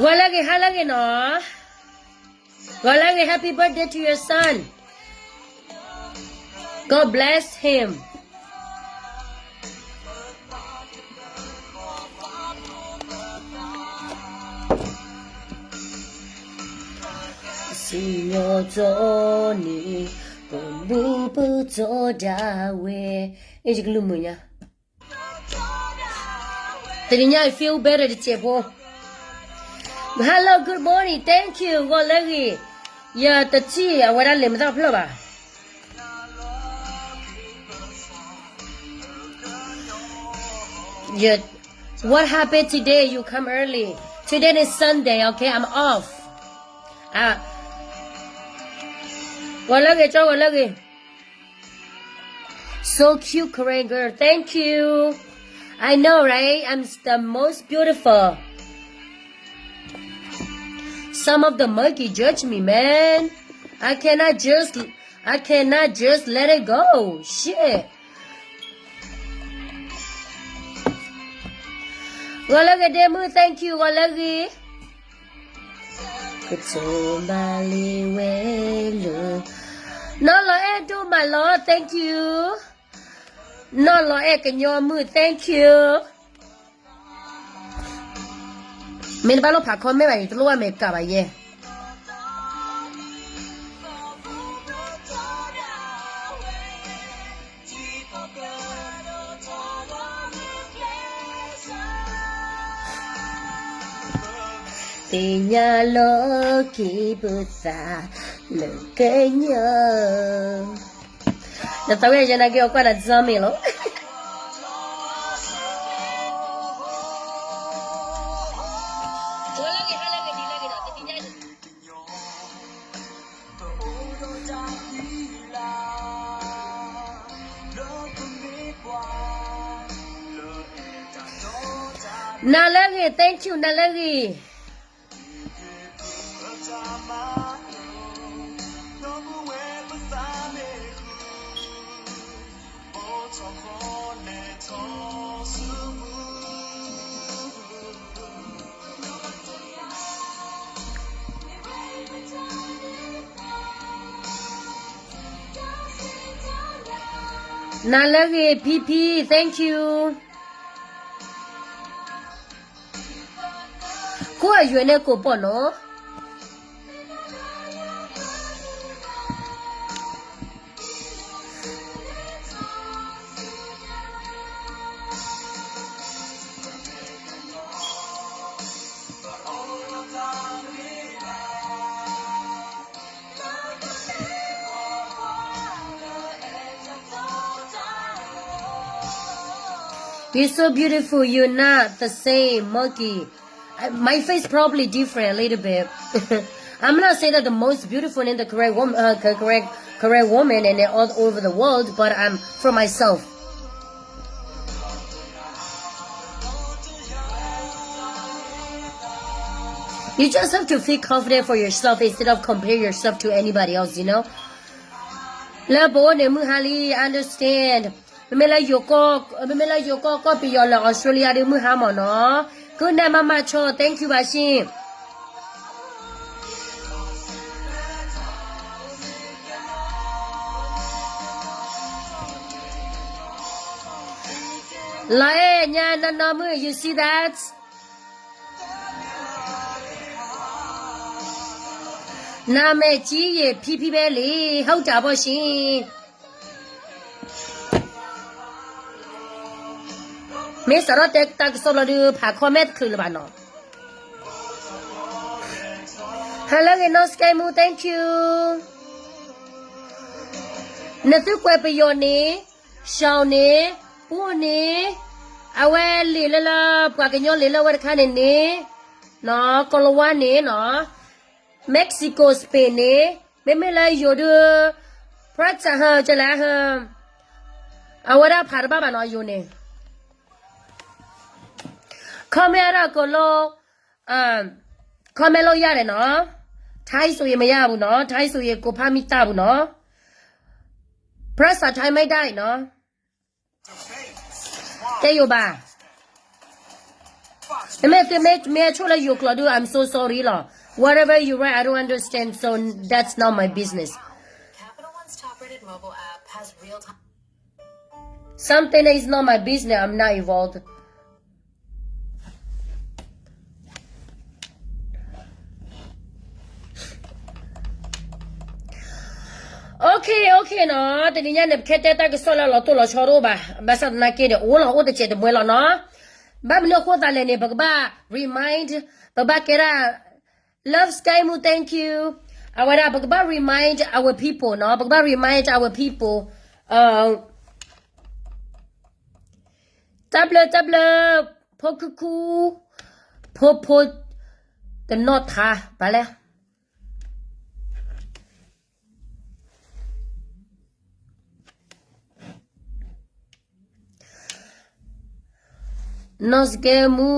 ဂီၤလၢအဂ့ၤ ဟါလၢအဂ့ၤနီၤ. ဂီၤလၢအဂ့ၤ happy birthday to your son. God bless him. စံၣ်ညီၣ်စီၤန့ၣ် ပမူပစီဒၣ်ဝဲ, အဲ ယကလူးမုာ်ညါ တနံၤညါ I feel better တစဲးဖိ. Hello, good morning, thank you, ဂီၤလၢအဂ့ၤ. ယတထံၣ်အဝဲဒၣ်လဲၤမသးဖျၢၣ်ဘၣ်. What happened today? You come early. Today is Sunday, okay? I'm off. ဂီၤလၢအဂ့ၤ ကၠီ ဂီၤလၢအဂ့ၤ. So cute, Karen girl. Thank you. I know, right? I'm the most beautiful. Some of the monkey judge me, man. I cannot just, I cannot just let it go. Shit. ဂီၤလၢအဂ့ၤ ဒ့မုၣ် thank you ဂီၤလၢအဂ့ၤ. ကတိၤမၤလ့ၤဝဲလၢ နီၢ်လီၤအဲၣ်ဒိၣ်မးလီၤ thank you. နီၢ်လီၤအဲၣ်ကညီမုၣ် thank you. မ့ၢ်တဘၣ်လိၣ်ဖး comment ဘၣ်န့ၣ် တလိၣ်ဘၣ်မဲာ်ကးဘၣ်ယဲ. သ့ၣ်ညါလီၤက့ၤပသး လၢကညီ နသးဝဲယနာ်က့ၤအီၤကွၢ်နၤ Zoom လီၤ. နၤလၢအဂ့ၤ thank you နၤလၢအဂ့ၤ. နၤလၢအဂ့ၤ P P, thank you. ကိးအယွဲန့ၣ်ကိးပီၢ်နီၤ. You're so beautiful, you're not the same, Monkey. Uh, my face probably different a little bit. I'm not saying that the most beautiful in the Karen woman, uh, Ka-, Karen, Karen woman and all over the world, but I'm for myself. You just have to feel confident for yourself instead of compare yourself to anybody else, you know? လၢပအိၣ်န့ၣ်မုၢ်ဟါလံ understand. မ့မ့ၢ်လၢယိၤကီၢ်, မ့မ့ၢ်လၢယိၤကီၢ် ကီၢ်ပယီၤလၢ Australia ဒီးမုၢ်ဟါမၢ်နီၤ. ကုၢ်နဲၣ်မၤမၤဆီ thank you ဘၣ်ဆ့ လီၤအဲၣ်ညါနီၢ်နီၢ်မုၣ် you see that? နာမည်ကြီးရေ ဖံဖံပဲလေ ဟုတ်တာပေါ့ရှင်. မ့ၢ်စးထီၣ်တဲတၢ်ကစီၣ်ဘျီဒုး ဖး comment တချုးလၢၤဘၣ်နီၤ. ဟါလၢအဂ့ၤနီၢ် စကဲမူ thank you. နသုကွဲးပယီၤန့ၣ် ရှောင်န့ၣ် ပူန့ၣ် အဝဲလံာ်လၢလၢ ပှၤကညီလံာ်လၢအဝဲတခါန့ၣ်န့ၣ် နီၤ ကီၤလၤဝါန့ၣ်နီၤ Mexico Spain န့ၣ် မ့မ့ၢ်လၢယိၤဒုး ပြၢ်စၢဟၢ ကလဲၣ်ဟၢ အဝဲဒၣ်ဖးတဘၣ်ဘၣ်နီၤ ယိၤန့ၣ် comment အါထီၣ်ကိးလိ comment လို့ရတယ်နော် ထိုင်းဆိုရင်မရဘူးနော် ထိုင်းဆိုရင်ကိုယ်ဖတ်မိတတ်ဘူးနော် ပြၢစၢထိုင်းမိုက်ဒိုက်နော် တဲယိုဘၣ် မ့ၢ်သုမ့ၢ် မ့ၢ်အဆိၣ်လၢယိၤကျိာ်ဒုး I'm so sorry လီၤ. Whatever you write, I don't understand, so that's not my business. Something that is not my business, I'm not involved. Okay, okay နီၤ, တနံၤညါန့ၣ် ပခဲတဲတၢ်ကစီၣ်လၢလီၤတိၢ်လီၤဆီတအိၣ်ဘၣ်, ဘၣ်ဆၣ်သနာ်က့ဒီး အိၣ်လီၤအိၣ်တစဲးတမှဲလီၤနီၤ. ဘၣ်မနုၤအဃိသတးလဲၣ်န့ၣ် ပကဘၣ် remind, ပဘၣ်ကဲဒၣ် Love Sky Moo, thank you. အဝဲဒၣ် ပကဘၣ် remind our people နီၤ, ပကဘၣ် remind our people. တၢ်ဘျုး တၢ်ဘျုး, ဖိခုခု, ဖိဖိ, တနီၣ်ထါ, ဘၣ်လဲၣ်. နီၢ်စကဲမူ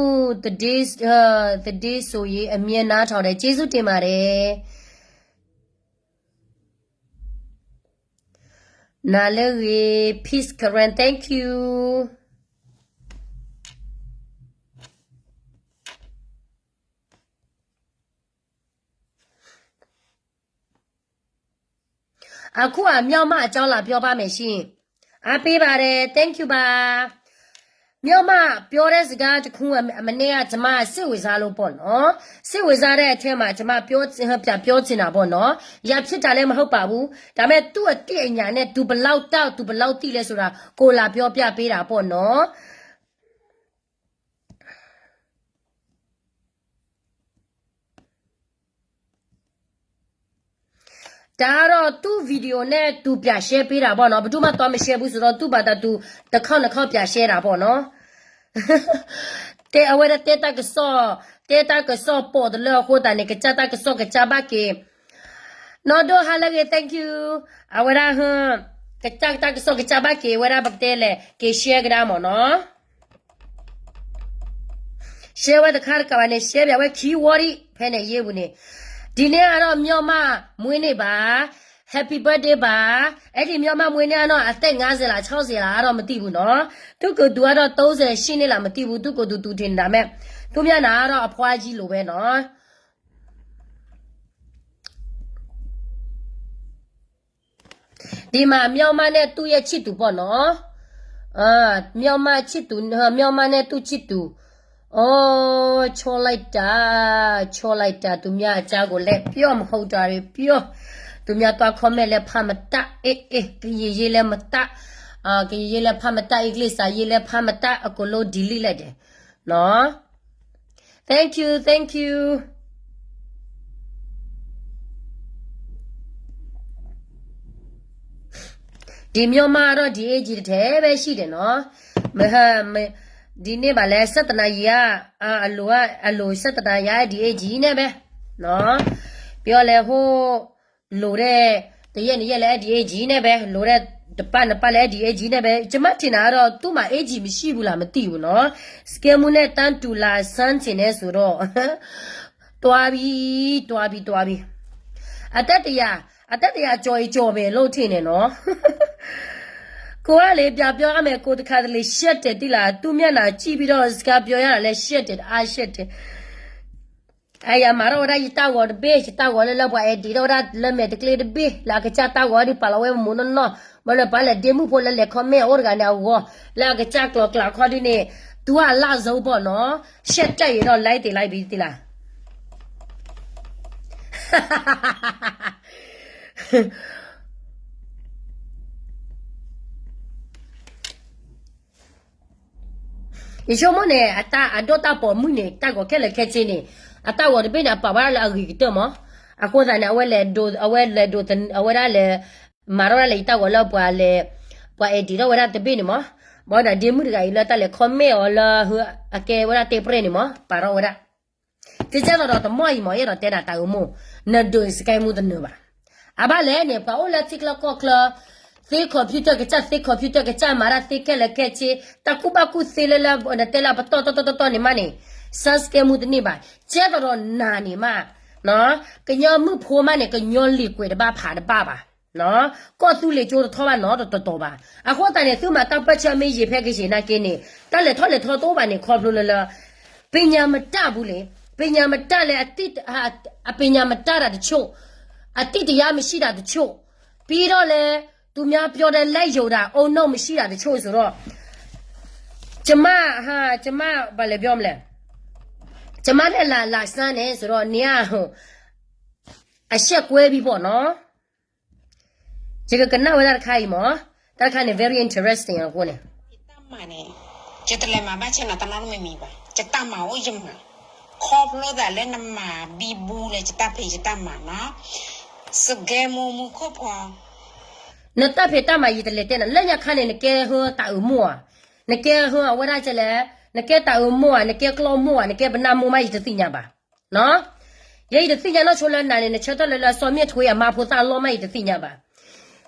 သဒ့စိၤယ့ အမြဲနားထောင်တယ် ကျေးဇူးတင်ပါတယ်. နၤလၢဂ့ၤ Peace Karen, thank you. အခုအမြောက်မအကြောင်းလာပြောပါမယ်ရှင်. အားပေးပါတယ်, thank you ပါ. မြောက်မပြောတဲ့စကားတစ်ခု မနေ့က ကျွန်မစိတ်ဝင်စားလို့ပေါ့နော်, စိတ်ဝင်စားတဲ့အထဲမှာ ကျွန်မပြော, ပြန်ပြောချင်တာပေါ့နော်. ရန်ဖြစ်တာလည်းမဟုတ်ပါဘူး, ဒါပေမဲ့ သူ့အသိအညာနဲ့ သူဘယ်လောက်တောက် သူဘယ်လောက်သိလဲဆိုတာ ကိုလာပြောပြပေးတာပေါ့နော်. ဒါကတော့ သူ့ video နဲ့ သူ ပြန်ရှဲပေးတာပေါ့နော်, ဘယ်သူမှ သွားမရှဲဘူးဆိုတော့ သူ့ဘာသာသူ တစ်ခေါက်နှစ်ခေါက် ပြန်ရှဲတာပေါ့နော်. တဲအဝဲဒၣ်တဲတၢ်ကစီၣ်, တဲတၢ်ကစီၣ်ပိာ်တလၢအဃိသတးန့ၣ် ကစၢ်တၢ်ကစီၣ်ကစၢ်ဘၣ်က့ၤ, နီၢ်ဒိၣ်ဟါလၢဂ့ၤ thank you. အဝဲဒၣ် ကစၢ်တၢ်ကစီၣ်ကစၢ်ဘၣ်က့ၤ အဝဲဒၣ်ပကတဲလဲၣ် က့ၤရှဲကဒါမ့ၢ်နီၤ. ရှဲဝဲတခါတကးဘၣ်န့ၣ် ရှဲပၠးဝဲခံဝီဒံး ဖဲန့ၣ်ယ့ၢ်ပူၤန့ၣ်. ဒီနေ့ကတော့ မြောက်မမွေးနေ့ပါ, Happy birthday ပါ. အဲ့ဒီ မြောက်မမွေးနေ့ကတော့ အသက်ငါးဆယ်လား ခြောက်ဆယ်လား အဲ့တော့ မသိဘူးနော်. သူ့ကိုယ်သူကတော့ သုံးဆယ်ရှိနေလား မသိဘူး, သူ့ကိုယ်သူ သူထင်တာမဲ့, သူ့မျက်နှာကတော့ အဖွားကြီးလိုပဲနော်. ဒီမှာ မြောက်မနဲ့ သူ့ရဲ့ချစ်သူပေါ့နော်. အာ, မြောက်မချစ်သူ, မြောက်မနဲ့ သူ့ချစ်သူ. အိုး, ချောလိုက်တာ, ချောလိုက်တာ, သူများအကြောင်းကိုလည်း ပြောမဟုတ်တာတွေ ပြော, သူများသွား comment လည်း ဖတ်မတတ်, အေး, အေး, ကရင်ရေးလည်း မတတ်, အာ, ကရင်ရေးလည်း ဖတ်မတတ်, အင်္ဂလိပ်စာရေးလည်း ဖတ်မတတ်, အကုန်လုံး delete လိုက်တယ်နော်. Thank you, thank you. ဒီ မြောက်မ ကတော့ ဒီ age ထဲပဲ ရှိတယ်နော်. မဟ, မ, ဒီနေ့ပါလဲ ဆက်သနားယါ, အ, အလိုက, အလို ဆက်သနားယါ ဒီ age နဲ့ပဲနော်. ပြောလဲဟို လိုတဲ့ တစ်ရက်နှစ်ရက်လဲ အဲ့ဒီ age နဲ့ပဲ, လိုတဲ့ တစ်ပတ်နှစ်ပတ်လဲ အဲ့ဒီ age နဲ့ပဲ. ကျွန်မထင်တာကတော့ သူ့မှာ age မရှိဘူးလား မသိဘူးနော်. စကဲမူနဲ့ တန်းတူလာဆန်းချင်တယ်ဆိုတော့, တွားပြီ, တွားပြီ, တွားပြီ. အသက်တစ်ရာ, အသက်တစ်ရာကျော်ရင်ကျော်မယ်လို့ထင်တယ်နော်. ကိုကလေ ပြန်ပြောရမယ်, ကိုတခါတလေ ရှက်တယ် သိလား. သူ့မျက်နှာကြည့်ပြီးတော့ စကားပြောရတာလဲ ရှက်တယ်, တအားရှက်တယ်. အဲယမၤထီၣ်ဝဲဒၣ်ယတၢ်ဂီၤတဘ့ၣ်, ယတၢ်ဂီၤလၢလၢပှၤ edit ထီၣ်ဝဲဒၣ်လၢမဲာ်တကျ့တဘ့ၣ်, လၢအကစၢ်တၢ်ဂီၤဒုး ပာ်လီၤဝဲမိၢ်နီၢ်နီၢ်, ဘၣ်လၢပှၤလဲၤဒ့မုၣ်ဖိလၢလဲၤ comment အိၣ်တဂၤန့ၣ်အဂီၢ်, လၢအကစၢ်ကျိၤကျါခီဒုးန့ၣ်, သူကလၢအဇိဘီၣ်နီၤ, ရှက်တတ်ရင်တော့ like တယ် like ပြီးသီးလၢ ယဆိကမိၣ်န့ၣ် အတၢ်အဒိၣ်တၢ်ပိာ်မုၣ်န့ၣ် တၢ်ဂီၤခဲလၢာ်ခဲဆ့န့ၣ်, အတၢ်ဂီၤတဘ့ၣ်န့ၣ် အပာ်ဝဲဒၣ်လၢအဂ့ၤကတၢၢ်မး. အဃိသတးန့ၣ် အဝဲလဲၤဒိး, အဝဲလဲၤဒိး, အဝဲဒၣ်လဲၤ မၤထီၣ်ဝဲဒၣ်လၢယတၢ်ဂီၤလၢပှၤလဲၤ, ပှၤ edit ထီၣ်ဝဲဒၣ်တဘ့ၣ်န့ၣ်မး. ဘၣ်ဒီးဒ့မုၣ်တဂၤအံၤလၢတၢ်လဲၤ comment အီၤလၢ အကဲဝဲဒၣ်တဲပြဲၣ်န့ၣ်မး ပာ်ထီၣ်ဝဲဒၣ် ကစၢ်ဒီးတမီၢ်အံၤမး ယအဲၣ်ဒိးတဲဒၣ်တၢ်အိၣ်မူ, နဒိးစကဲမူတနၢၤဘၣ်. အဘၣ်လဲၣ်န့ၣ် ပှၤအိၣ်လၢထံချၢကီၢ်ချၢ, သ့ computer ကစၢ် သ့ computer ကစၢ် မၤတၢ်သ့ခဲလၢာ်ခဲဆ့, တၢ်ကူၣ်ဘၣ်ကူၣ်သ့လၢလၢ နတဲလၢပတီၢ်တီၢ်တီၢ်တီၢ်န့ၣ်မးန့ၣ်, စကဲမူတန့ၢ်ဘၣ်. ကဲသဒီးနၤန့ၣ်မး, ကညီမုၣ်ဖိမးန့ၣ် ကညီလံာ်ကွဲးတဘၣ်ဖးတဘၣ်ဘၣ်. ကီၢ်သူလ့ၤကၠိတထီၣ်ဘၣ်နီတတီၤဘၣ်. အဃိသတးန့ၣ် သုမၤတၢ်ပၢၢ်ဆၢမ့ၢ်ယံာ်ဖဲကယံာ်နာ်က့န့ၣ်, တၢ်လဲၤထီၣ်လဲၤထီတအိၣ်ဘၣ်န့ၣ် ခီဖျိလၢလၢ ပညာမတတ်ဘူးလေ, ပညာမတတ်လဲၣ်, အပညာမတတ်တာတချို့, အသိတရားမရှိတာတချို့, ပြီးတော့လဲ သူများပြောတဲ့ လိုက်ယုံတာ အုံနောက်မရှိတာတချို့ဆိုတော့, ကျမဟာ, ကျမ, ဘာလဲပြောမလဲ, ကျမနဲ့လာ, လာစမ်းနေဆိုတော့ နေရ အရှက်ကွဲပြီးပေါ့နော်. ယကကနၣ်ဝဲဒၣ်တခါအံၤမၢ်, တၢ်တခါန့ၣ် very interesting အဃိန့ၣ် ယတၢ်မၤန့ၣ် ယတလဲၤမၤဘၣ်ဆဲနီၤ တနီတမံၤမံၤဘၣ်, ယတၢ်မၤအိၣ်ယမၤ, ခီဖျိသးလၢနမၤဘံဘူလၢယတၢ်ဖံးယတၢ်မၤနီၤ, စကဲမူမူခိၣ်ဖီ နတၢ်ဖံးတၢ်မၤယတလဲၤတဲနၤ, လၢညါခါန့ၣ် နကဲဟၢတၢ်အုးမိၢ်ဧါ, နကဲဟၢအဝဲဒၣ်ကလဲၣ်, နကဲတၢ်အုးမိၢ်ဧါ, နကဲကျီမိၢ်ဧါ, နကဲပနၢ်မိၢ်မး ယတသ့ၣ်ညါဘၣ်. ယဲယတသ့ၣ်ညါနီၢ်ဆိလၢနၤန့ၣ် နဆၢထၢၣ်လၢလၢအစီမ့ၢ်ထွဲအမါဖိသၣ်အလီၢ်မး ယတသ့ၣ်ညါဘၣ်.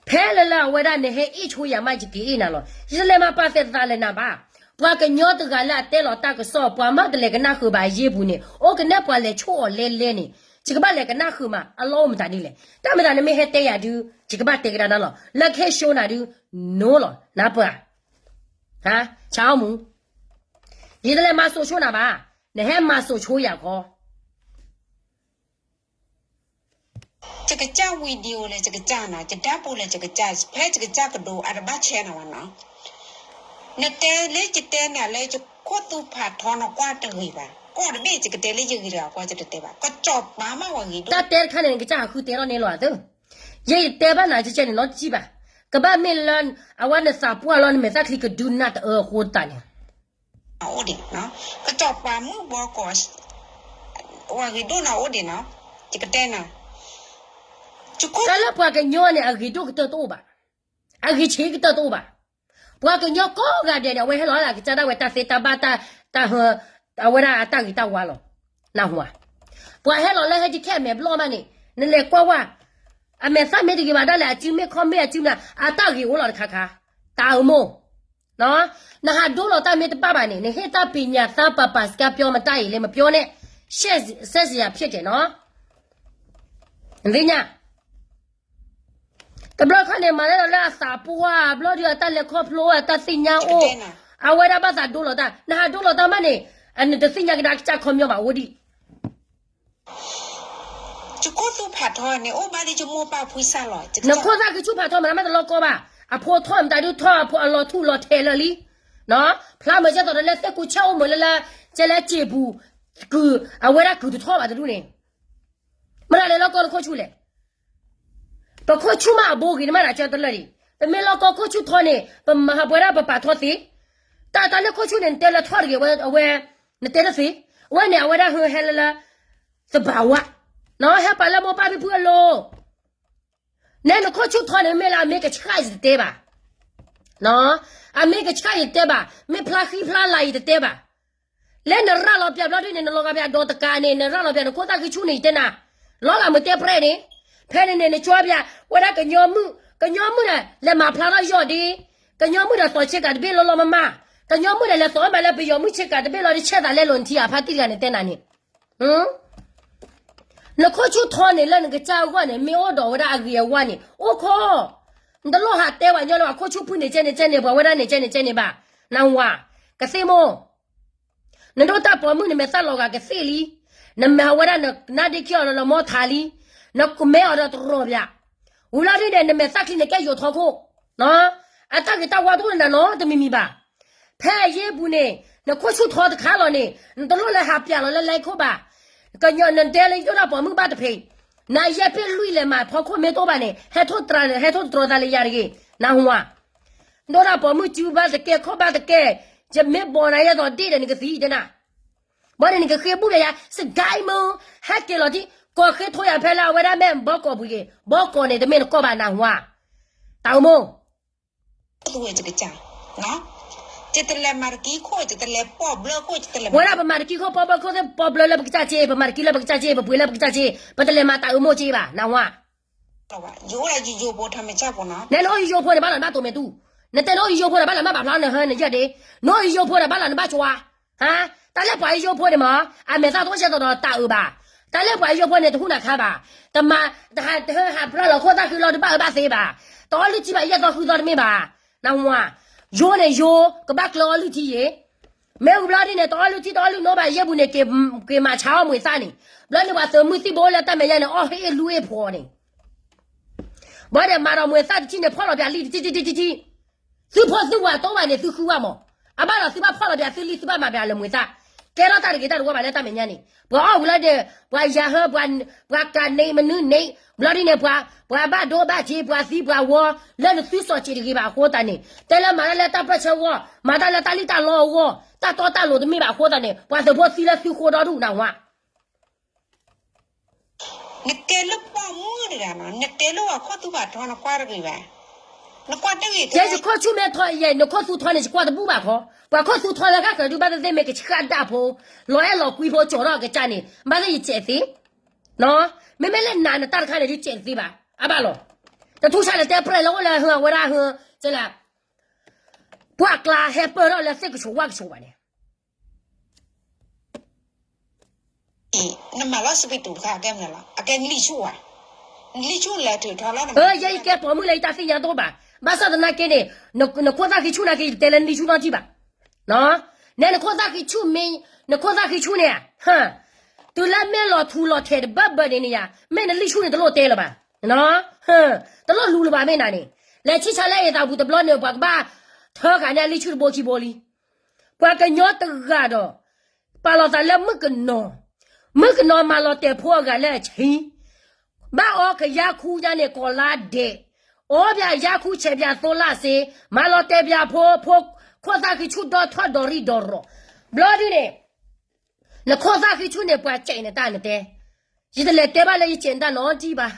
ဖဲလၢလၢအဝဲဒၣ်နဟဲအ့ၣ်ဆိယၤမး ယက့ၤအ့ၣ်နၤလီၤ. ယတလဲၤမၤပာ်သဲးသးလၢနၤဘၣ်. ပှၤကညီတဂၤလၢအတဲလီၤတၢ်ကစီၣ် ပှၤမးတလဲၤကနၣ်ဃုာ်ဘၣ်အယ့ၢ်ပူၤန့ၣ် အိၣ်ကနဲပှၤလဲၤဆိၣ်အီၤလဲလဲန့ၣ် ယကဘၣ်လဲၤကနၣ်ဃုာ်မး အလီၢ်အိၣ်မတၤဒ်လဲၣ်. တၢ်မတၤနမ့ၢ်ဟဲတဲယၤဒုး ယကဘၣ်တဲကဒါနၤလီၤ. လၢခဲၣ်ဆိနၤဒုး no လီၤ နၢ်ပၢၢ်. ဆါအီၣ်မူ ယတလဲၤမၤစိာ်ဆိနၤဘၣ်. နဟဲမၤစိာ်ဆိယၤခီ ယကစၢ် video လၢယကစၢ်နီၤ, ယဓာတ်ပုံ လၢယကစၢ်, ဖဲယကစၢ်ကဒိ အတဘၣ် share နၤဘၣ်နီၤ. နတဲလၢယတဲနၤလၢယခိၣ်သူဖးထီ နကွၢ်တဂ့ၤဘၣ်. ကီၢ်တဘ့ၣ် ယကတဲလၢယဂ့ၤတဂၤကွၢ် ယတတဲဘၣ်. ကစီၤပၤမးဝဲဂ့ၤဒိၣ် တၢ်တဲတခါန့ၣ် နကစၢ်ဟးဃုတဲထီၣ်န့ၣ်လီၤအသၢ. ယဲယတဲဘၣ်နၤကကဲန့ၣ်နီတစံၣ်ဘၣ်. ကဘၣ်မ့ၢ်လၢ အဝဲနသးပှၢ်လီၤ နမဲာ်သၣ်ချံကဒုနၢ်တအၢအဃိသတးန့ၣ် အိၣ်ဒံး, ကစီၤပၤမုၣ်ဘီကီး ဝဲဂ့ၤဒိၣ်နၤအိၣ်ဒံးနီၤ, ယကတဲနၤ, တၢ်လၢပှၤကညီန့ၣ် အဂ့ၤဒိၣ်ကတၢၢ်တအိၣ်ဘၣ်, အဂ့ၤဆံးကတၢၢ်တအိၣ်ဘၣ်. ပှၤကညီကိးဂၤဒဲးန့ၣ် အဝဲဟဲလီၤလၢကစၢ်ဒၣ်ဝဲတၢ်သ့တၢ်ဘၣ်တၢ်, တၢ်ဟၢ, အဝဲဒၣ်အတၢ်ဂ့ၤတၢ်ဝါလီၤ. နၢ်ဟူဧါ. ပှၤဟဲလီၤလၢဟဲဒံးခဲအမဲာ်ဘျီၣ်မးန့ၣ် နလဲၤကွၢ်ဝဲ, အမဲာ်သၣ်မ့ၢ်တဂ့ၤဘၣ်ဒၣ်လဲာ် အစုမ့ၢ်ခီၣ်မ့ၢ်အစုမ့ၢ် အတၢ်ဂ့ၤအိၣ်လီၤတခါခါ, တၢ်အမိၢ် နဟးဒိလီၤတၢ်မ့ၢ်တဘၣ်ဘၣ်န့ၣ် နဟ့ၣ်တၢ်ပညးသးပာ်ပာ်စကါ ပြောမတၢ်အံၤလၢမပြောနဲ့, ရှက်စရာဖြစ်တယ်နော်. နသ့ၣ်ညါ, တဘျီခီန့ၣ် မၤလၢလၢအသးပှၢ်ဘျီဒုး အတၢ်လဲၤခီဖျိ အတၢ်သ့ၣ်ညါအိၣ်, အဝဲဒၣ်ဘၣ်သးဒိလီၤတၢ်, နဟးဒိလီၤတၢ်မးန့ၣ်, နတသ့ၣ်ညါကဒါကစၢ်ခီပညီဘၣ်အိၣ်ဒံး နခိၣ်သၣ်ဃံဆူၣ်ဖးထီမး မတၤမးတလီၤကီဘၣ်, အဖိထီၣ်မတၤဒုးထီၣ်အဖိအလီၤထူၣ်လီၤထဲးလၢာ်လံ, ဖျါမၢကဲသိးဒီးလၢသ့ၣ်ကူဆၢအိၣ်မးလၢလၢ, ကဲလၢစ့ပူၤ, ကုၢ်, အဝဲဒၣ်ကုၢ်တထီၣ်ဘၣ်တဒူၣ်န့ၣ်, မတၤလဲၤလီၤကီနခိၣ်ဆူၣ်လဲၣ်. ပခိၣ်ဆူၣ်မးအဘိဂ့ၤန့ၣ်မး နကၢတလၢာ်န့ၣ်, ပမ့ၢ်လီၤကီခိၣ်ဆူၣ်ထီန့ၣ် ပမၤဟးပှဲၤဒၣ်ပပာ်ထီသ့, တၢ်တၢ်လၢခိၣ်ဆူၣ်န့ၣ် နတဲလၢထီတဂ့ၤဝဲအဝဲ, နတဲတသ့, အဝဲန့ၣ် အဝဲဒၣ်ဟဲလၢလၢ, သဘာဝ, ဟဲပာ်လၢမိၢ်ပၢ်ဖံဖုအလိၤ နဲနခိၣ်ဆူၣ်ထီန့ၣ် မ့ၢ်လၢအမ့ၢ်ကဆှၣ်ယတတဲဘၣ်, အမ့ၢ်ကဆှၣ်ယတတဲဘၣ်, မ့ၢ်ဖျါဃံဖျါလၤယတတဲဘၣ်, လၢနရၤလီၤပျၢၤဘျီဒုန့ၣ် နလီၤဂာ်ပျၢၤဒီးတကးန့ၣ် နရၤလီၤပျၢၤနခိၣ်သၣ်ဃံဆူၣ်န့ၣ် ယတဲနၤ, လီၤဂာ်မုၢ်တဲပြဲၢ်န့ၣ်, ဖဲန့ၣ်န့ၣ် နကၠီပျၢၤ, ဝဲဒၣ်ကညီမုၣ်, ကညီမုၣ်ဒီး လဲၤမၤဖျါထီၣ်ယီၢ်ဒ့, ကညီမုၣ်ဒီးသီဆ့ကၤတဘ့ၣ်လီၤလီၤမးမး, ကညီမုၣ်ဒီးလဲၤသီမးလၢပယီၤမုၣ်ဆ့ကၤတဘ့ၣ်လီၤ တဆဲသးလဲလိာ်နထံအဖါတံၢ်တဂၤန့ၣ်တဲနၤန့ၣ် နခိၣ်ဆူၣ်ထီန့ၣ်လၢနကစၢ်အဂီၢ်န့ၣ် မ့ၢ်အိၣ်ဒီးဝဲဒၣ်အဂ့ၤအဝါန့ၣ် အိၣ်ခိး, နတလိၣ်ဟးတဲဝဲညီလၢ အခိၣ်ဆူၣ်ဖုန့ၣ်ကဲန့ၣ်ကဲန့ၣ် ပှၤဝဲဒၣ်န့ၣ်ကဲန့ၣ်ကဲန့ၣ်ဘၣ်, နၢ်ဟူဧါ, ကသ့ၣ်မိၢ်, နဒိၣ်တၢ်ပိာ်မုၣ်န့ၣ် မဲာ်သၣ်လီၤဂာ်ကသ့ၣ်လံ, နမၤဝဲဒၣ်နနါဒ့ခံအီၤလၢလီၤမီထးလံ, နကမဲအီၤဒီးတရီၢ်ဘၣ်, ဝံၤလီၤဒ်န့ၣ် နမဲာ်သၣ်ချံန့ၣ်ကဲယိာ်ထီခိၣ် အတၢ်ဂ့ၤတၢ်ဝါတအိၣ်လၢနၤနီတမံၤမံၤဘၣ်. ဖဲအယ့ၢ်ပူၤန့ၣ် နခိၣ်ဆူၣ်ထီတခါလီၤန့ၣ် နတလိၣ်လၢဟးပျၢၤလီၤလၢလဲခိၣ်ဘၣ်. ကညီနတဲလၢယဒိၣ်တၢ်ပိာ်မုၣ်ဘၣ်တဖံး, နယဲၢ်ပ့ၢ်လွံၢ်လဲၤမၤဖီခိၣ်မ့ၢ်တအိၣ်ဘၣ်န့ၣ် ဟဲထိၣ်တြီ, ဟဲထိၣ်တတြီသးလၢယၤတဂ့ၤ, နၢ်ဟူဧါ. ဒိၣ်တၢ်ပိာ်မုၣ်စုဘၣ်တကဲ ခီၣ်ဘၣ်တကဲ, ယမ့ၢ်ဘီနၤယဲၢ်သိးဒ့ၣ်ဒီးနကသံတဲနၤ ဘီန့ၣ်နကဃ့ဘူၣ်ဘၣ်ယၤ စကဲမုၢ်, ဟဲက့ၤလီၤထံ, ကီၢ်ဃ့ထိယၤဖဲလၢအဝဲဒၣ်မ့ၢ်ဘီကီၢ်ပူၤဂ့ၤ, ဘီကီၢ်န့ၣ် တမ့ၢ်နကီၢ်ဘၣ်နၢ်ဟူဧါ. တၢ်အိၣ်မိၢ် ယတလဲၤမၤတကံခိၣ် ယတလဲၤပီၣ်ဘျၢခိၣ် ဝဲဒၣ်ပမၤတကံခိၣ်ပီၣ်ဘျၢခိၣ်သ့ၣ် ပီၣ်ဘျၢလၢပကစၢ်စ့, ပမၤတကံလၢပကစၢ်စ့, ပပှ့ၤလၢပကစၢ်စ့, ပတလဲၤမၤတၢ်အိၣ်မိၢ်စ့ဘၣ် နၢ်ဟူဧါ. ယအိၣ်ဒီးယယိဖိထီမ့ၢ်ဆၣ်ဖိနီၤ, နဲနအိၣ်ယယိဖိန့ၣ် ဘၣ်လီၤနဘၣ်တိၢ်မဲာ်တူၢ်, နတဲနအိၣ်ယယိဖိန့ၣ် ဘၣ်လီၤနဘၣ်ဖျါနဟၢနယဲၢ်ဒ့, နအိၣ်ယယိဖိန့ၣ် ဘၣ်လီၤနဘၣ်ကၠွါ ဟါ, တၢ်လၢပှၤယိဖိန့ၣ်မး, အမဲာ်သၣ်တအိၣ်ဆဲးသိးဒီးတၢ်အုးဘၣ်, တၢ်လၢပှၤယိဖိန့ၣ် တဟူးနၤခါဘၣ်, တမၤ, တဟဲဟးဖျါလီၤခိၣ်သၣ်ဃံလီၤ တဘၣ်အၢဘၣ်သီဘၣ်, တအီလုၢ်ထံဘၣ်ယဲၢ်သီဃုသီတမ့ၢ်ဘၣ်, နၢ်ဟူဧါ, ယိန့ၣ်ယိ, ကဘၣ်ကျၢၤအီလုၢ်ထံယ့ၢ် မ့ၢ်ဝံၤဘျီဒ်န့ၣ် တအီလုၢ်ထံတအီလုၢ်နိဘၣ် ယဲၢ်ပူၤန့ၣ် က့ၤမၤဆါအီၣ်မှံၤသၣ်န့ၣ်, ဘျီန့ၣ်ပှၤသုးမုၢ်သံၣ်ဘိလၢတၢ်မဲာ်ညါန့ၣ် အီၣ်ဟ့ၣ်လူၢ်ဟ့ၣ်ဖိးန့ၣ်, ဘၣ်ဒီးမၤဒီးမှံၤသၣ်တထံၣ်န့ၣ် ဖီၣ်လီၤပၠးလံာ်တထံၣ်တထံၣ်တထံၣ်, သုဖိသုဝၤတိဘၣ်န့ၣ် သုဃုဝဲမး, အဘၣ်ဒီးသုဘၣ်ဖီၣ်လီၤပၠးသုလံာ် သုဘၣ်မၤပၠးလၢမှံၤသၣ်, ကဲထီၣ်တၢ်တဂ့ၤတၢ်တဝါဘၣ်လၢတၢ်မဲာ်ညါန့ၣ် ပှၤအီၣ်ဝံၤလီၤဒီး ပှၤယၤဟၢ ပှၤကးန့ၣ်မနုၤန့ၣ် ဘျီဒ်န့ၣ် ပှၤဘၣ်ဒိဘၣ်ထံး ပှၤသံပှၤဝီ လၢနသုစီၤစံးတဂ့ၤဘၣ်အဃိသတးန့ၣ် တဲလၢမၤတၢ်လၢတၢ်ပၢၢ်ဆၢအဂီၢ် မၤတၢ်လၢတၢ်လံၣ်တၢ်လီအဂီၢ် တၢ်တီတၢ်လိၤတမ့ၢ်ဘၣ်အဃိသတးန့ၣ် ပှၤသုးဖိသံလၢသုဃိဒီဒူၣ်နၢ်ဟူဧါ. နတဲလၢပှၢ်မုၢ်တဂၤနီၤ နတဲလၢပှၤခိၣ်သူဘၣ်ထီ နကွၢ်တဂ့ၤဘၣ်, နကွၢ်တဂ့ၤ ယဲယခိၣ်ဆူၣ်မ့ၢ်ထီယဲ နခိၣ်သူထီန့ၣ် ယကွၢ်တဘူၣ်ဘၣ်ခီ, ပှၤခိၣ်သူထီလၢဃၣ်ဃၢၤဒုး ဘၣ်သ့ၣ်သ့ၣ်မ့ၢ်ကဆှၣ်ဒၣ်ဖိ လီၤအဲၣ်လီၤကွံဖိ ကၠီၤထီၣ်အကစၢ်န့ၣ် ဘၣ်သ့ၣ်ယစဲးသ့, မ့မ့ၢ်လၢနၤနတၢ်တခါန့ၣ် ဒုးစဲးတသ့ဘၣ် အဘၣ်လီၤ, တထူၣ်ဆါလဲၤတဲပြဲၢ်လၢအိၣ်လၢဟၢအဝဲဒၣ်ဟၢ ကဲလၢ ပှၢ်ကျါဟဲပၢၢ်ထီၣ်လၢသ့ၣ်ကဆိးဝၣ်ကဆိးဘၣ်န့ၣ် နမၤလီၤစပံးတူာ်တခါ အကဲမနုၤလဲၣ်, အကဲနလံၣ်ဆူၣ်ဧါ, နလံၣ်ဆူၣ်လဲၤထုးထီလီၤ ယဲယကဲပိာ်မုၣ်လၢယတၢ်သ့ၣ်ညါတအိၣ်ဘၣ်, ဘၣ်ဆၣ်သနာ်က့န့ၣ် နခိၣ်သၣ်ဃံဆူၣ်နာ်က့ ယတတဲလၢနလံၣ်ဆူၣ်နီတထံၣ်ဘၣ်, နဲနခိၣ်သၣ်ဃံဆူၣ်မ့ၢ် နခိၣ်သၣ်ဃံဆူၣ်န့ၣ် တုၤလၢမ့ၢ်လီၤထူလီၤထဲးတဘၢဘၢန့ၣ်န့ၣ်ယါ မ့ၢ်နလံၣ်ဆူၣ်န့ၣ်တလိၣ်တဲလၢၤဘၣ်, တလိၣ်လူလၢၤဘၣ်မ့ၢ်နၤန့ၣ်, လဲၤဆံၣ်ဆါလၢအသးပူၤတဘျီန့ၣ် ပှၤကဘၣ်ထၢဃာ်န့ၢ်အလံၣ်ဆူၣ်တဘိခံဘိလံ ပှၤကညီတဂၤဒီး ပာ်လီၤသးလၢမုၣ်ကနီၤ, မုၣ်ကနီၤမၤလီၤတဲာ်ဖိအဂၤလၢအဆံ, ဘၣ်အီကယါခူညါန့ၣ် ကီၤလါဒဲး, အီပၠးယါခူဆဲးပၠးသိလၢ်စ့, မၤလီၤတဲာ်ပၠးဖိ, ဖိ, ခိၣ်သၣ်ဃံဆူၣ်ဒီထီၣ်ဒီးရံၣ်ဒီးရီၤ, ဘျီဒုန့ၣ် နခိၣ်သၣ်ဃံဆူၣ်န့ၣ် ပှၤစဲးနတၢ်နတဲ, ယတလဲၤတဲဘၣ်လၢယစဲးနတၢ်နီတထံၣ်ဘၣ်,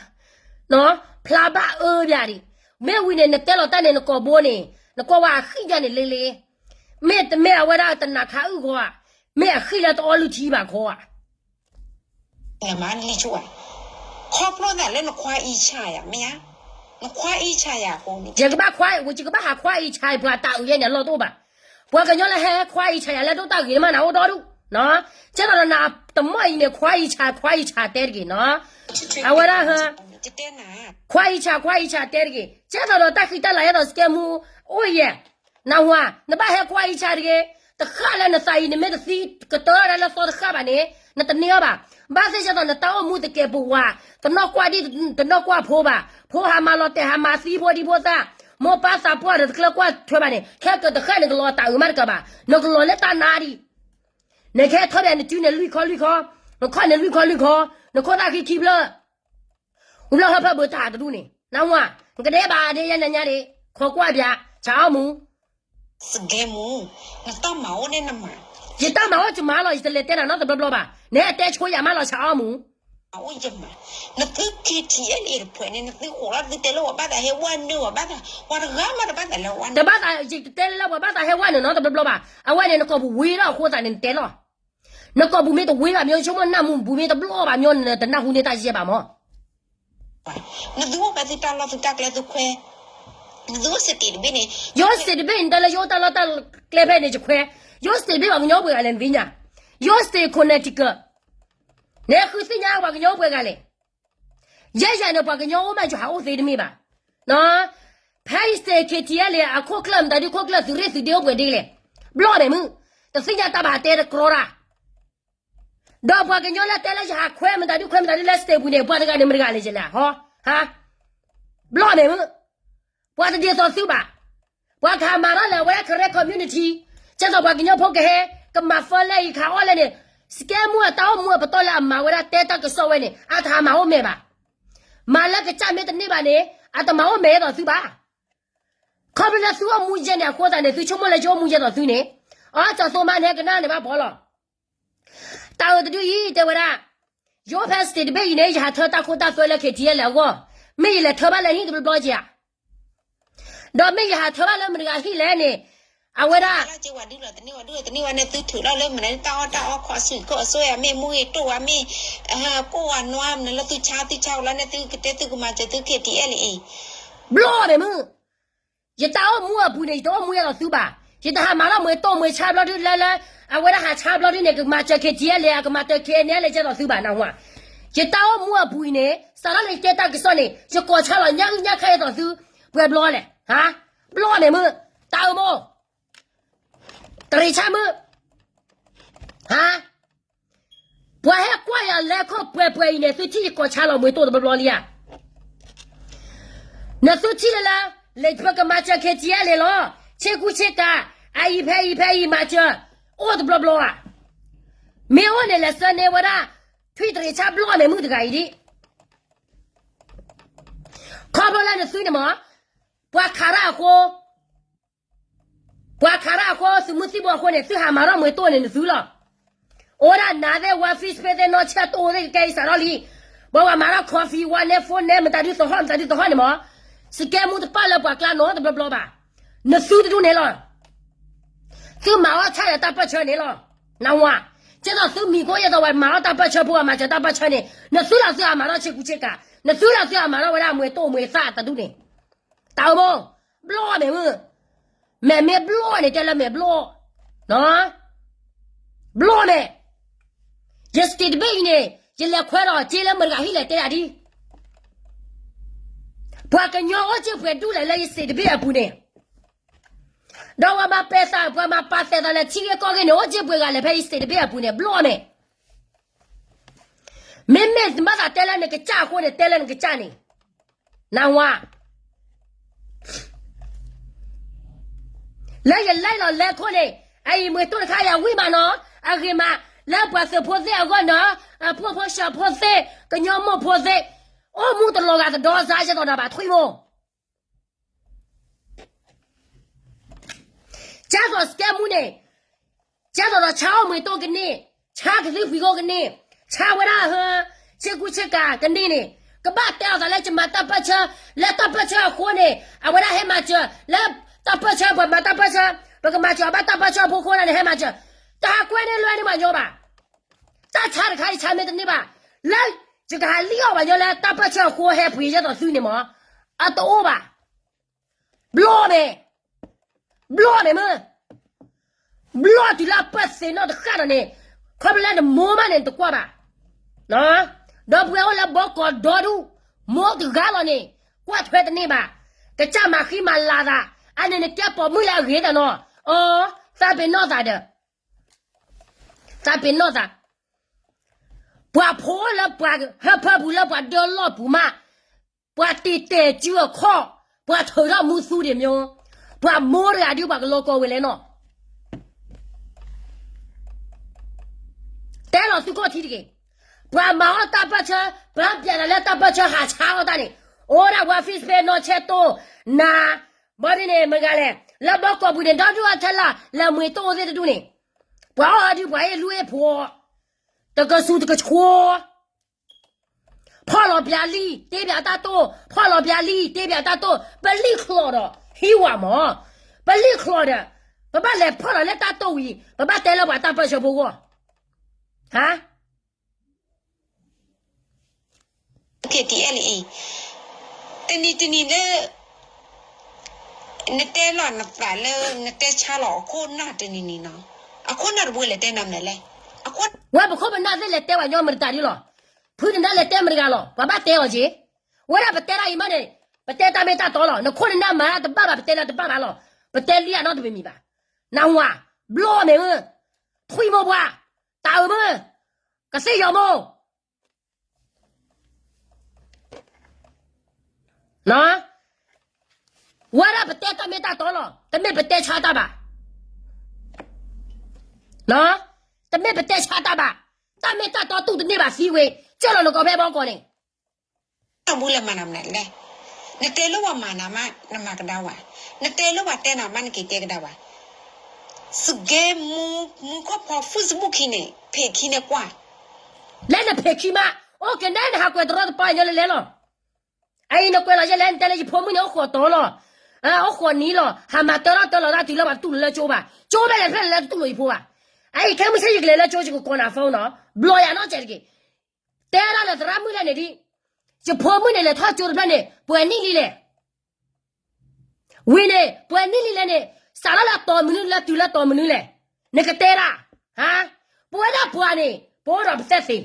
ဖျါဘၣ်အၢပၠးဒံး, မ့ၢ်ဝံၤန့ၣ် နတဲလီၤတၢ်န့ၣ် နကိာ်ဘိန့ၣ် နကွၢ်ဝဲအဃံညါန့ၣ်လ့လ့, မ့ၢ်တမ့ၢ်အဝဲဒၣ်တနၤခါအုၣ်ဂီၤဧါ, မ့ၢ်အဃံလၢတအီလုၢ်ထံဘၣ်ခီဧါ နမၤနလံၣ်ဆူၣ်ဧါ, ခီဖျိသးလၢနခွါအံၤဆါယၤ မ့ၢ်ဧါ, နခွါအံၤဆါယၤအဃိန့ၣ် ယကဘၣ်ခွါ, ယကဘၣ်ဟးခွါအံၤဆါ ပှၤတၢ်အုၣ်ယဲန့ၣ် အလီၢ်တအိၣ်ဘၣ်, ပှၤကညီလၢဟဲခွါအံၤဆါယၤလၢဒိၣ်တၢ်ဂ့ၤတမ့ၢ်နၤအိၣ်ဒီဒူၣ်, ကဲသိးဒီးနတမီၢ်အံၤန့ၣ် ခွါအံၤဆါ ခွါအံၤဆါတဲတဂ့ၤနီၤ, အဝဲဒၣ်ဟ ခွါအံၤဆါ ခွါအံၤဆါတဲတဂ့ၤ, ကဲသိးဒီးတၢ်ဃံတၢ်လၤယဲသိးစကဲမူအိၣ်ယဲ, နၢ်ဟူဧါ, နဘၣ်ဟဲခွါအံၤဆါတဂ့ၤ, တဃၣ်လၢနသးအံၤ နမ့ၢ်တသံကတၢၢ်ဒၣ်လၢသီတဃၣ်ဘၣ်န့ၣ် နတန့ၢ်အီၤဘၣ်, ဘၣ်သ့ၣ်ကဲသိးနတၢ်အိၣ်မူတကဲပဝး, တနီၣ်ကွၢ်ဒံၣ်တနီၣ်ကွၢ်ဖိဘၣ်, ဖိဟးမၤလီၤတဲာ်ဟးမၤသံဖိဒံဖိသၣ်, မိၢ်ပၢ်သးပှၢ်ဒီးတကျၢၤကွၢ်ထွဲဘၣ်န့ၣ် ခဲကတဃၣ်န့ၣ် ကလီၤတၢ်အုၣ်မးတကးဘၣ်, နကလီၤလၢတၢ်နါဒံး နကဟဲထီၣ်ဘၣ်နစုန့ၣ်လွံၢ်ခီလွံၢ်ခီ, နခီၣ်န့ၣ်လွံၢ်ခီလွံၢ်ခီ, နခိၣ်သၣ်ဃံခံဖျၢၣ်, ဝံၤဘျီဟၢဖၢဘၢတၢ်တဒူၣ်န့ၣ် နၢ်ဟူဧါ, နကဒဲးဘၣ်ဒ်ယဲနညါဒံး, ခိးကွၢ်ပၠး, ဆးအီၣ်မူ, စကဲမူ, နတၢ်မၤအိၣ်န့ၣ်နမၤ, ယတၢ်မၤအိၣ်ယမၤလီၤ, ယတလဲၤတဲနၤနီတဘျီဘျီဘၣ်, နဟဲတဲဆိယၤမးလီၤ ဆးအီၣ်မူ အိၣ်ယမၤ, နသု K T L A တဖုန့ၣ် နသုဃိးလီၤ သုတဲလၢပှၤဘၣ်သးဟဲဝဲနုာ် ပှၤဘၣ်သး, ပှၤတဂၤမးတဘၣ်သးလၢဝဲနုာ်, တဘၣ်သး ယတတဲလၢပှၤဘၣ်သးဟဲဝဲနုာ်နီတဘျီဘျီဘၣ်, အဝဲန့ၣ် နကိာ်ပူၤဝံၤဒီးအဃိသတးန့ၣ် နတဲလီၤ, နကိာ်ပူၤမ့ၢ်တဝံၤဘၣ် မ့ၢ်ဆိကမိၣ်နၢ်မူပူၤမ့ၢ်တဘျီဘၣ် မ့ၢ်နတနၢ်ဟူန့ၢ်တၢ်ယဲၢ်ဘၣ်မး နသုအိၣ်ဖဲသုတၢ်လီၢ်သုတၢ်ကျဲသုခွဲ, နသုအိၣ် state တဘ့ၣ်န့ၣ်, ယအိၣ် state တဘ့ၣ်န့ၣ် တၢ်လၢယအိၣ်တၢ်လီၢ်တၢ်ကျဲဖဲန့ၣ်ယခွဲ, ယအိၣ် state တဘ့ၣ်ပှၤကညီအိၣ်ပှဲၤဂၤလဲၣ်နသ့ၣ်ညါ, ယအိၣ် state Connecticut, နဃုသ့ၣ်ညါပှၤကညီအိၣ်ပှဲၤဂၤလဲၣ်, ယဲယၤန့ၣ် ပှၤကညီအိၣ်မးယဟးအိၣ်သ့တမ့ၢ်ဘၣ်, ဖဲအံၤ state K T L A အခိၣ်ကျၢၢ်မတၤဒုခိၣ်ကျၢၢ်သုးရ့ၣ်သုးဒ့အိၣ်ပှဲၤဒ်လဲၣ်, ဘျီန့ၣ်မုၢ်, တသ့ၣ်ညါတၢ်ဘၣ်တဲတကြီတၢ် ဒီးပှၤကညီလၢတဲလၢယဟးခွဲမတၤဒုခွဲမတၤဒုလၢ state ပူၤန့ၣ် ပှၤတဂၤန့ၣ်မတဂၤလဲၣ်ယလဲၣ်, ဟါ, ဘျီန့ၣ်မုၢ်, ပှၤတဒ်သိးသုဘၣ်, ပှၤကဟးမၤထီၣ်လၢအဝဲဒၣ် Karen community, ကဲသိးပှၤကညီဖိကဟဲ, ကမၤဖၢလၢအံၤခးအီၣ်လဲၣ်န့ၣ်, စကဲမူအတၢ်အိၣ်မူအပတီၢ်လၢအမၤဝဲဒၣ်တဲတၢ်ကစီၣ်ဝဲန့ၣ် အတဟးမၤအိၣ်မဲာ်ဘၣ်, မၤလၢကစၢ်မ့ၢ်တန့ၢ်ဘၣ်န့ၣ် အတမၤအိၣ်မဲာ်ဒ်သိးသုဘၣ် ခီဖျိလၢသုအိၣ်မူယဲၢ်န့ၣ်အဃိသတးန့ၣ် သုဆိကမိၣ်လၢယအိၣ်မူယဲၢ်သိးသုန့ၣ်, အကၠီသိမးန့ၣ်ကနၣ်န့ၣ်ဘၣ်ဖီလီၤ, တၢ်အုးတဒုအံၤတဲဝဲဒၣ်, ယအိၣ်ဖဲ state တဘ့ၣ်အံၤန့ၣ် ယဟးထၢတၢ်ခိတၢ်သွဲလၢ K T L A အဂီၢ်, မ့ၢ်ယလဲၤထၢဘၣ်လၢဟံၣ်တဘျီဘျီက့ၤဧါ, ဒီးမ့ၢ်ယဟးထၢဘၣ်လၢမတၤတဂၤဟံၣ်လဲၣ်န့ၣ်, အဝဲဒၣ် တနံၣ်ဝဲဒုၣ်တနံၣ်ဝဲန့ၣ် သုထုးထီၣ်လၢမနုၤတၢ်အီၣ်တၢ်အီခီဆူၣ်ကီၢ်အစိယၤမ့ၢ်မူဂ့ၤတိၢ်ဝဲမ့ၢ်, ကိၢ်ဝဲနွါမနုၤလၢသုဆါသုဆါဝဲလီၤန့ၣ် သုကတဲသုကမၤစၢၤသု K T L A အံၤ, ဘျီန့ၣ်မုၢ်, ယတၢ်အိၣ်မူအပူၤန့ၣ် ယတအိၣ်မူယဲသိးသုဘၣ်, ယတဟးမၤထီၣ်မွဲတိၢ်မွဲဆါဘျီဒုလၢလၢ, အဝဲဒၣ်ဟးဆါဘျီဒုန့ၣ် ကမၤစၢၤ K T L A အကမၤစၢၤ K N L ယဲသိးသုဘၣ်နၢ်ဟူဧါ, ယတၢ်အိၣ်မူအပူၤအံၤန့ၣ် စးထီၣ်လၢယတဲတၢ်ကစီၣ်န့ၣ် ယကိးဆါလီၤညၣ်အုၣ်ညၣ်ခါယဲသိးသု, ပှဲၤဘျီလဲၣ်, ဟါ, ဘျီန့ၣ်မုၢ်, တၢ်အိၣ်မူ တရံးဆၢမုၢ်, ဟါ, ပှၤဟဲကွၢ်ယၤလဲၤခိၣ်ပှဲၤပှဲၤအံၤန့ၣ် သုထံၣ်ယကိးဆါလီၤမွ့တိၣ်တဘျီဘျီလံဧါ. နသုထံၣ်လၢလၢ လၢပကမၤစၢၤ ခ့ၣ်ကၠံအလဲၤလီၤ, ဆ့ကူဆ့ကၤ, အအံၤဖဲအံၤဖဲအံၤမၤစၢၤ, အိၣ်တဘျီဘျီဧါ. မ့ၢ်အိၣ်န့ၣ် လဲၤဆှၢန့ၢ်ဝဲဒၣ် ထွံၣ်တရံးဆၣ်ဘျီၣ်မဲာ်မုၣ်တဂၤအံၤဒ် ခီဖျိလၢနသုန့ၣ်မး, ပှၤခးတၢ်အဃိ, ပှၤခးတၢ်အဃိ သုးမုၢ်သံၣ်ဘိအဃိန့ၣ် သုဟးမၤထီၣ်မွ့တိၣ်န့ၣ် နသုလီၤ. အိၣ်ဒၣ်နၤသ့ၣ် ဝါ Facebook သ့ၣ် နီၢ်ဆဲတိၣ်သ့ၣ် ကကဲအံၤစးထီၣ်လံ. ပှၤဝဲမၤထီၣ် coffee ဝါ နဲ phone နဲ မတၤဒုသဟီၣ် မတၤဒုသဟီၣ်န့ၣ်မး, စကဲမူတပၣ်လၢပှၤကျါနီတဘျီဘျီဘၣ်. နသုတဒူၣ်န့ၣ်လီၤ. သုမၤအီၣ်ဆၣ်ဒီးတၢ်ပၢၢ်ဆၢန့ၣ်လီၤ. နဝၤ, ကဲသိးသုမံၤကိးယဲၢ်သိးဝဲမၤအီၣ်တၢ်ပၢၢ်ဆၢဖိ အမၤစၢၤတၢ်ပၢၢ်ဆၢန့ၣ် နသုလီၤသုအမၤထီၣ်ဆ့ကူဆ့ကၤ, နသုလီၤသုအမၤထီၣ်ဝဲဒၣ်မွ့တိၣ်မွ့သၣ်တဒူၣ်န့ၣ်, တၢ်အိၣ်မး, ဘျီၣ်မဲာ်မုၢ်, မဲာ်မ့ၢ်ဘျီၣ်န့ၣ် တဲလၢမဲာ်ဘျီၣ်, ဘျီၣ်မဲာ်, ယ state တဘ့ၣ်အံၤန့ၣ် ယလဲၤခွဲးဒီးက့လၢမတၤဂၤဟံၣ်လဲၣ်တဲဒၣ်ဒ် ပှၤကညီအိၣ်စ့ၢ်ပှဲၤဒူၣ်လဲၣ်လၢယ state တဘ့ၣ်အပူၤန့ၣ်, ဒီးပှၤမၤပဲာ်သး ပှၤမၤပာ်သဲးသးလဲၤထံဂ့ၢ်ကီၢ်ဂ့ၢ်န့ၣ် အိၣ်စ့ၢ်ပှဲၤဂၤလဲၣ်ဖဲယ state တဘ့ၣ်အပူၤန့ၣ် ဘျီၣ်မဲာ်, မ့မ့ၢ်နဘၣ်သးတဲလၢနကစၢ်အဃိန့ၣ် တဲလၢနကစၢ်န့ၣ်, နဝၤ လၢယလဲၤလီၤလဲၤခိၣ်န့ၣ် အအံၤမွ့တိၣ်တခါယၤဝံၣ်မးနီၤ, အဂ့ၤမး, လၢပှၤသုးဖိသ့ၣ်အဂီၢ်နီၤ, အဖိဖိဆၢဖိသ့ၣ် ကညီမိၢ်ဖိသ့ၣ်, အိၣ်မူတလီၤဂာ်တဒီစါယဲသိးနၤဘၣ်ထွံၣ်မိၢ်, ကဲသိးစကဲမူန့ၣ်, ကဲသိးဒီးဆါအိၣ်မွ့တိၣ်ကန့ၢ်, ဆါကသံၣ်ဖှံကိကန့ၢ်, ဆါဝဲဒၣ်ဟၢ, ဆ့ကူဆ့ကၤကန့ၢ်န့ၣ်, ကဘၣ်တဲအီၤသးလၢယမၤတၢ်ပၢၢ်ဆၢ, လၢတၢ်ပၢၢ်ဆၢအဃိန့ၣ် အဝဲဒၣ်ဟဲမၤစၢၤ, လၢတၢ်ပၢၢ်ဆၢပှၤမၤတၢ်ပၢၢ်ဆၢ, ပကမၤစၢၤအဘၣ်တၢ်ပၢၢ်ဆၢအဖိအဃိန့ၣ် ဟဲမၤစၢၤ, တဟးကွဲန့ၢ်လွဲန့ၢ်ပှၤညီဘၣ်. တၢ်ဆါတခါအံၤဆါမ့ၢ်တန့ၢ်ဘၣ်, လၢယကဟးလံၣ်အီၣ်ပှၤညီလၢတၢ်ပၢၢ်ဆၢအဃိဟဲပှ့ၤယဲသိးသုန့ၣ်မး, အတအိၣ်ဘၣ်. ဘျီၣ်မဲာ်, ဘျီၣ်မဲာ်မုၢ်, ဘျီၣ်တုၤလၢအပၢၢ်သ့ၣ်နီၣ်တဃၣ်ဒီးန့ၣ်, ခီဖျိလၢနမိၢ်မးန့ၣ် နတကွၢ်ဘၣ်. ဒီပုၢ်ဝဲၢ်အိၣ်လၢဘီကီးဒီဒူၣ်, မိၢ်တဂၤလီၤန့ၣ်, ကွၢ်ထွဲတန့ၢ်ဘၣ်, ကစၢ်မၤဃံမၤလၤသး, အန့ၣ်နကဲပိာ်မုၣ်လၢအဂ့ၤတနီၤ, အီ, သးပ့ၤနီၣ်သးဒီး, သးပ့ၤနီၣ်သး ပှၤဖိလၢပှၤဟၢဖၢပူၤလၢပှၤဒၢလီၢ်ပူၤမး, ပှၤတံာ်တဲာ်စုအခီၣ်, ပှၤထုးထီၣ်မူသူဒံးမ့ၢ်, ပှၤမိၢ်တဂၤဒုးပှၤကလီၤကီဝဲလဲၣ်နီၤ. တဲလီၤသုကီၢ်ထံတဂ့ၤ, ပှၤမၤအီၣ်တၢ်ပၢၢ်ဆၢ, ပှၤပျဲသးလၢတၢ်ပၢၢ်ဆၢဟးဆါအီၣ်တၢ်န့ၣ်, အိၣ်ဒၣ်ဝဲ Facebook နီၢ်ဆဲတိၢ်, နၤ, ဘီဒ်န့ၣ် မတၤလဲၣ်, လၢဘီကီးပူၤန့ၣ် ဒီဒူၣ်အထဲလၢ် လၢမွ့တိၣ်အိၣ်သ့ၣ်တဒူၣ်န့ၣ်, ပှၤအီၣ်ဒုးပှၤအ့ၣ်လူအ့ၣ်ဖိ, တကဆူးတကဆှီ ဖီၣ်လီၤပျးလံ, တ့ပျးတၢ်တိၢ်, ဖီၣ်လီၤပျးလံ, တ့ပျးတၢ်တိၢ်, ပလံၣ်ချီးဒီး ဟံးဝဲမး, ပလံၣ်ချီးဒီး, ပဘၣ်လဲၤဖီၣ်လီၤလၢတၢ်တိၢ်ဝံၤ, ပဘၣ်တဲလၢပှၤတၢ်ပၢၢ်ဆၢဖိဂီၢ်, ဟါ KTLA တနံၤတနံၤလၢ နတဲလီၤနသးလၢ နတဲဆါလီၤအခိၣ်နၢ်တနံၤနံၤနီၤ, အခိၣ်နၢ်တဘိလဲၤတဲနၤမနုၤလဲၣ်, အခိၣ် ဝဲပခိၣ်ပနၢ်သ့ၣ်လဲၤတဲပှၤညီမတၤဒ်လီၤ, ဖုနနၢ်လဲၤတဲမတၤဂၤလီၤ, ပှၤဘၣ်တဲအီၤက့ၤ, ဝဲဒၣ်ပတဲတၢ်အံၤမးန့ၣ်, ပတဲတၢ်မ့ၢ်တၢ်တီလီၤ, နခိၣ်နနၢ်မၤတဘၣ်ဘၣ် ပတဲလၢတဘၣ်ဘၣ်လီၤ, ပတဲလံအနီတမံၤမံၤဘၣ်, နဝၤ, ဘျီၣ်မဲာ်မုၢ်, ထွံၣ်မိၢ်ပှၢ်, တၢ်အုးမုၢ်, ကသ့ၣ်ယီၤမိၢ် ဝဲဒၣ်ပတဲတၢ်မ့ၢ်တၢ်တီလီၤ, တမ့ၢ်ပတဲဆါတၢ်ဘၣ်, တမ့ၢ်ပတဲဆါတၢ်ဘၣ်, တၢ်မ့ၢ်တၢ်တီတူၢ်တန့ၢ်ဘၣ်သံဝဲ, ကၢၢ်လီၤနကိးဖဲဘီကီးန့ၣ် တၢ်ဘူလဲၤမၤနၤမနုၤလဲၣ်, နတဲလၢပှၤမၤနၤမး နမၤကဒါဝဲ, နတဲလၢပှၤတဲနၤမး နက့ၤတဲကဒါဝဲ, စကဲမူ, မူခိၣ်ဖီ Facebook ခံန့ၣ် ဖံးခံန့ၣ်ကွၢ်, လၢနဖံးခံမး, အိၣ်က့ၤနဲနဟးကွဲးတရီတပါ ညီလၢလဲၤလီၤ, အအံၤနကွဲးလီၤယဲလဲၣ် နတဲလၢယဖိမုၣ်န့ၣ် အိၣ်ဃိးတီၤလီၤ, အိၣ်ဃိးနံၤလီၤ, ဟးမၤတၢထီၣ်တၢလီၤတၢ်တုၤလၢပှၤတတူၢ်လိာ်လၢကၠိဘၣ်, ကၠိဘၣ်လဲၤဖျဲၣ်လၢတတူၢ်လိာ်ယဖိဘၣ်, အအံၤခဲမုၢ်ဆ့ၣ်ယကလဲၤလၢကၠိ ယကကိးနၤ phone နီၤ, ဘျီယၤနီတစဲးတက့ၢ်, တဲဒၣ်လၢသရၣ်မုၣ်လဲၣ်န့ၣ်ဒ်, ယဖိမုၣ်န့ၣ် လဲၤထီၣ်ကၠိတဖျၢၣ်န့ၣ် ပှဲၤနံၣ်လံလဲၣ် ဝံၤန့ၣ် ပှဲၤနံၣ်လံလဲၣ်န့ၣ်, စးထီၣ်လၢတီၤမနုၤလၢတုၤလၢတီၤမနုၤလဲၣ်, နကတဲဒၣ်, ဟါ, ပဝဲဒၣ်ပှၤန့ၣ် ပအိၣ်ဒီးပသဲၣ်သ့ၣ်,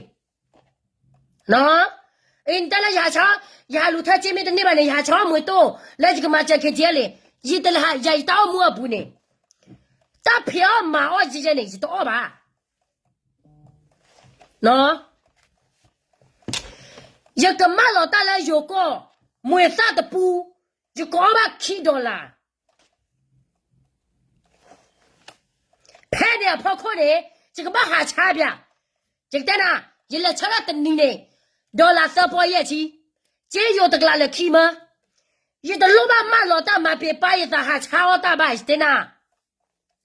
အံၤနတဲလၢယဟးဆါ, ယဟးလူၤထၢစ့မ့ၢ်တန့ၢ်ဘၣ်န့ၣ် ယဟးဆါအီၣ်မွ့တိၢ်, လၢယကမၤစၢၤ ခ့ၣ်ကၠံ လံ, ယတဟး, ယၤယတၢ်အိၣ်မူအပူၤန့ၣ်, တၢ်ဖံးအီၣ်မၤအီၣ်ယဲယဲန့ၣ် ယတအီၣ်ဘၣ် ယကမၢလီၤတၢ်လၢယိၤကီၢ်, မွဲၤသၣ်တပူ, ယကအီၣ်ဘၣ်ခံ dollar. ဖဲန့ၣ်အဖီခိၣ်န့ၣ် ယကဘၣ်ဟးဆါပၠး, ယကတဲနၤ, ယလဲၤဆၢထၢၣ်တနံၤန့ၣ် dollar သၢပီယဲၢ်ဆံ, စ့ယိၤတကလးလၢခံမၢ, ယတလိၣ်ဘၣ်မၢလီၤတၢ်မၤပ့ၤပာ်ယသးဟးဆါအီၣ်တၢ်ဘၣ် ယတဲနၤ,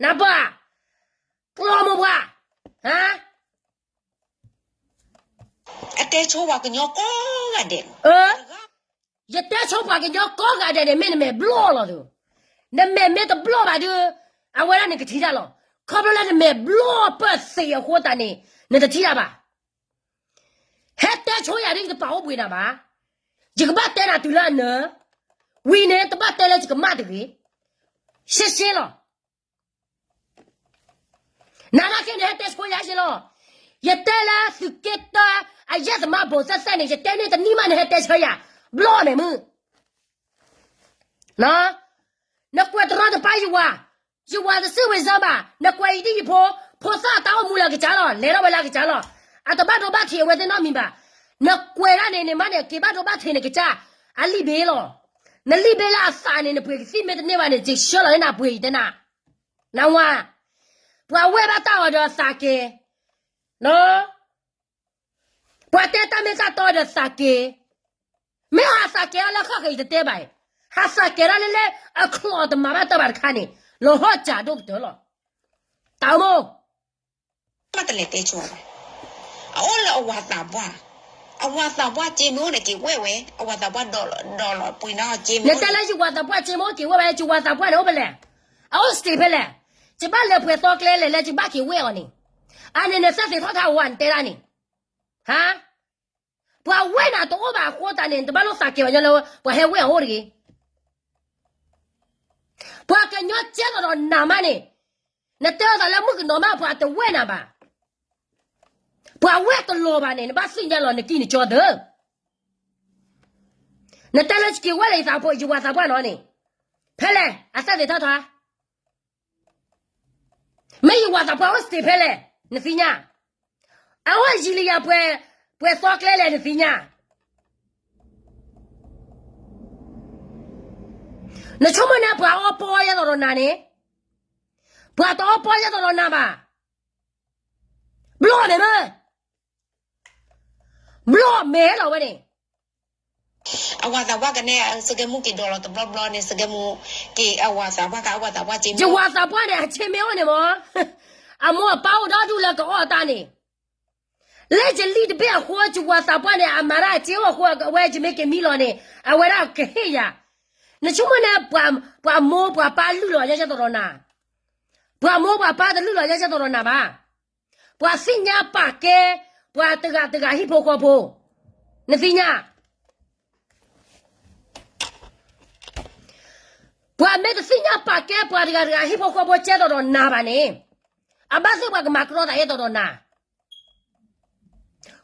နၢ်ပၢၢ်, ကျီမိၢ်ပှၢ်, ဟါ အတဲဆိပှၤကညီကိးဂၤဒဲးလီၤ. ယတဲဆိပှၤကညီကိးဂၤဒဲးန့ၣ် မ့ၢ်နမဲာ်ဘျီၣ်လီၤသု, နမဲာ်မ့ၢ်တဘျီၣ်ဘၣ်ဒီး အဝဲဒၣ်နကထံၣ်တၢ်လီၤ. ခီဖျိလၢနမဲာ်ဘျီၣ်ပၢၢ်သ့အဃိသတးန့ၣ် နတထံၣ်တၢ်ဘၣ်. ဟဲတဲဆိယၤဒ်ယတပာ်အိၣ်ဘှံးနၤဘၣ်, ယကဘၣ်တဲနၤတုၤလၢအနၢၤ, ဝံၤန့ၣ် တဘၣ်တဲလၢယကမၣ်တဂ့ၤ, ရှဲရှဲလီၤ. နၤနာ်က့န့ၣ် ဟဲတဲဆိယၤရှဲလီၤ. ယတဲလၢသုးက့တၢ အယဲၢ်သမါဘိးသဲသဲန့ၣ် ယတဲန့ၢ်တနံၣ်မး နဟဲတဲဆၢယၤ, ဘျီၣ်န့ၣ်မုၢ် နကွဲးတရီတပါယဝၤ, ယဝၤတစံးဝ့ၤစၢဘၣ်, နကွဲးအံၤဒ်ယဖိ, ဖိသၣ်တၢ်အိၣ်မူလၢအကစၢ်လီၤ, လဲၤထီၣ်ဝဲလၢအကစၢ်လီၤ, အတဘၣ်ဒိဘၣ်ထံးအဝဲသ့ၣ်နီတမံၤဘၣ်. နကွဲးဒၣ်န့ၣ်န့ၣ်မးန့ၣ် က့ၤဘၣ်ဒိဘၣ်ထံးနကစၢ်, အလံာ်ဘ့လီၤ. နလံာ်ဘ့လၢအသးန့ၣ် နပှ့ၤကသံၣ်မ့ၢ်တန့ၢ်ဘၣ်န့ၣ် ယဆှၢလီၤလၢနပှ့ၤယတဲနၤ, နဝၤ, ပှၤဝဲၢ်ဘၣ်တၢ်အီၤဒီးအသးကဲၤ ပှၤတဲတၢ်မ့ၢ်တၢ်တီဒီးသးကဲၤ, မ့ၢ်ဟးသးကဲၤအီၤလၢခီၣ်ဃဲၤအံၤတတဲဘၣ်အံၤ, ဟးသးကဲၤဒၣ်လၢလၢအချီၣ်အီၤတမၤဘၣ်တၢ်ဘၣ်တခါန့ၣ်, လီၤဟီၣ်စၢ်ဒိၣ်ကတၢၢ်လီၤ. တၢ်အိၣ်မိၢ် မ့ၢ်တလဲၤတဲဆိဘၣ်, အအိၣ်လၢအဝၤသးပှၢ်, အဝၤသးပှၢ်စ့မ့ၢ်အိၣ်န့ၣ်က့ၤဝဲၢ်ဝဲ, အဝၤသးပှၢ်ဒီးလီၤပှ့ၤနီၣ်စ့မ့ၢ်, နတဲလၢယဝၤသးပှၢ်စ့မ့ၢ်အိၣ်က့ၤဝဲၢ်ဝဲ, ယဝၤသးပှၢ်န့ၣ်အိၣ်ဖဲလဲၣ်, အအိၣ်စတ့းဖဲလဲၣ်, ယဘၣ်လဲၤပှဲၤသီကျဲလဲၣ်လၢယဘၣ်က့ၤဝဲၢ်အီၤန့ၣ်, အန့ၣ်န့ၣ်သ့ၣ်သ့ၣ်ထီၣ်ထါဝၤ နတဲဒၣ်န့ၣ်, ဟါ ပှၤဝဲၢ်နၤတအိၣ်ဘၣ်အဃိသတးန့ၣ် နတဘၣ်လိၣ်သးကဲၤအီၤညီလၢ ပှၤဟဲဝဲၢ်အအိၣ်တဂ့ၤ. ပှၤကညီကဲသိးဒီးနၤမးန့ၣ်, နတဲအသးလၢမုၣ်ကနီၤမး ပှၤတဝဲၢ်နၤဘၣ်, ပှၤဝဲၢ်တလီၤဘၣ်န့ၣ် နဘၣ်သ့ၣ်ညါလီၤနကံၢ်နကၠီသၢ, နတဲလၢယက့ၤဝဲၢ်လၢယသးဖိ ယဝၤသးပှၢ်နီၤန့ၣ်, ဖဲလဲၣ် အသ့ၣ်သ့ၣ်ထီၣ်ထါ မ့ၢ်ယဝၤသးပှၢ်အိၣ်စတ့းဖဲလဲၣ် နသ့ၣ်ညါ, အအိၣ်ယံၤလံယၤပှဲၤ, ပှဲၤသီကျဲလဲၣ် နသ့ၣ်ညါ, နဆိကမိၣ်န့ၣ် ပှၤအီပီယဲသိးဒီးနၤန့ၣ်, ပှၤတအီပီယဲသိးဒီးနၤဘၣ်, ဘျီၣ်မဲာ်မ့ၢ် ဘျီၣ်မဲာ်လီၤဝဲန့ၣ်, အဝၤသးပှၢ်ကနဲ စကဲမူက့ၤဒီးလီၤတဘျီဘျီန့ၣ် စကဲမူက့ၤအဝၤသးပှၢ်က အဝၤသးပှၢ်စ့မ့ၢ်, ယဝၤသးပှၢ်န့ၣ် အစ့မ့ၢ်အိၣ်န့ၣ်မ့ၢ်, အမိၢ်အပၢ်အိၣ်ဒီဒူၣ်လၢကအီၣ်တၢ်န့ၣ်, လၢယလံာ်တဘ့ၣ်အဃိ ယဝၤသးပှၢ်န့ၣ် အမၤတၢ်အစ့အိၣ်အဃိ အဝဲယမ့ၢ်က့ၤမံလီၤန့ၣ် အဝဲဒၣ်ကဟ့ၣ်ယၤ, နဆိကမိၣ်န့ၣ် ပှၤမိၢ်ပှၤပၢ်လုၢ်လီၤယဲယဲသိးဒီးနၤ, ပှၤမိၢ်ပှၤပၢ်တလုၢ်လီၤယဲယဲသိးဒီးနၤဘၣ်, ပှၤသ့ၣ်ညါပာ်ကဲ ပှၤတဂၤတဂၤဟံၣ်ဖိဃီဖိ, နသ့ၣ်ညါ, ပှၤမ့ၢ်တသ့ၣ်ညါပာ်ကဲပှၤတဂၤတဂၤဟံၣ်ဖိဃီဖိကဲသိးဒီးနၤဘၣ်န့ၣ်, အဘၣ်သ့ၣ်ပှၤကမၤကရီသးယဲသိးဒီးနၤ,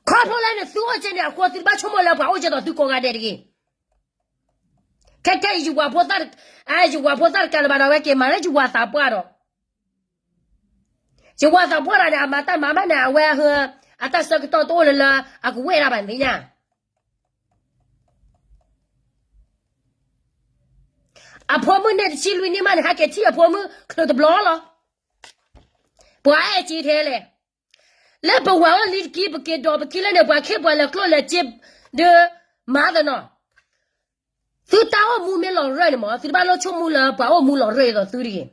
ခီဖျိလၢနသုအိၣ်ကဲန့ၣ်အဃိ သုတဘၣ်ဆိကမိၣ်လၢပှၤအိၣ်ကဲသိးသုကိးဂၤဒဲးတဂ့ၤ, ခဲကဲအံၤ ယဝၤဖိသၣ်တကးလၢၤဘၣ်ဒီး အဝဲက့ၤမၤလၢယဝၤသးပှၢ်ဒီး ယဝၤသးပှၢ်တဂၤန့ၣ် အမၤတၢ်မၤဘၣ်န့ၣ် အဝဲ အတၢ်ဆၢကတီၢ်တအိၣ်လၢလၢ အကဝဲၢ်ဒၣ်ဘၣ်န့ၣ်ညါ, အဖိမုၣ်န့ၣ်တဆံလွံၢ်နံၣ်မးန့ၣ် ဟဲက့ၤထံၣ်အဖိမုၣ်ချုးတဘျီလီၤ, ပှၤအဲၣ်က့ၤထဲလဲၣ်, လၢပဝၤအိၣ်လံတကံၢ် ပက့ၤဒိးပခံလၢန့ၣ် ပှၤခ့ၣ်ပှၤလဲၤကျိၣ်လဲၤစ့ ဒီး မၤသနီၤ သုတၢ်အိၣ်မူမ့ၢ်လီၤရၢၢ်န့ၣ်မး သုတဘၣ်လိၣ်ဆိကမိၣ်လၢပှၤအိၣ်မူလီၤရၢၢ်အသိးသုတဂ့ၤ, ဒီး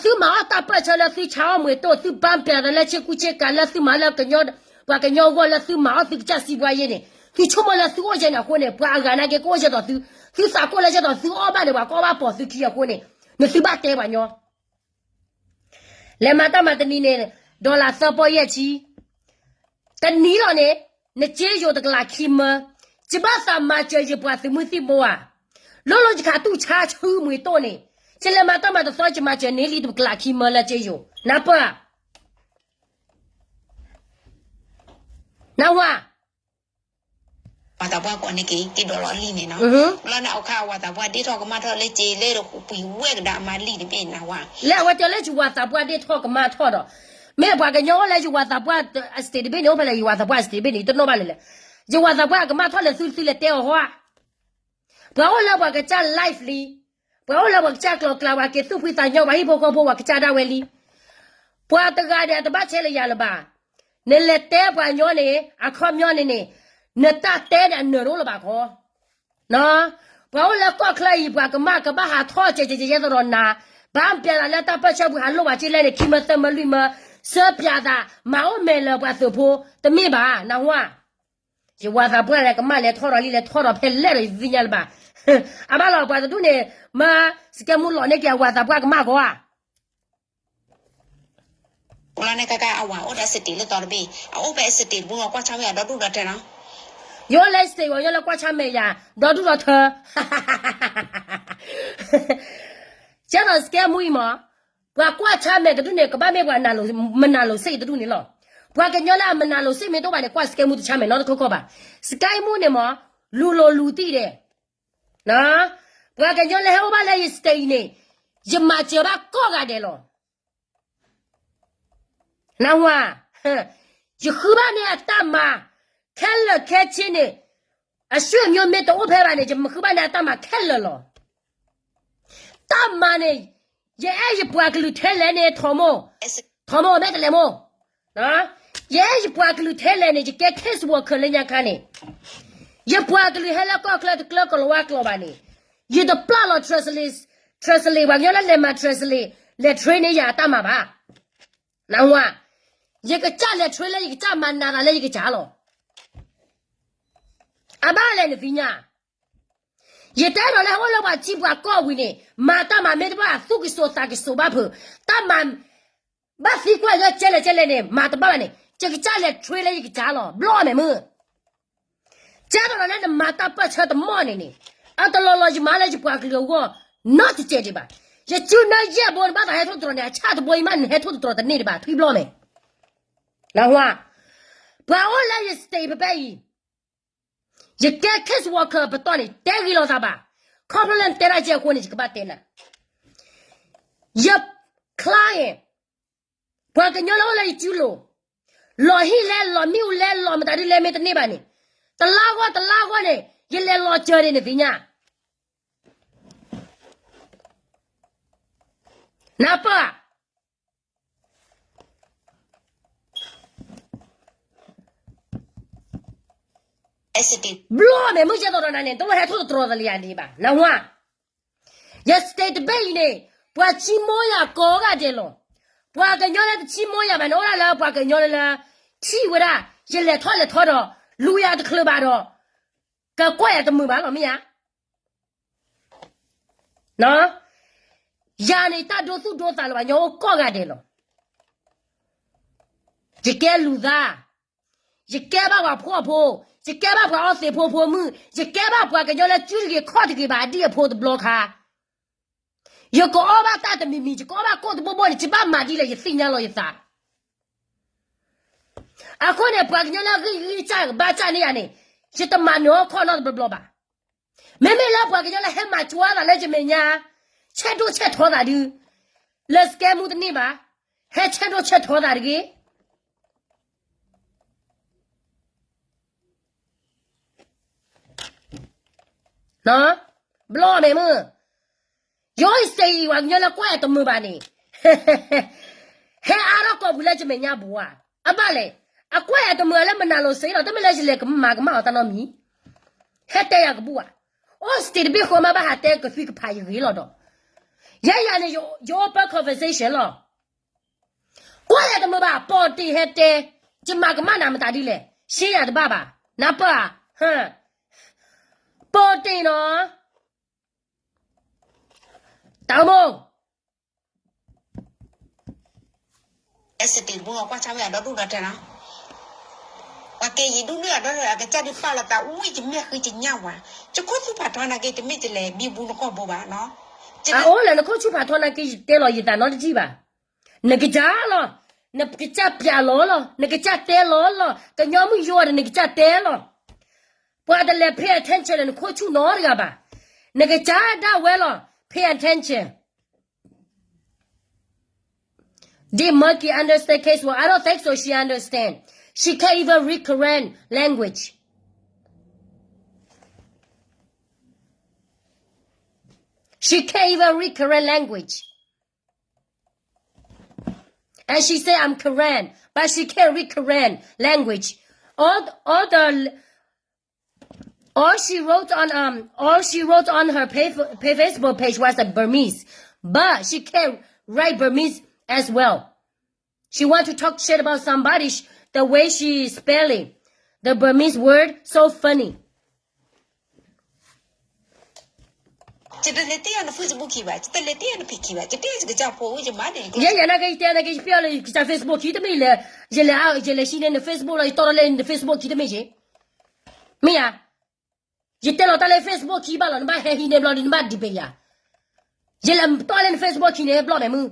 သုမၤအီၣ်တၢ်ပၢၢ်ဆၢလၢသုဆါအီၣ်မူးတိၢ် သုပၢ်ပျးသးလၢဆ့ကူဆ့ကၤလၢသုမၤလၢ ပှၤကညီအဂီၢ်လၢသုမၤအီၣ်သုကစၢ်စံးပှၤယဲန့ၣ် သုဆိကမိၣ်လၢသုအိၣ်ကဲန့ၣ်အဃိန့ၣ် ပှၤအဂၤနာ်က့ကအိၣ်ကဲသိးသု, သုသးကိၢ်လၢကဲသိးသုအီၣ်ဘၣ်န့ၣ် ပှၤကအီၣ်ဘၣ်ပိာ်သုခံအဃိန့ၣ် နသုဘၣ်တဲပှၤညီ လဲၤမၤတၢ်မၤတနံၤန့ၣ် dollar သၢပီယဲၢ်ဆံ, တနံၤလီၤန့ၣ် နစ့ယိၤတကလးခံမၢ, ယဘၣ်သးမၤစၢၤယပှၤသုးမုၢ်သံၣ်ဘိဧါ, လိၣ်လိၣ်ယခးတူၢ်ဆါဆူမူးတိၢ်န့ၣ်, ယလဲၤမၤတၢ်မၤတသီ ယမၤစၢၤန့ၢ်လံတကလးခံမၢလၢစ့ယိၤ, နၢ်ပၢၢ်ဧါ, နၢ်ဟူဧါ ဝၤသးပှၢ်ကိးန့ၣ်က့ၤ က့ၤဒိးလီၤလံန့ၣ်နီၤ, လၢနအိၣ်ခါ ဝၤသးပှၢ်ဒ့ၣ်ထီၣ်ကမၣ်ထီၣ်လၢက့ၤလၢပှၤဝဲၢ်ကဒါအမါလံတဘ့ၣ်နဝၤ, လၢအဝဲတဲလၢယဝၤသးပှၢ်ဒ့ၣ်ထီၣ်ကမၣ်ထီၣ်ဒီး, မ့ၢ်ပှၤကညီအိၣ်လၢယဝၤသးပှၢ်အ state တဘ့ၣ်န့ၣ် အိၣ်ဖဲလဲၣ် ယဝၤသးပှၢ်အ state တဘ့ၣ်န့ၣ် ယတနီၣ်ဘၣ်လၢၤလဲၣ်. ယဝၤသးပှၢ်အကမၣ်ထီၣ်လဲၤသုသုလဲၤတဲအီၤဟီဧါ. ပှၤအိၣ်လၢပှၤကစၢ် live လံ, ပှၤအိၣ်လၢပှၤကစၢ်ကျီၤကျါ ပှၤက့ၤသူၣ်ဖှံသးညီ ပှၤဟံၣ်ဖိဃီဖိ ပှၤကစၢ်ဒၣ်ဝဲလံ. ပှၤတဂၤန့ၣ် အတဘၣ်ဆဲးလၢယၤလၢၤဘၣ်. နလဲၤတဲပှၤညီန့ၣ် အခီပညီန့ၣ်န့ၣ် နတၢ်တဲန့ၣ်အနၢၤတအိၣ်လၢၤဘၣ်ခီ ပှၤအိၣ်လၢကီၢ်ချၢအံၤ ပှၤကမၣ်ကဘၣ်ဟးထီၣ်ကဲးကဲးယဲသိးဒီးနၤ, ဘၣ်ပျဲသးလၢတၢ်ပၢၢ်ဆၢပူၤ ဟးလိၣ်ဝဲက့လဲၣ်န့ၣ် ခံမၢသၢမၢလွံၢ်မၢ, စၢပျဲသး မၤအိၣ်မဲာ်လၢပှၤသုးဖိ တမ့ၢ်ဘၣ် နၢ်ဟူဧါ. ယဝၤသးပှၢ်လဲၤကမၣ်လဲၤထီၣ်ဒီးလံ လဲၤထီၣ်ဒီးဖဲလဲၣ်ဒီးယသ့ၣ်ညါလၢၤဘၣ်. အဘၣ်လီၤ ပှၤတဒူၣ်န့ၣ် မၢစကဲမူလီၤန့ၢ်က့ၤအဝၤသးပှၢ်ကမၣ်ဂီၤဧါ. န့ၣ်ကက အဝၤအိၣ်ဒီး state လၢသီတဘ့ၣ် အအိၣ်ဖဲ state တဘိ ကွၢ်ဆါဝဲအဒီဒူၣ်ဒီထၢနီၤ. ယအိၣ်လၢ state ဝဲ ယအိၣ်လၢကွၢ်ဆါမဲာ်ယၤ ဒီဒူၣ်ဒီထၢ ကဲသိးစကဲမူအံၤမး, ပှၤကွၢ်ဆါမဲာ်တဒူၣ်န့ၣ် ကဘၣ်မ့ၢ်ပှၤမနၤလိၤစ့ၣ်တဒူၣ်န့ၣ်လီၤ. ပှၤကညီလၢအမနၤလိၤစ့ၣ်မ့ၢ်တအိၣ်ဘၣ်န့ၣ် ကွၢ်စကဲမူတဆါမဲာ်နီတခီခီဘၣ်. စကဲမူန့ၣ်မး လူၤလိၤလူၤသံၣ်ဒဲး ပှၤကညီလၢဟဲအိၣ်ဘၣ်လၢယ state အံၤန့ၣ် ယမၤစၢၤဘၣ်ကိးဂၤဒဲးလီၤ. နၢ်ဟူဧါ, ယဃုဘၣ်န့ၢ်အတၢ်မၤ ခဲလၢာ်ခဲဆ့န့ၣ်, အဆွေမျိုးမ့ၢ်တအိၣ်ဖဲဘၣ်န့ၣ် ယမၤဃုဘၣ်န့ၢ်အတၢ်မၤခဲလၢာ်လီၤ. တၢ်မၤန့ၣ် ယအဲၣ်ယပှၤကလုာ်ထဲလဲၣ်န့ၣ် ထိးမိၢ်, ထိးမိၢ်မ့ၢ်တလဲၤမိၢ်, ယအဲၣ်ယပှၤကလုာ်ထဲလဲၣ်န့ၣ် ယကဲ case worker လၢညါခါန့ၣ်, ယပှၤကလုာ်ဟဲလၢကီၢ်ချၢတကျၢကလီၤဝါကျိၤဘၣ်န့ၣ်, ယတပျၢ်လီၤ translate, translate ပှၤကညီလၢလဲၤမၤ translate လဲၤ train န့ၢ်ယၤအတၢ်မၤဘၣ်. နၢ်ဟူဧါ, ယကစၢ်လဲၤ train လၢယကစၢ်မၤနးသးလၢယကစၢ်လီၤ. အဘၣ်လဲၣ်နသ့ၣ်ညါ, ယတဲဒီးလၢဟဲအိၣ်လၢပှၤထံပှၤကီၢ်ဝံၤန့ၣ် မၤတၢ်မၤမ့ၢ်တဘၣ် သူၣ်ကစိၤသးကစိၤဘၣ်ဖုး, တၢ်မၤ ဘၣ်သံကွၢ်လၢကဲလဲၣ်ကဲလဲၣ်န့ၣ် မၤတဘၣ်ဘၣ်န့ၣ် ယကစၢ်လဲၤ train လၢယကစၢ်လီၤ ဘျီမဲာ်မုၢ်. ကဲဒီးလၢနမၤတၢ်ပၢၢ်ဆၢတမီၢ်န့ၣ်န့ၣ်, အတလီၤလီၤယမၤလၢယပှၤကလုာ်အဂီၢ် နီတစဲးဒံးဘၣ်. ယစုနၢယဲၢ်ဘိနဘၣ်သးဟဲထိၣ်သတြီၤန့ၣ် အဆၣ်တဘိအံၤမးနဟဲထိၣ်သတြီၤတန့ၢ်ဒံးဘၣ် ထွံၣ်ဘျီမဲာ်. နၢ်ဟူဧါ, ပှၤအိၣ်လၢယ state ဖဲဖဲအံၤ ယကဲ case worker ပတီၢ်န့ၣ် တဲဂ့ၤလိာ်သးဘၣ်. ခီဖျိလၢနတဲတၢ်ကဲအဃိန့ၣ် ယကဘၣ်တဲနၤ, ယ client ပှၤကညီလၢအိၣ်လၢယစုလိၤ, လီၤဟံၣ်လဲၣ် လီၤမ့ၣ်အူလဲၣ် လီၤမတၤဒ်လဲၣ်မ့ၢ်တန့ၢ်ဘၣ်န့ၣ်, တလါဂီၢ်တလါဂီၢ်န့ၣ် ယလဲၤလီၤစၢၤဒံးနသ့ၣ်ညါ နၢ်ပၢၢ်ဧါ. ဘျီမဲာ်မုၢ်ကဲသိးဒီးနၤန့ၣ် တလိၣ်ဟဲထိၣ်သတြီၤသးလၢယၤဒံးဘၣ် နၢ်ဟူဧါ. ယ state တဘ့ၣ်အံၤန့ၣ် ပှၤဆံမိၢ်ယၤကိးဂၤဒဲးလီၤ. ပှၤကညီလၢတဆံမိၢ်ယၤဘၣ်န့ၣ် အိၣ်ဒၣ်လၢပှၤကညီလၢ ထံၣ်ဝဲဒၣ် ယလဲၤထီၣ်လဲၤထီဒီး လူၤယၤတချုးဘၣ်ဒီး ကကွၢ်ယၤတမုာ်ဘၣ်လီၤ မ့ၢ်ဧါ. ယၤန့ၣ် တၢ်ဒိသူၣ်ဒိသးလၢပှၤကညီအိၣ်ကိးဂၤဒဲးလီၤ. ယကဲလူၤသး, ယကဲဘၣ်ပှၤဖှီၣ်ဖိ, ယကဲဘၣ်ပှၤအီသံးဖိဖိမုၣ်, ယကဲဘၣ်ပှၤကညီလၢစုတဂ့ၤခီၣ်တဂ့ၤဘၣ်အဒံၣ်အဖိတဘျီခါ, ယကအီၣ်ဘၣ်တၢ်တမံၤမံၤ, ယကအီၣ်ဘၣ်ကိၣ်တဘိဘိန့ၣ် ယဘၣ်မၤဒ်လဲၣ် ယသ့ၣ်ညါလီၤယသး. အဃိန့ၣ် ပှၤကညီလၢအဂံၢ်ဂံၢ်စၢ်ကဘါစၢ်န့ၢ်ယၤန့ၣ်, ယတမၤနၢၤအီၣ်ခီၣ်နီတဘျီဘျီဘၣ်. မ့မ့ၢ်လၢပှၤကညီလၢဟဲမၤကွၢ်သးလၢယမဲာ်ညါ, ဆဲးဒိၣ်ဆဲးထီသးဒု, လၢစကဲမူတန့ၢ်ဘၣ်, ဟဲဆဲးဒိၣ်ဆဲးထီသးတဂ့ၤ. ဘျီမဲာ်မုၢ်, ယအိၣ်စ့ၢ်ကီးပှၤကညီလၢကွၢ်ယၤတမုာ်ဘၣ်န့ၣ်, ဟဲအါထီၣ်ကိာ်ပူၤလၢယမဲာ်ညါဘူးဧါ. အဘၣ်လဲၣ်, အကွၢ်ယၤတမုာ်လၢမနၤလိၤစ့လီၤ, တမ့ၢ်လၢယလဲၤကမၤကမၣ်အီၤတၢ်နီတမံၤ, ဟဲတဲယၤကဘူၣ်ဧါ. အိၣ်စ့ၢ်ကီးတဘ့ၣ်ဃီမး ဘၣ်ဟးတဲကသံကဖးယဂ့ၤလီၤဒီး, ယဲယၤန့ၣ် ယ open conversation လီၤ. ကွၢ်ယၤတမုာ်ဘၣ်, ပီၣ်တ့ၢ်ဟဲတဲ, ယမၤကမၣ်နၤမတၤဒ်လဲၣ်, ရှဲယၤတဘၣ်ဘၣ်, နၢ်ပၢၢ်ဧါ. ပီၣ်တ့ၢ်နီၤ, တၢ်အိၣ်မိၢ် အဲစတ့းတဘိကွၢ်ဆါဝဲအဒီဒူၣ်ဒီထၢနီၤ, ပှၤကဲယံၤဒူၣ်ဒူၣ်အဒီဒူၣ် အကစၢ်ဒုးပာ်လီၤသးဝံၤ ယမဲာ်ဃံယညၣ်ဝါ, ယခိၣ်သူၣ်ဖးထီနာ်က့ တမ့ၢ်ယလဲၤဘံဘူနကီၢ်ဘိဘၣ်နီၤ, အအိၣ်လၢနခိၣ်ဆူၣ်ဖးထီနာ်က့ ယတဲလီၤယသးနီတထံၣ်ဘၣ်, နကစၢ်လီၤ, နကစၢ်ပျးလီၤလီၤ, နကစၢ်တဲလီၤလီၤ, ကညီမုၣ်ယိၤဒီးနကစၢ်တဲလီၤ, ပှၤတလဲၤ pay attention လၢနခိၣ်ဆူၣ်နီတဂၤဘၣ်, နကစၢ်ဒၣ်ဝဲလီၤ pay attention. Did Monkey understand K-Swan? I don't think so she understand. She can't even read Karen language. She can't even read Karen language. And she said, "I'm Karen," but she can't read Karen language. All, all the, all she wrote on, um, all she wrote on her pay, pay Facebook page was a Burmese, but she can't write Burmese as well. She want to talk shit about somebody, sh- the way she spelling the Burmese word, so funny. ယတလဲၤတ့ၢ်အီၤန Facebook ခံဘၣ်, ယတလဲၤတ့ၢ်အီၤနဖံးခံဘၣ်, ယတ့ၢ်ယကစၢ်ဖိ ယမါန့ၣ် ယဲယၤနာ်က့ ယတဲနာ်က့ ယပ့ၢ်အီၤလၢယကစၢ် Facebook ခံတမ့ၢ်လဲၣ်, ယလဲၤ ယလဲၤဟံးန့ၢ်န Facebook လီၤ, ယတီၢ်ထီၣ်လၢန Facebook ခံတမ့ၢ်က့, မ့ၢ်ဧါ, ယတဲလီၤတၢ်လၢ Facebook ခံဘၣ်လီၤ, နဘၣ်ဟဲဟံးန့ၢ်ဘျီဒီး နဘၣ်ဒံးပယၤ, ယလဲၤတီၢ်လၢန Facebook ခံန့ၣ် ဘျီမဲာ်မုၢ်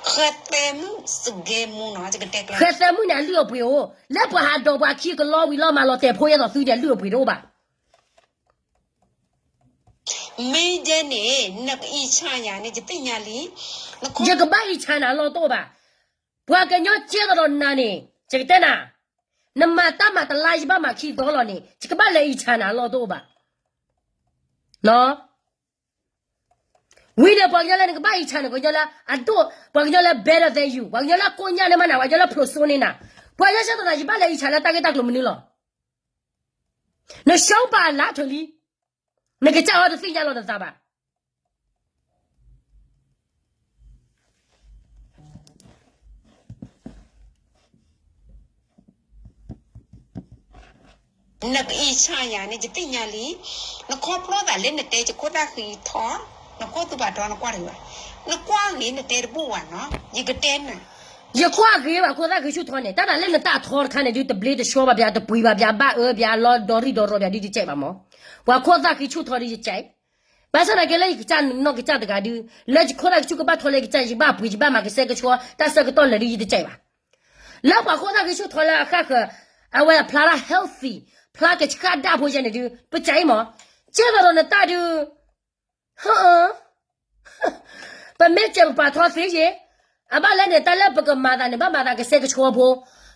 ဃဲသဲမုၣ်န့ၣ် အလုၢ်အပှ့ၤအိၣ်, လၢပှၤဟးဒိးပှၤခံကလီဝံၤလီၤမး လီၤတဲာ်ဖိယဲသိးသုန့ၣ် အလုၢ်အပှ့ၤတအိၣ်ဘၣ်. မ့ၢ်ဒ်န့ၣ် နကအံးဆါယၤန့ၣ် ယသ့ၣ်ညါလံ, ယကဘၣ်အံးဆါနၤအလီၢ်တအိၣ်ဘၣ်. ပှၤကညီကဲသိးဒီးနၤန့ၣ် ယကတဲနၤ, နမၤတၢ်မၤတလါ ယဘၣ်မၤခံသီလီၤန့ၣ် ယကဘၣ်လဲၤအံးဆါနၤအလီၢ်တအိၣ်ဘၣ်. ဝံၤန့ၣ် ပှၤကညီလၢနကဘၣ်အံးဆါန့ၣ် ပှၤကညီလၢအဒိၣ်, ပှၤကညီလၢ better than you, ပှၤကညီလၢကိညၣ်န့ၢ်မးနၤ, ပှၤကညီလၢဖျိးစိန့ၢ်နၤ, ပှၤကညီကဲသိးနၤ ယဘၣ်လဲၤအံးဆါလၢတၢ်ဂ့ၢ်တၢ်ကျိၤမနုၤလီၤ. နရှုံးပာ်လၢထၢၣ်လံ, နကစၢ်ဟီတသ့ၣ်ညါလီၤနသးဘၣ်. နကအံးဆါယၤန့ၣ် ယသ့ၣ်ညါလံ, နခီဖျိသးလၢနတဲယခိၣ်သၣ်ဃံထီ, နခိၣ်သူၣ်ပာ်ထီ နကွၢ်တဂ့ၤဘၣ်, နကွၢ်ဂ့ၤနတဲတဘူၣ်ဘၣ်နီၤ, ယကတဲနၤ, ယကွၢ်ဂ့ၤဘၣ်ခိၣ်သၣ်ဃံဆူၣ်ထီန့ၣ် တၢ်ဒၣ်လၢနတၢ်ထီတခါန့ၣ်ဒုး တဘျ့တဆှီဘၣ်ပၠး တပှံၤဘၣ်ပၠး ဘၣ်အၢပၠးလီဒီရံၣ်ဒီရီပၠးဒုးတကဲဘၣ်မး, ပှၤခိၣ်သၣ်ဃံဆူၣ်ထီဒုးယကဲ, ဘၣ်ဆၣ်သနာ်က့လၢယကစၢ်နီၢ်ကစၢ်တဂၤဒုး လၢယခိၣ်သၣ်ဃံဆူၣ်ကဘၣ်ထီလၢယကစၢ် ယဘၣ်ပှံၤ ယဘၣ်မၤကစဲကဆှီ တၢ်ဆၢကတီၢ်လၢာ်ဒုးယတကဲဘၣ်. လၢပှၤခိၣ်သၣ်ဃံဆူၣ်ထီလၢအဃၣ်ဃၢၤ, အဝဲဖျါလၢ healthy, ဖျါကဆှၣ်ဒၣ်ဖိယဲန့ၣ်ဒုး ပကဲအံၤမး, ကဲသိးဒီးနတၢ်ဒုး ပမ့ၢ်စဲးပပာ်ထီသ့ယဲ, အဘၣ်လဲၣ်န့ၣ် တၢ်လၢပကမၤသးန့ၣ် ဘၣ်မၤသးကစဲကဆှီဖိ,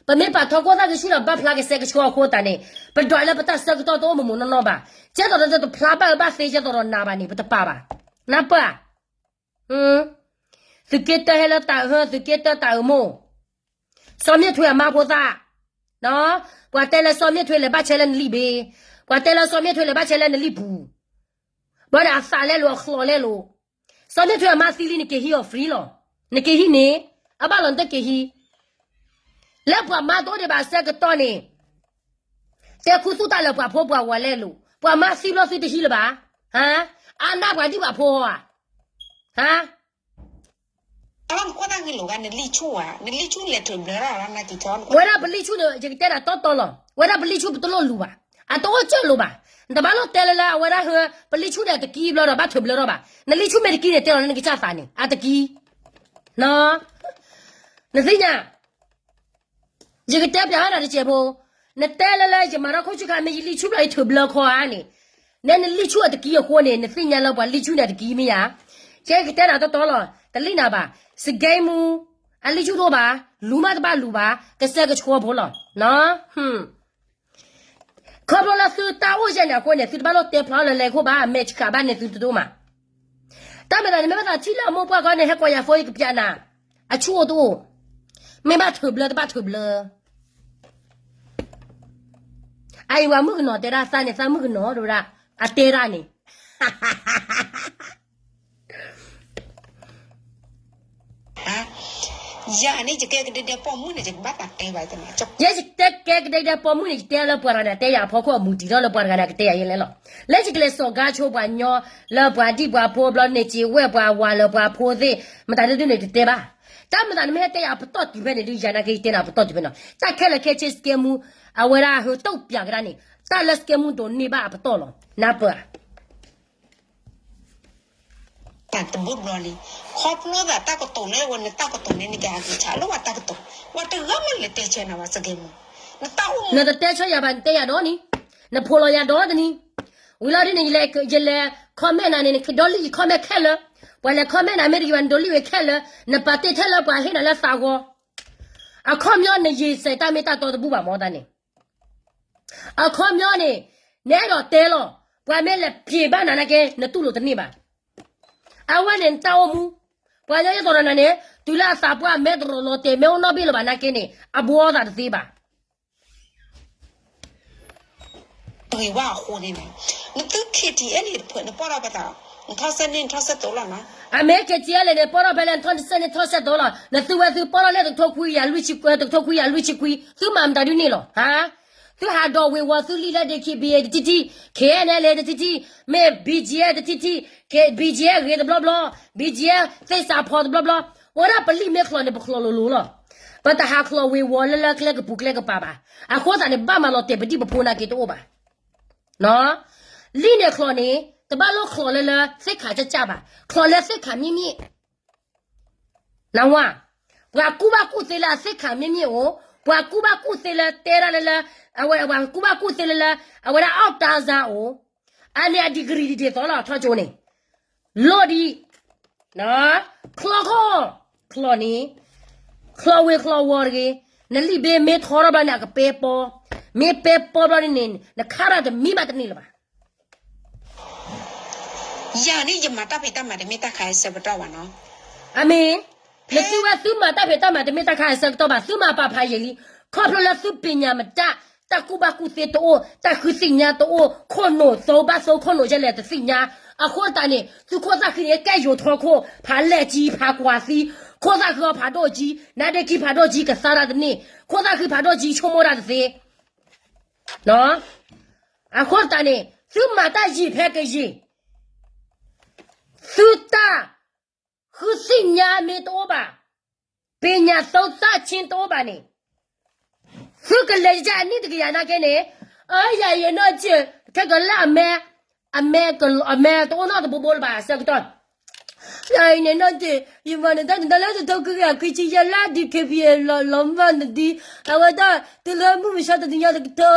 ပမ့ၢ်ပာ်ထီခိၣ်သၣ်ဃံဆူၣ်ဒီးဘၣ်ဖျါကစဲကဆှီအဃိသတးန့ၣ် ပဒွးလၢပတၢ်ဆၢကတီၢ်တအိၣ်မ့ၢ်မ့ၢ်နီၢ်နီၢ်ဘၣ်. ကဲသိးဒီးတဖျါဘၣ်အၢဘၣ်သီ ကဲသိးဒီးနၤဘၣ်န့ၣ် ပတပာ်ဘၣ်. နၢ်ပၢၢ်ဧါ. သုးက့တၢဟဲလၢတၢ်အၢ သုးက့တၢတၢ်အၢမိၢ်, စီၤမ့ၣ်ထွဲအမါဖိသၣ်, ပှၤတဲလၢစီၤမ့ၣ်ထွဲလဲၤဘၣ်ဆဲးလၢနလံာ်ဘ့, ပှၤတဲလၢစီၤမ့ၣ်ထွဲလဲၤဘၣ်ဆဲးလၢနလံာ်ပူၤ, ဘၣ်ဒီးအသးလဲလိာ်အချီလဲလိာ်, စီၤမ့ၣ်ထွဲအမါသံလံနက့ၤဟံးအီၤ free လီၤ, နက့ၤဟံးန့ၣ်, အဘၣ်လီၤနတက့ၤဟံး လၢပှၤမါတအိၣ်ဒံးဘၣ်အဆၢကတီၢ်န့ၣ်, တဲခူသူၣ်တၢ်လၢပှၤဖိပှၤဝၤလဲလိာ်, ပှၤမါသံဘျီသုတဟံးလၢၤဘၣ်, ဟါ, အါနၢ်ပှၤဒံၣ်ပှၤဖိဧါ, ဟါ အလီၢ်နခိၣ်သၣ်ဃံလိာ်ဂၤ နလံာ်ဆူၣ်ဧါ, နလံာ်ဆူၣ်လဲၤထုးဘျၢထီၣ်နၤက့ၤထီၣ်, ဝဲဒၣ်ပလံာ်ဆူၣ်န့ၣ် ယကတဲဒၣ်တီတီလီၤ, ဝဲဒၣ်ပလံာ်ဆူၣ်ပတလိၣ်လူၤဘၣ်, အတအိၣ်ကၢၢ်လိာ်ဘၣ်, နတဘၣ်လိၣ်တဲလၢလၢအဝဲဒၣ်ဟၢ ပလံာ်ဆူၣ်န့ၣ်အတကံဘျီဒီးဘၣ်ထုးဘျၢထီၣ်ဘၣ်, နလံာ်ဆူၣ်မ့ၢ်တကံန့ၣ် တဲလီၤလၢနကစၢ်သးန့ၣ် အတကံ, နသ့ၣ်ညါ ယကတဲပျးဟီဒၣ်တစဲးဖိ, နတဲလၢလၢယမၤထီၣ်ခိၣ်ဆူၣ်ခါ မ့ၢ်ယလံာ်ဆူၣ်ဘျီယထုးဘျၢခီဧါန့ၣ်, နဲနလံာ်ဆူၣ်အတကံအဃိန့ၣ် နသ့ၣ်ညါလၢပှၤလံာ်ဆူၣ်န့ၣ်အတကံမ့ၢ်ဧါ, ကဲကတဲနၤတီတီလီၤ, တလံၣ်နၤဘၣ်, စကဲမူ, အလံာ်ဆူၣ်တအိၣ်ဘၣ်, လူၤမးတဘၣ်လူၤဘၣ်, ကစဲကဆှီဖိလီၤ, ခီဖျိလၢသုတၢ်အိၣ်ယဲၢ်န့ၣ်အဃိန့ၣ် သုတဘၣ်လိၣ်တဲဖျါလၢလဲၤခိၣ်ဘၣ်, မဲာ်ဆှးဘၣ်န့ၣ်သုတဒိၣ်မး တၢ်မ့ၢ်သးန့ၣ် မ့ၢ်ဘၣ်သးထံၣ်လၢအမိၢ်ပှၢ်ခီန့ၣ် ဟဲကိးယၤဖိယကပျးနၤ, အဆူၣ်အိၣ်တအိၣ်, မ့ၢ်ဘၣ်ထုးဘျၢတဘၣ်ထုးဘျၢ, အအံၤဝဲမုၣ်ကနီၤတဲဒၣ် သးန့ၣ်သးမုၣ်ကနီၤဒိဒၣ်, အတဲဒၣ်န့ၣ် ယၤန့ၣ် ယကဲကဒဲဒဲပိာ်မုၣ်န့ၣ် ယကဘၣ်သးတဲဘၣ်, ယဲယတဲကဲကဒဲဒဲပိာ်မုၣ်န့ၣ် ယတဲလၢပှၤတဂၤန့ၣ် တဲယၤအဖီခိၣ်အမုၢ်တံၤထီၣ်လၢပှၤတဂၤန့ၣ် ကတဲယၤယဲလဲၣ်လီၤ. လၢယကလဲၤစိာ်ကါဆိပှၤညီ လၢပှၤဒံၣ်ပှၤဖိဘျီန့ၣ် စံးဝဲပှၤဝၤလၢပှၤဖိသ့ၣ် မတၤဒုဒုန့ၣ် တတဲဘၣ်. တၢ်မတၤနမ့ၢ်ဟဲတဲယၤအပတီၢ်တုၤဖဲန့ၣ်ဒု ယၤနာ်က့ယတဲနၤအပတီၢ်တုၤဖဲနီၤ. တၢ်ခဲလၢာ်ခဲဆ့ စကဲမူ အဝဲဒၣ်ဟၢတိၢ်ပၠးကဒါန့ၣ် တၢ်လၢစကဲမူဒိးန့ၢ်ဘၣ်အပတီၢ်လီၤ. နၢ်ပၢၢ်ဧါ. တၢ်တဘိဘျီလံ, ခီဖျိသးတၢ်ကတိၤလၢဝဲနတၢ်ကတိၤန့ၣ် နကဟးက့ၤဆးလၢဝဲတၢ်ကတိၤ, ဝဲတဂၤမ့ၢ်လဲၤတဲဆၢနၤဘၣ်စကဲမူ, နတၢ်အိၣ်မူ နတတဲဆၢယၤဘၣ် နတဲယၤဒီးနံၤ, နဖိးလီၤယၤဒီးတနံၤ, ဝံၤလီၤဒ်န့ၣ် ယလဲၤ comment နၤန့ၣ် နကဒီလံ ယ comment ခဲလၢာ်, ပှၤလဲၤ comment နၤမ့ၢ်တဂ့ၤဘၣ် နဒိးလံၣ်ဝဲခဲလၢာ်, နပာ်တ့ၢ်ထဲလၢပှၤဟ့ၣ်နၤလၢသးဂီၤ, အခီပညီနယံာ်စဲးတၢ်မ့ၢ်တၢ်တီတဘူၣ်ဘၣ်မ့ၢ်တၢ်န့ၣ်, အခီပညီန့ၣ် နအဲၣ်ဒိးတဲလီၤ, ပှၤမ့ၢ်လဲၤပျံၤဘၣ်နၤနာ်က့ နတူၢ်လိာ်တန့ၢ်ဘၣ်. အဝဲန့ၣ်နတၢ်အိၣ်မူ, ပှၤကညီယသိးဒီးနၤန့ၣ် တုၤလၢအသးပှၢ်မဲတရီးလီၤတဲာ် မ့ၢ်အိၣ်နီၣ်ဘ့ၣ်လၢၤဘၣ်နာ်က့န့ၣ် အဘှီသးတသ့ဘၣ်. ပဂ့ၤဝါအဃိန့ၣ်, နသု K T L A တဖု နပီၢ်ထီၣ်ပသး, နထီၣ်စဲန့ၣ်နထီၣ်စဲသိးလီၤနီၤ. အမ့ၢ် K T L A န့ၣ် ပီၢ်ထီၣ်ဖဲလဲၣ် နထီၣ်စဲန့ၣ်ထီၣ်စဲသိးလီၤ. နသုဝဲသုပီၢ်ထီၣ်လၢတကထိခွံကယၤလွံၢ်ဆံ, တကထိခွံကယၤလွံၢ်ဆံခွံ သုမၤမတၤဒုန့ၣ်လီၤ. ဟါ, သုဟးဒိးဝ့ၤဝီၤသုလံာ်လၢ D K B A တထံၣ်ထံၣ်, K N L A တထံၣ်ထံၣ်, မ့ၢ် B G F တထံၣ်ထံၣ်, B G F ဂ့ၤတဘျီဘျီ, B G F သ့ၣ်စးဖီတဘျီဘျီ, ဝဲဒၣ်ပလံာ်မ့ၢ်ချီးန့ၣ် ပချီးလိၤလိၤလီၤ. ပတဟးချီးဝ့ၤဝီၤလၢလၢကျဲကပူၤကျဲကပၤဘၣ်. အဃိသတးန့ၣ် ဘၣ်မၤလီၤတဲာ်ပဒံၣ်ပဖိနာ်က့တအိၣ်ဘၣ်. လံာ်န့ၣ်ချီးန့ၣ် တဘၣ်လိၣ်ချီးလၢလၢသ့ၣ်ခးကၢ်ကၢ်ဘၣ်, ချီးလၢသ့ၣ်ခးမ့ၢ်မ့ၢ် နဝါ, ပှၤကူၣ်ဘၣ်ကူၣ်သ့လၢအသ့ၣ်ခးမ့ၢ်မ့ၢ်အိၣ်, ပှၤကူၣ်ဘၣ်ကူၣ်သ့လၢတဲဒၣ်လၢလၢ, အဝဲပှၤကူၣ်ဘၣ်ကူၣ်သ့လၢလၢ, အဝဲဒၣ်အီၣ်တၢ်စၢ်အိၣ်, အန့ၣ်အ degree ဒ်သိးလီၤ ထီၣ်ကၠိန့ၣ်, လိၣ်ဒံး, ချီၣ်ခီၣ်, ချီၣ်န့ၣ်, ချီၣ်ဝ့ၤချီၣ်ဝီၤတဂ့ၤ, နလံာ်ဘ့မ့ၢ်ထီထီၣ်ဘျီန့ၣ် အကပဲပီ, မ့ၢ်ပဲပီဘျီန့ၣ်န့ၣ် နခါရၣ်တမံဘၣ်တန့ၢ်လၢၤဘၣ်. ယၤန့ၣ်ယမၤတၢ်ဖံးတၢ်မၤတမ့ၢ်တၢ်ခါအဆၢကတီၢ်ဘၣ်နီၤ. အမ့ၢ်, နသုဝဲသုမၤတၢ်ဖံးတၢ်မၤတမ့ၢ်တၢ်ခါအဆၢကတီၢ်ဘၣ်, သုမၤပာ်ဖးယံာ်လံ, ခီဖျိလၢသုပညၣ်မတၤ, တၢ်ကူၣ်ဘၣ်ကူၣ်သ့တအိၣ်, တၢ်ဃုသ့ၣ်ညါတအိၣ်, ခိၣ်နူာ်သိဘၣ်သိခိၣ်နူာ်ယဲလဲၣ်တသ့ၣ်ညါ, အဃိသတးန့ၣ် သုခိၣ်သၣ်ဃံန့ၣ် ကဲယိၤထီခိၣ်, ဖးလဲၢ်ကၠံ ဖးကွၢ်သံ, ခိၣ်သၣ်ဃံအီၤဖးဒိၣ်ကၠံ, နါဒ့ခံဖးဒိၣ်ကၠံ ကသါတၢ်တန့ၢ်, ခိၣ်သၣ်ဃံဖးဒိၣ်ကၠံ ဆိကမိၣ်တၢ်တသ့ အဃိသတးန့ၣ် သုမၤတၢ်ယံာ်ဖဲကယံာ်, သုတၢ်ဃုသ့ၣ်ညါမ့ၢ်တအိၣ်ဘၣ်, ပညၣ်သိသၣ်ဆ့တအိၣ်ဘၣ်န့ၣ်, သုကလဲၤယကၢ်အနံၣ်တကယၤနာ်က့န့ၣ်, အယၤယနီၢ်က့, ခဲကလၢအမဲ, အမဲ, အမဲတအိၣ်နီတဘိဘိလၢၤဘၣ်အဆၢကတီၢ် ယၤအံၤန့ၣ်နီၢ်က့, ယမၤန့ၣ်တၢ်န့ၣ်တၢ်လၢတထိခွံကယၤခွံဆံယဲလၢ D K B A လီၤမၢ်နဒံ, အဝဲဒၣ်တုၤလၢမုၢ်မဆါတနံၤညါတကထိ, ခံ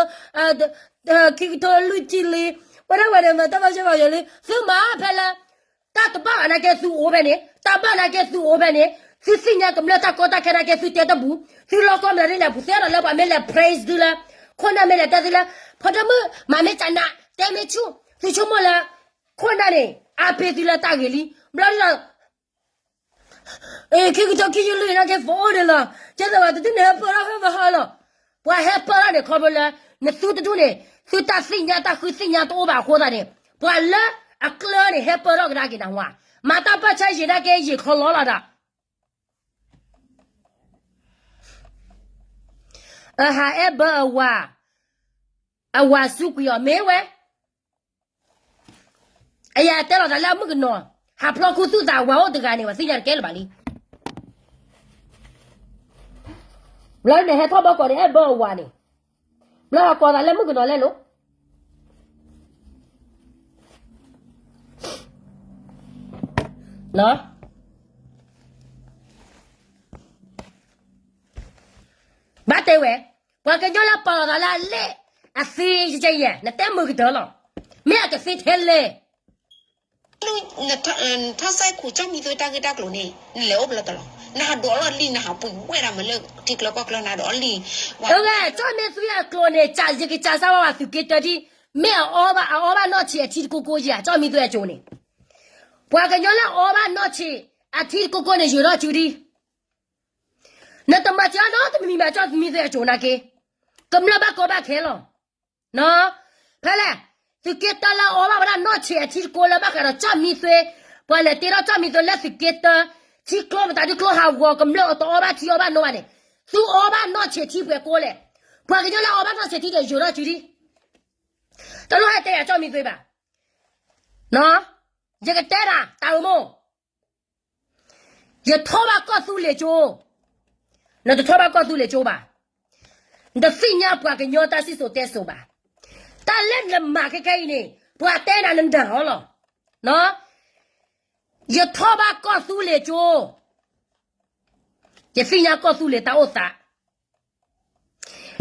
ကထိလွံၢ်ဆံလံ, ဝဲဒၣ်ဝဲန့ၣ်မၤတၢ်ဘၣ်ယဲၢ်ဘၣ်ယဲၢ်လံ, သုမၤဖဲလၢ တၢ်တဘၣ်ဘၣ်နာ်က့သုအိၣ်ဖဲန့ၣ်, တၢ်ဘၣ်နာ်က့သုအိၣ်ဖဲန့ၣ်, သုသ့ၣ်ညါကမျၢၢ်တၢ်ကီတၢ်ခဲနာ်က့သုတဲတဘူၣ်, သုလီၤကီမနုၤဒ်လဲၣ် ပူၤသ့ဒီးလၢပှၤမ့ၢ်လဲၤ praise သုလၢ, ခိၣ်နၢ်မ့ၢ်လဲၤတဲသုလၢ, ဖီတမုၣ်မၤမ့ၢ်ကနး, တဲမ့ၢ်ဆူၣ်, သုဆိကမိၣ်လၢ, ခိၣ်နၢ်န့ၣ် အါပ့ၤသုလၢတၢ်ဂ့ၤလံ, ဘျီဒ်ဒီး အ့ ခံကထိခံဆံလွံၢ်နာ်က့ ဖိအိၣ်န့ၣ်လီၤ, ကဲသးဝဲတဒုန့ၣ်ဟဲပၢၢ်ထီၣ်ဟဲမဟါလီၤ, ပှၤဟဲပၢၢ်ထီၣ်န့ၣ်ခီဖျိလၢ, နသုတဒုန့ၣ်, သုတၢ်သ့ၣ်ညါတၢ်ဃုသ့ၣ်ညါတအိၣ်ဘၣ်အဃိသတးန့ၣ်, ပှၤလၢအကျၢၤန့ၣ် ဟဲပၢၢ်ထီၣ်ကဒါက့ၤနၤဝါ, မၤတၢ်ပၢၢ်ဆၢယံာ်နာ်က့ယံာ်ခီလီၤလီၤဒီး အဟးအဲၣ်ဘၢအဝၤ, အဝၤစူးကွံာ်အီၤမ့ၢ်ဝဲ, အယၤတဲလီၤသးလၢအမုၣ်ကနီၤ, ဟးဖျီခူသူၣ်သးဝၤအိၣ်တဂၤန့ၣ် ပှၤသ့ၣ်ညါတကဲလၢၤဘၣ်လံ. ဘျီန့ၣ်ဟဲထီၣ်ဘၢကီးန့ၣ် အဲၣ်ဘၢအဝၤန့ၣ်, ဘျီဟးကိးသးလၢမုၣ်ကနီၤလဲၣ်လိၤ ဘၣ်တဲဝဲ, ပှၤကညီလၢပာ်လီၤသးလၢအလဲၣ်, အသ့ယဲယဲ, နတဲမုာ်ကတၢၢ်လီၤ, မ့ၢ်အကသ့ထဲလဲၣ်. နထီၣ်စဲခိၣ်ကၠီၣ်မံသွဲတၢ်ဂ့ၢ်တၢ်ကျိၤန့ၣ် နလဲၤအိၣ်ဖဲလဲၣ်တလီၤ, နဟးဒိးလီၢ်လံ နဟးပှ့ၤဝဲဒၣ်မးလၢထံကျိကီၢ်ကျိနၤဒီးလံ. ကၠီၣ်မံသွဲအကျိၤန့ၣ် ယကစၢ်စၢ်ဝဲဝဲသုးက့တၢ်ဒ်, မ့ၢ်အအီဘၣ် အအီဘၣ်နီၢ်ဆံးအထံတကိကိယၤ ကၠီၣ်မံသွဲအကျိၤန့ၣ်, ပှၤကညီလၢအအီဘၣ်နီၢ်ဆံးအထံတကိကိန့ၣ် ယိၤထီၣ်စုဒံ နတမၤစၢၤနီတမံၤဘၣ် ကၠီၣ်မံသွဲအကျိၤနာ်က့, ကမျၢၢ်ဘၣ်ကီဘၣ်ခဲလီၤ. ဖဲလဲၣ်, သုးက့တၢလၢအအီဘၣ်ဝဲဒၣ်နီၢ်ဆံးအထံတကိလၢဘၣ်ဃးဒီးကၠီၣ်မံသွဲ, ပှၤလဲၤတ့ထီၣ်ကၠီၣ်မံသွဲလၢသုးက့တၢ, ထံကျိမတၤဒုကျိဟးဂီၤကမျၢၢ်အတအီဘၣ်ထံအီဘၣ်နိဘၣ်န့ၣ်, သုအီဘၣ်နီၢ်ဆံးထံပှဲၤကိးလဲၣ်, ပှၤကညီလၢအအီဘၣ်နီၢ်ဆံးထံဒီးယိၤထီၣ်စုဒံ, တလိၣ်ဟဲတဲယၤကၠီၣ်မံသွဲဘၣ်. ယကတဲဒၣ်တၢ်အိၣ်မူ ယထီၣ်ဘၣ်ကီၢ်သူလ့ၤကၠိ, နတထီၣ်ဘၣ်ကီၢ်သူလ့ၤကၠိဘၣ်, နတသ့ၣ်ညါပှၤကညီတၢ်စံၣ်စိၤတဲစိၤဘၣ်, တၢ်လၢနမၤခဲခဲအံၤန့ၣ် ပှၤတဲနၤနနၢ်အီၤလီၤ. ယထီၣ်ဘၣ်ကီၢ်သူလ့ၤကၠိ, ယသ့ၣ်ညါကီၢ်သူလ့ၤတၢ်အိၣ်သး,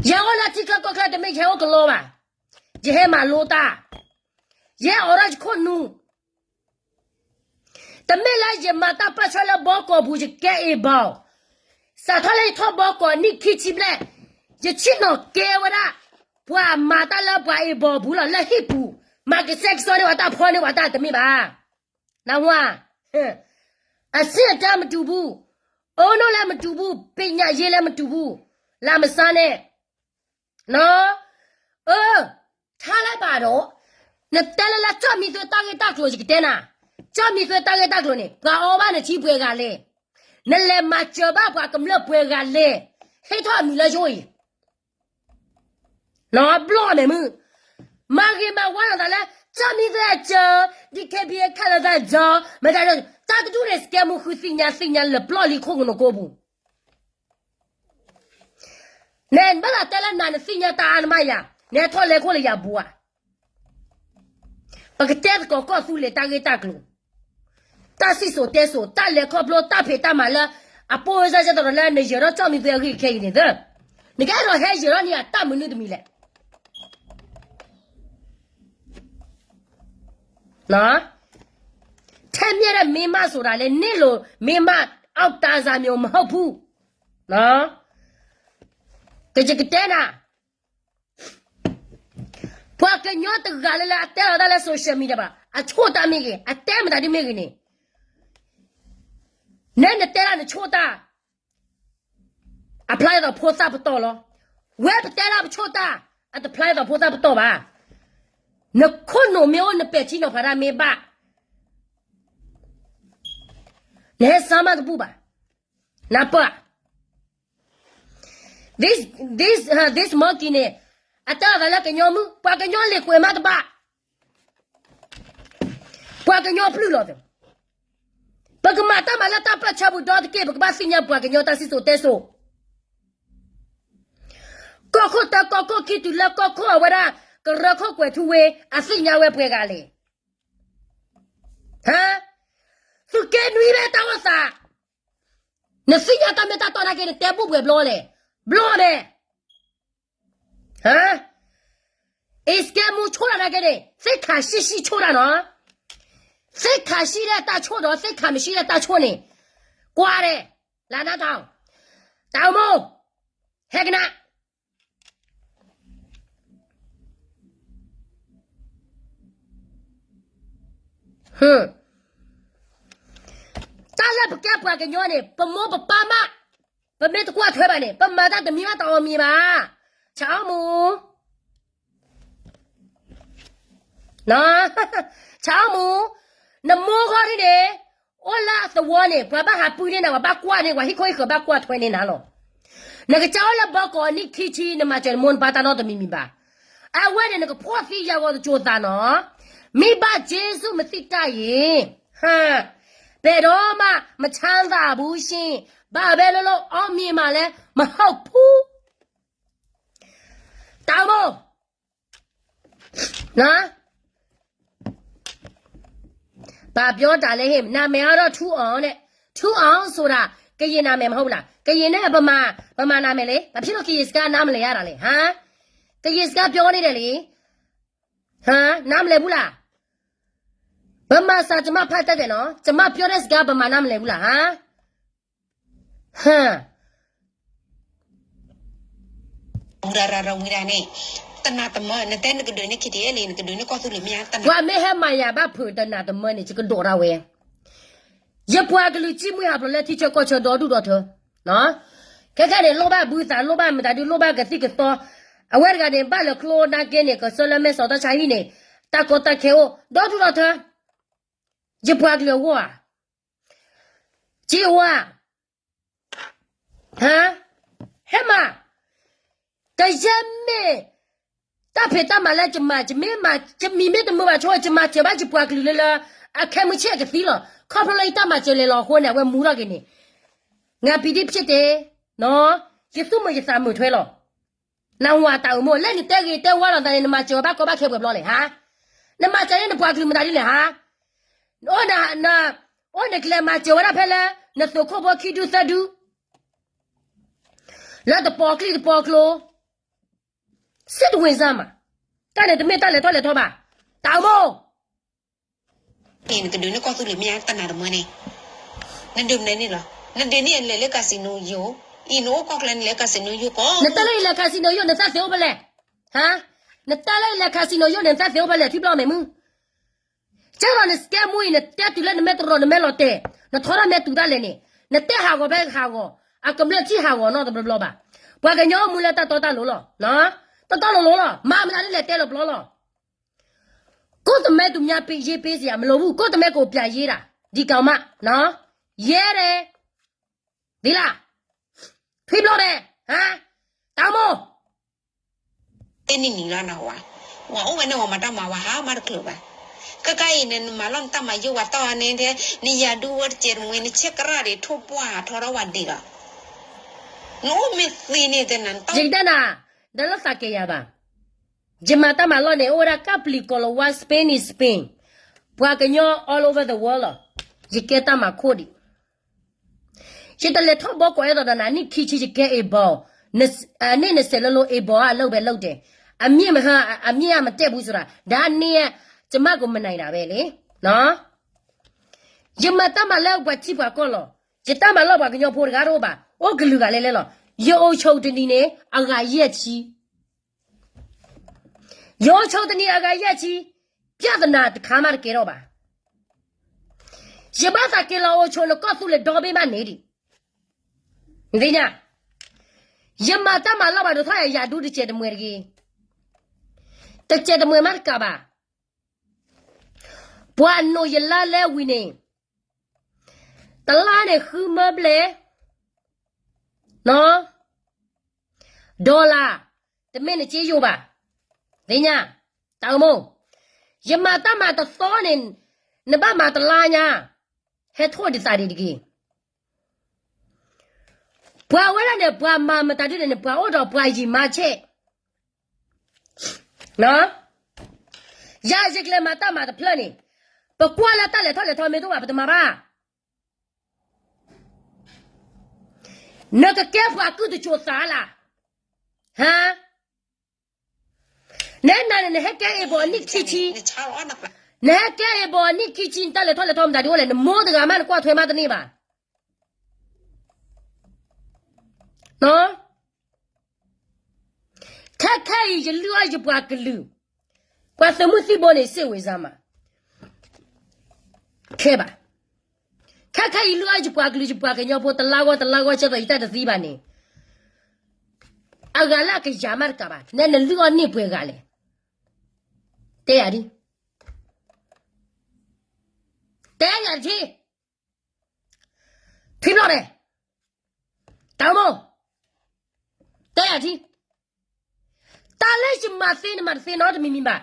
ယဟဲအိၣ်လၢထံချၢကီၢ်ချၢတမ့ၢ်ယဟဲအိၣ်ကလီဘၣ်, ယဟဲမၤလိတၢ်, ယဟဲအိးထီၣ်ယခိၣ်နူာ်, တမ့ၢ်လၢယမၤတၢ်ပၢၢ်ဆၢလၢဘီကီၢ်ပူၤ ယကဲအ့ၣ်ဘီၣ်, စးထီၣ်လၢယထီၣ်ဘီကီၢ်နံၣ်ခံဆံဘျဲၣ်, ယဆ့ၣ်နီၤကဲဝဲဒၣ် ပှၤမၤတၢ်လၢပှၤအ့ၣ်ဘီၣ်ပူၤလီၤ လၢဟံၣ်ပူၤ, မၤကစဲကစီန့ၢ်ပှၤတၢ်ဖီန့ၢ်ပှၤတၢ်တမ့ၢ်ဘၣ်. နၢ်ဟူဧါ, အဆင့်အတန်းမတူဘူး, အုံနောက်လည်းမတူဘူး, ပညာရေးလည်းမတူဘူး, လာမစားနဲ့, အၢ, ထါလၢဘၣ်ဒီး, နတဲလၢလၢကၠီၣ်မံသွဲတၢ်ဂ့ၢ်တၢ်ကျိၤယကတဲနၤ, ကၠီၣ်မံသွဲတၢ်ဂ့ၢ်တၢ်ကျိၤန့ၣ် ပှၤအီဘၣ်နထံပှဲၤဂၤလဲၣ်, နလဲၤမၤစၢၤဘၣ်ပှၤကမျၢၢ်ပှဲၤဂၤလဲၣ်, ဟ့ၣ်ထီၣ်အမံၤလၢယိအံၤ ဘျီၣ်မဲာ်မုၢ်, မၤဂ့ၤမၤဝါလီၤသးလၢ ကၠီၣ်မံသွဲအစၢၤ, DKBA ခးလီၤသးဒီး, မတၤဒီး, တၢ်တဒူၣ်န့ၣ် စကဲမူဃုသ့ၣ်ညါသ့ၣ်ညါလၢပျီၢ်လံခိၣ်ကနိးကိပူၤ နဘၣ်သးတဲလၢနၤနသ့ၣ်ညါတၢ်အါနမးယၤ, နဟဲထီၣ်လဲၤခိၣ်လၢယၤဘိဧါ, ပကတဲသကိးကီၢ်သူလ့ၤတၢ်ဂ့ၢ်တၢ်ကျိၤ, တၢ်စံၣ်စိၤတဲစိၤ, တၢ်လဲၤခီဖျိတၢ်ဖံးတၢ်မၤလၢ အပိၢ်စၢ်စဲသရၣ်လၢနယၢၤထီၣ်ကၠီၣ်မံသွဲအဂ့ၢ်ခဲအံၤန့ၣ်သၢ, နကအဲၣ်ဒိးဟဲယၢၤထီၣ်န့ၢ်အတၢ်မနုၤတမံၤလဲၣ် ထဲမြင့်တဲ့မိန်းမဆိုတာလည်း နင့်လိုမိန်းမအောက်တန်းစားမျိုးမဟုတ်ဘူး. ကယကတဲနၤ, ပှၤကညီတဂၤလၢလၢအတဲလီၤတၢ်လၢ social media ဘၣ်, အဆိၣ်တၢ်မ့ၢ်ဂ့ၤ, အတဲမတၤဒ်မ့ၢ်ဂ့ၤန့ၣ်, နဲနတဲဒၣ်နဆိၣ်တၢ် အဖျါဒ်သိးဖိသၣ်ပတီၢ်လီၤ. ဝဲပတဲဒၣ်ပဆိၣ်တၢ်, အတဖျါဒ်သိးဖိသၣ်ပတီၢ်ဘၣ်. နခိၣ်နူာ်မ့ၢ်အိၣ် နပဲာ်ထံနီၤဖးတၢ်မ့ၢ်ဘၣ်, နဟဲစါမးတဘူၣ်ဘၣ်. နပၢ် this, this, this monkey န့ၣ် အတဲအသးလၢကညီမုၣ်, ပှၤကညီလ့ၤကွဲးမးတဘၣ်, ပှၤကညီပျုၢ်လီၤ. ပကမၤတၢ်မၤလၢတၢ်ပၢၢ်ဆၢပူၤဒီတက့ၢ်, ပကဘၣ်သ့ၣ်ညါပှၤကညီတၢ်စံၣ်စိၤတဲစိၤ. ကီၢ်ခိၣ်တၢ ကီၢ်ခိၣ်ခံတုၤလၢကီၢ်ခိၣ်အဝဲဒၣ် ကရၢခိၣ်ကွဲၤထူဝ့ အသ့ၣ်ညါဝဲပှဲၤဂၤလဲၣ်. ဟါ, သုးက့နွံဘဲတၢ်အိၣ်သး, နသ့ၣ်ညါတၢ်မ့ၢ်တၢ်တီနာ်က့ နတဲဘူၣ်ပှဲၤဘျီလဲၣ်, ဘျီန့ၣ် ဟါ, အ့စကဲမူဆိၣ်တၢ်နာ်က့န့ၣ် သ့ၣ်ခးရှံၣ်ရှံၣ်ဆိၣ်တၢ်နီၤ, သ့ၣ်ခးရှံၣ်ဒၣ်တၢ်ဆိၣ်ဒီး သ့ၣ်ခးမ့ၢ်ရှံၣ်ဒၣ်တၢ်ဆိၣ်န့ၣ်, ကွၢ်ဒဲး, လၢနတၢ်, တၢ်အိၣ်မိၢ်, ဟဲကနၣ် တၢ်လၢပကဲပှၤကညီန့ၣ် ပမိၢ်ပပၢ်မး, ပမ့ၢ်တကွၢ်ထွဲဘၣ်န့ၣ် ပမၤတၢ်တမံၤဘၣ်တၢ်အီၣ်မံၤဘၣ်. ဆၣ်အီၣ်မူ, ဆၣ်အီၣ်မူ, နမိၢ်ဂီၢ်ဒ်န့ၣ် အိၣ်လၢအသဝီန့ၣ် ပှၤဘၣ်ဟးပုၢ်န့ၢ်နၤ, ပှၤဘၣ်ကွၢ်န့ၢ်, ပှၤဟံၣ်ခိၣ်ဟံၣ်ဃၢၤဘၣ်ကွၢ်ထွဲန့ၢ်နၤလီၤ. နကစၢ်အိၣ်လၢဘီကီးနံၣ်ခံဆံ နမၤစၢၤနမိၢ်နပၢ်တၢ်နီတမံၤမံၤဘၣ်. အဝဲန့ၣ် နကဖှီၣ်သံယာ်ဂီၤတကၠိၤသးနီၤ, မိဘကျေးဇူးမသိတတ်ရင်, ဘယ်တော့မှမချမ်းသာဘူးရှင်, ဘာပဲလုပ်လုပ် အောင်မြင်မှာလည်းမဟုတ်ဘူး. တၢ်အိၣ်မိၢ် ဘာပြောတာလဲ, နာမည်ကတော့ ထူအောင်နဲ့, ထူအောင်ဆိုတာ ကရင်နာမည်မဟုတ်ဘူးလား, ကရင်နဲ့ဗမာ, ဗမာနာမည်လေ, ဘာဖြစ်လို့ကရင်စကားနားမလည်ရတာလဲ, ဟမ်, ကရင်စကားပြောနေတယ်လေ, ဟမ်, နားမလည်ဘူးလား, ဗမာစာကျွန်မဖတ်တတ်တယ်နော်, ကျွန်မပြောတဲ့စကားဗမာနားမလည်ဘူးလား, ဟမ်. ဟမ်, ဝံၤဒၣ်န့ၣ်, တနၢ်တမၢ, နတဲနကဒုးန့ၢ် ခံထံၣ်လံ, နကဒုးန့ၢ်ကီၢ်သူလ့ၤမ့ၢ်ဧါ, ပှၤမ့ၢ်ဟဲမၤယၤဘၣ်ဖုးတနၢ်တမၢန့ၣ် ယကဒိးတၢ်ဝဲ. ယပှၤကလုာ်စံၣ်မှံဟးဖျိးလၢထံဆၢကီၢ်ဆၢဒီဒူၣ်ဒီထၢ, ခဲခဲန့ၣ် လိၣ်ဘၣ်ဘုသး, လိၣ်ဘၣ်မတၤဒု, လိၣ်ဘၣ်ကသံၣ်ကသီ, အဝဲတဂၤန့ၣ် ဘၣ်လၢကျိနာ်က့န့ၣ် ကစၢလၢမဲၢ်စီၤတၢ်ဆါဟံၣ်န့ၣ်, တၢ်ကီတၢ်ခဲအိၣ်, ဒီဒူၣ်ဒီထၢ, ယပှၤကလုာ်အဂီၢ်ဧါ, က့ဝါ ဟါ, ဟဲမၤ, ကယဲၢ်မ့ၢ်, တၢ်ဖံးတၢ်မၤလၢယမၤ, ယမ့ၢ်မၤ, ယမံၤမ့ၢ်တမုာ်ဘၣ်ဆိ, ယမၤစၢၤဘၣ်ယပှၤကလုာ်လၢလၢ, အခဲမုၢ်ဆ့ၣ်ကသံလီၤ, ခီဖျိလၢယတၢ်မၤစၢၤလဲၤလီၤအဃိန့ၣ် အဝဲမူထီၣ်က့ၤန့ၣ်, ငါပံၤဒံၣ်ဖျ့တဲ, ယသူၣ်မုာ်ယသးမုာ်ထွဲလီၤ. နၢ်ဟူဧါ တၢ်အိၣ်မိၢ်, လၢနတဲဂ့ၤတဲဝါလိာ်သးန့ၣ် နမၤစၢၤဘၣ်ကီဘၣ်ခဲပှဲၤဘျီလဲၣ်, ဟါ, နမၤစၢၤန့ၢ်နပှၤကလုာ်မတၤဒ်လဲၣ်, ဟါ, အိၣ်နကလဲၤမၤစၢၤဝဲဒၣ်ဖဲလၢ နသုးခိၣ်ဖိခံဒုသၢဒု လၢတပီၤကျံၣ်တပီၤကျိ, စ့တဝ့ၢ်စၢ်မး, တၢ်န့ၣ်တမ့ၢ်တၢ်လဲၤထီၣ်လဲၤထီဘၣ်, တၢ်အိၣ်မိၢ် နကဒုးန့ၢ်ကီၢ်သူလ့ၤမ့ၢ်ညါတနၤတမၢန့ၣ်, နဒုးမနုၤန့ၣ်လီၤ. နဒုးန့ၢ်အလဲၤလၢ casino ယိာ်, အံၤနအိၣ်ကီၢ်ချၢနလဲၤ casino ယိာ်ကီး, နတၢ်လၢယလဲၤ casino ယိာ် နသးသ့အိၣ်ဖဲလဲၣ်, ဟါ, နတၢ်လၢယလဲၤ casino ယိာ်န့ၣ် နသးသ့အိၣ်ဖဲလဲၣ် ထံဘျီမဲာ်မုၢ်, ကၢ်လီၤန scam မူအံၤ နတဲတုၤလၢနမဲာ်တရီၤ နမဲာ်လီၤတဲာ်, နထီထီၣ်မဲာ်တုၤတၢ်လဲၣ်န့ၣ်, နတဲဟးဂီၤဖဲဟးဂီၤ, အကမျၢၢ်ထံၣ်ဟးဂီၤနီတဘျီဘျီဘၣ်. ပှၤကညီအိၣ်မူလၢတၢ်တီတၢ်လိၤလီၤ, တၢ်တီလိၤလိၤလီၤ, မၤမတၤဒ်လဲၣ်တဲလီၤပျီလီၤ. ကိုယ့်သမိုင်းသူများရေးပေးစရာမလိုဘူး, ကိုယ့်သမိုင်းကိုယ်ပြန်ရေးတာ, ဒီကောင်မ, ရဲတယ်, ဒ်လၢ, ထွေးဘျီတယ်, ဟါ, တၢ်မိၢ် တနံၤနံၤလီၤနဝၤ, ဝၤအိၣ်ဝဲန့ၣ် ဝၤမၤတၢ်မၤဝၤဟါမးတချုးဘၣ်. ခဲခါအံၤန့ၣ် နမၤလီၢ်နတၢ်မၤယိၣ်ဝဲတီၢ်န့ၣ်, နယၤဒူဝဲတစဲးတမှဲၤ နဆဲးကရၣ်ဒံးထိၣ်ပှၢ်ဟးထီၣ်ဒီးဝၤဒံးလီၤ. နအိၣ်မ့ၢ်သ့န့ၣ် တနၤနတီၢ် ယကတဲနၤ, ဒီးလၢသးကဲယၤဘၣ်, ယမၤတၢ်မၤလီၢ်န့ၣ် အိၣ်ဝဲဒၣ်ကပျံၤကီၤလၤဝါ Spain is Spain, ပှၤကညီ all over the world လီၤ. ယကဲတၢ်မၤခိၣ်ဒံး ယတလဲၤထီၣ်ဘီကီးအဲၣ်ဒိးဒီးနၤ, နံၣ်ခံဆံယကဲ able, န့ၢ်နစဲးလၢလိ able အလုပ်ပဲလုပ်တယ်, အမြင့်မဟါ, အမြင့်အမတက်ဘူးဆိုတာ, ဒါန့ၣ်, ကျမကိုမနိုင်တာပဲလေ, ယမၤတၢ်မၤလၢပှၤထံပှၤကီၢ်လီၤ. ယတၢ်မၤလီၢ်ပှၤကညီဖိတဂၤတအိၣ်ဘၣ်, အိၣ်ကလုာ်ဂၤလဲၣ်လဲၣ်လီၤ. ယအိၣ်ဆိးတနံၤန့ၣ် အဂၤယဲၢ်ဆံ ယအိၣ်ဆိးတနံၤအဂၤယဲၢ်ဆံ, ပြဿနာတခါမးတကဲထီၣ်ဘၣ်. ယဘၣ်သးက့ၤလီၤအိၣ်ဆိးနကီၢ်သူလ့ၤဒီဘ့ၣ်မးန့ၣ်ဒံး, နသ့ၣ်ညါ, ယမၤတၢ်မၤလီၢ်ဘၣ်ဒိးထီၣ်ယၤ ယၤဒူတစဲးတမှဲၤတဂ့ၤ, တစဲးတမှဲၤမးတကးဘၣ်. ပှၤနိးယလါလဲဝံၤန့ၣ်, တလါန့ၣ်ဃုမၢဘျဲၣ် dollar, တမ့ၢ်နစ့ယိာ်ဘၣ်, သ့ၣ်ညါ, တၢ်အိၣ်မိၢ်, ယမၤတၢ်မၤတသီန့ၣ်, နဘၣ်မၤတလါညါ, ဟဲထိၣ်ဒံးသးဒံးတဂ့ၤ. ပှၤဝဲဒၣ်န့ၣ် ပှၤမၤမတၤဒ်န့ၣ်န့ၣ် ပှၤအိၣ်ဒီးပှၤယံၤမါဆဲး, ယၤယကလဲၤမၤတၢ်မၤတဖျၢၣ်န့ၣ်, ပကွၢ်လၢတၢ်လဲၤထီၣ်လဲၤထီမ့ၢ်တအိၣ်ဘၣ် ပတမၤဘၣ်. နကကဲပှၤကုၢ်တစိၤသးလၢ်, ဟါ, နနၤန့ၣ် နဟဲကဲ able အနံၣ်ခံဆံ, နဟဲကဲ able အနံၣ်ခံဆံ နတၢ်လဲၤထီၣ်လဲၤထီမတၤဒ်အိၣ်လဲၣ်, နမိၢ်တဂၤမးနကွၢ်ထွဲမးတန့ၢ်ဘၣ်. ခဲခဲအံၤယလုၢ်အီၣ်ယပှၤကလုာ်, ပှၤသုးမုၢ်သံၣ်ဘိန့ၣ် စ့ၢ်ဝဲစါမး, ခဲဘၣ်. ခဲခဲအံၤလုၢ်အီၣ်ယပှၤကလုာ် ယပှၤကညီဖိ တလါဂီၢ်တလါဂီၢ် ဆဲသိးယတၢ်တသံဘၣ်န့ၣ်, အဂၤလၢအကယၤမးတကးဘၣ် နဲနလုၢ်အီၣ်န့ၢ်ပှဲၤဂၤလဲၣ်. တဲယၤဒ်, တဲယၤတထံၣ်, ထံဘျီၣ်န့ၣ်, တၢ်အိၣ်မိၢ်, တဲယၤထံၣ်, တၢ်လၢယမၤသ့နမၤတသ့နီတမံၤမံၤဘၣ်.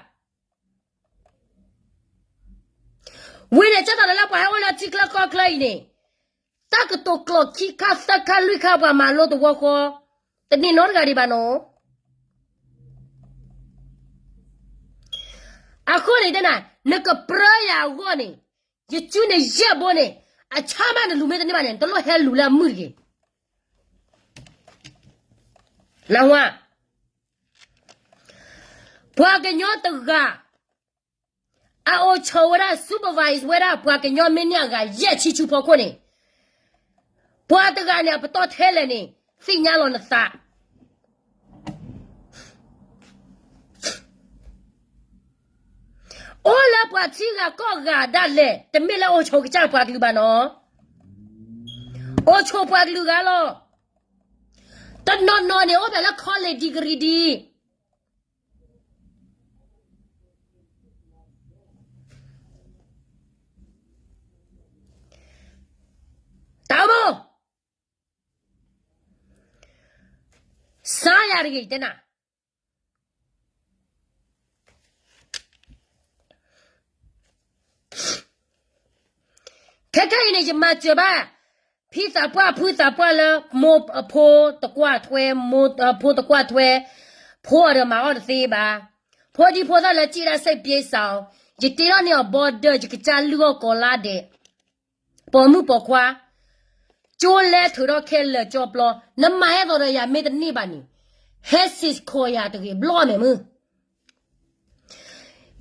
ဝံၤန့ၣ် ကၢ်သိးဒီးလၢပှၤဟဲအိၣ်လၢထံချၢကီၢ်ချၢအံၤန့ၣ်, တၢ်ကတိၤကျိာ်ခံခါသၢခါလွံၢ်ခါပှၤမၤလိသဝီဃီ, တန့ၢ်နီတဂၤဒံးဘၣ်နီၤ. အဃိန့ၣ်တဲနၤ, နကပြၢယၤအဂီၢ်န့ၣ်, ယစုန့ၣ်ယဲၢ်ဘိန့ၣ်, အဆၣ်မးနလူၤမ့ၢ်တန့ၢ်ဘၣ်န့ၣ် နတလိၣ်ဟဲလူၤလၢအမုၢ်တဂ့ၤ. နဝၤ, ပှၤကညီတဂၤ အအိၣ်ဆိးဝဲဒၣ် supervise ဝဲဒၣ်ပှၤကညီမ့ၢ်န့ၢ်အဂၤယဲၢ်ဆံဆူဖီခိၣ်န့ၣ်, ပှၤတဂၤန့ၣ် အပတီၢ်ထဲလဲၣ်န့ၣ် သ့ၣ်ညါလီၤနသး. အိၣ်လၢပှၤထံဂၤကီၢ်ဂၤဒၣ်လဲာ် တမ့ၢ်လၢအိၣ်ဆိးကစၢ်ပှၤကလုာ်ဘၣ်နီၤ. အိၣ်ဆိးပှၤကလုာ်ဂၤလီၤ. တနီၤနီၤန့ၣ် အိၣ်ဖဲလၢ college degree ဒံး တၢ်အိၣ်မိၢ်, စါယၤတဂ့ၤ တဲနၤ. ခဲခဲအံၤန့ၣ် ယမၤစၢၤဘၣ် ဖံသးပှၢ်ဖုသးပှၢ်လၢ မိၢ်ဖိတကွၢ်ထွဲ, မိၢ်ဖိတကွၢ်ထွဲ, ဖိအဒီးမၤအီၣ်တသ့ဘၣ်. ဖိဒံဖိသၣ်လၢစံၣ်ဒၣ်စဲးပျ့စးအီၤ, ယတ့ထီၣ်န့ၢ်အီၤ border ယကစၢ်လုၢ်အီၣ်ကိးလါဒဲး, ပိာ်မုၣ်ပိာ်ခွါ, ကၠိလဲထုးထီၣ်ခဲလၢာ်ကၠီပျီ, နမၤဟဲသိးဒီးယၤမ့ၢ်တန့ၢ်ဘၣ်န့ၣ်, ဟဲစ့ၢ်ကီးယၤတဂ့ၤ ဘျီမဲာ်မုၢ်.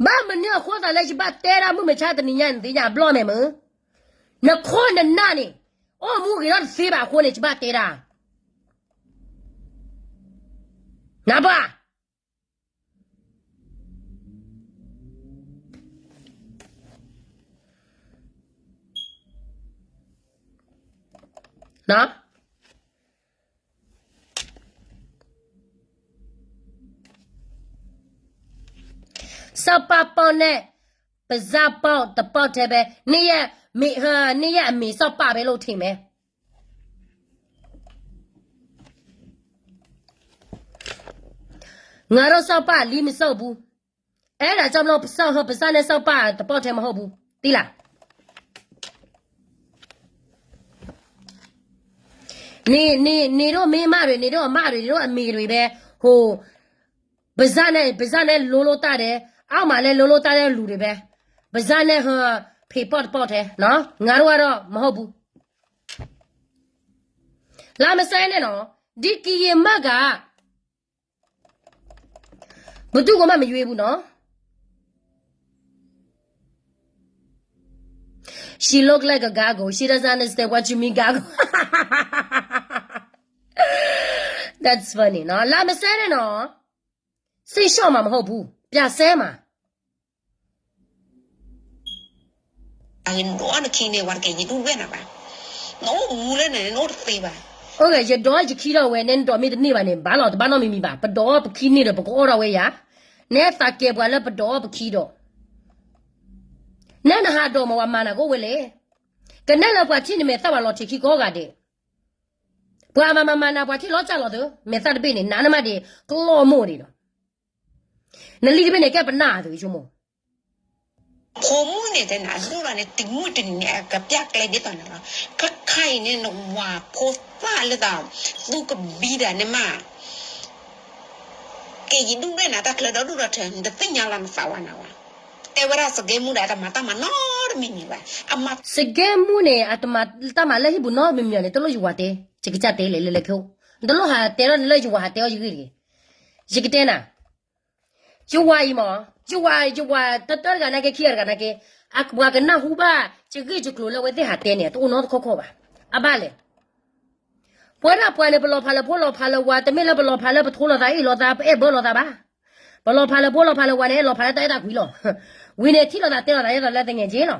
ဘၣ်မနုၤအဃိသးလၢယဘၣ်တဲဒၣ်မုၢ်မဆါတနံၤညါန့ၣ် သ့ၣ်ညါအဘျီမဲာ်မုၢ်, နခိၣ်နနၢ်န့ၣ် အိၣ်မူဂ့ၤထီၣ်တသ့ဘၣ်အဃိန့ၣ် ယဘၣ်တဲဒၣ် နၢ်ပၢၢ် စီၤပၤပီၣ်နဲၣ် ပစၢ်ပီၣ်တပီၣ်ထဲဖဲ န့ၣ်ယဲၢ်အမ့ၢ်စီၤပၤဖဲလီၤထံးမဲာ် ငါထီၣ်စီၤပၤလံမ့ၢ်စီၤပူၤ, အဲၣ်ဒၣ်ကၠီမနီၤ ပစၢ်ဟၢ ပစၢ်နဲၣ်စီၤပၤတပီၣ်ထဲမဟီၣ်ပူၤ, တံၢ်လၢ် န့ၣ် န့ၣ် န့ၣ်ဒိၣ်မ့ၢ်မးရ့ၣ် န့ၣ်ဒိၣ်အမးရ့ၣ် န့ၣ်ဒိၣ်အမ့ၢ်ရ့ၣ်ဖဲ ဟိ ပစၢ်နဲၣ် ပစၢ်နဲၣ်လိလိတၢ်ဒဲး, အါမးလဲၤလိလိတၢ်ဒဲးလူၤဒံးဖဲ, ပစၢ်နဲၣ်ဟၢ ဖံးပီၣ်တပီၣ်ထဲ, ငါထီၣ်ဝဲဒီးမဟီၣ်ပူၤ, လၢမစၢ်န့ၣ်နီၤ, ဒ်ကယံာ်မးဂၤ ဘုသူၣ်ကမၣ်မယွ့ဘူးနီၤ, She look like a gargoyle. She doesn't understand what you mean gargoyle. That's funny နီၤ, လၢမစၢ်န့ၣ်နီၤ, စ့ၢ်ကီးမးမဟီၣ်ပူၤ, ပျးစဲမး အဂ့ၢ်နဒီးနခံန့ၣ် ဝဲတကဲယဒုၣ်ဝဲၢ်နၤဘၣ်, နအိၣ်မူလၢန့ၣ် နအိၣ်တသ့ဘၣ်, အိၣ်ဂ့ၤ ယဒီးယခံထီၣ်ဝဲ နဲနဒီးမ့ၢ်တန့ၢ်ဘၣ်န့ၣ် ဘၣ်လီၤ တဘၣ်နီတမံၤမံၤဘၣ်, ပဒီးပခံန့ၣ်ဒီး ပကအီၣ်ထီၣ်ဝဲယၤ, နဲသးကဲပှၤလၢပဒီးပခံဒီး, နဲနဟးဒီးမး ပှၤမၤနၤကအိၣ်ဝဲလဲၣ်, ကနဲလၢပှၤထံၣ်န့ၣ် မဲာ်သၣ်ပှၤလီၤထံးခံကိးဂၤဒဲး, ပှၤမၤမၤမၤနၤ ပှၤထံၣ်လီၤကၢ်လီၤသု, မဲာ်သၣ်တဘ့ၣ်န့ၣ် နးနမးဒံး ကျီၢ်မိၢ်ဒံးဒီး နလံတဘ့ၣ်န့ၣ် ကဲပနၢ်သုဆိကမိၣ်, ဖိမုၣ်န့ၣ်တဲနၤ အဒိၣ်လီၤန့ၣ် တမုၢ်တနံၤန့ၣ် အကပျၢ်ကျဲဒ်သိးန့ၣ်လီၤ, ခါခါအံၤန့ၣ် နဝၤဖိသၣ်လၢသး သူကဘံဒၣ်န့ၣ်မး, ကဲယဒုၣ်ဒွဲၣ်နၤတၢ်ချၢဒီဒူၣ်ဒီထၢ နတသ့ၣ်ညါလီၤနသးဝဲနၤဝဲ, တဲဝဲဒၣ်စကဲမူဒၣ် တမၤတၢ်မၤနီတမံၤမံၤဘၣ်, စကဲမူန့ၣ် အတမၤတၢ်မၤလၢဟံၣ်ပူၤနီတမံၤမံၤန့ၣ် တလိၣ်ယဝၤတဲ, ယကစၢ်တဲလဲၣ်လၢလဲၤခဲအိၣ်, နတလိၣ်ဟးတဲထီၣ်န့ၣ်လၢယဝၤဟးတဲအီၤယဂ့ၢ်တဂ့ၤ, ယကတဲနၤ ယဝၤအံၤမး, ယဝၤ ယဝၤတတၢတဂၤနာ်က့ ခံဂၤတဂၤနာ်က့, အပှၤကနၢ်ဟူဘၣ် ယဂ့ၢ်ယကျိၤလၢအဝဲသ့ၣ်ဟးတဲန့ၣ် တအိၣ်နီတခီခီဘၣ်. အဘၣ်လဲၣ်. ပဝဲဒၣ်ပှၤန့ၣ် ပလီၤဖးလၢဖိလီၤဖးလၢဝၤ တမ့ၢ်လၢပလီၤဖးလၢပထိလိာ်သး အ့ၣ်လိာ်သး ပအဲၣ်ဘၢလိာ်သးဘၣ်. ပလီၤဖးလၢဖိလီၤဖးလၢဝၤန့ၣ် လီၤဖးလၢတၢ်အဲၣ်တၢ်ကွံလီၤ. ဝံၤန့ၣ်ထံၣ်လိာ်သးတဲလိာ်သး အဲၣ်လိာ်သးလၢသငဲးက့လီၤ.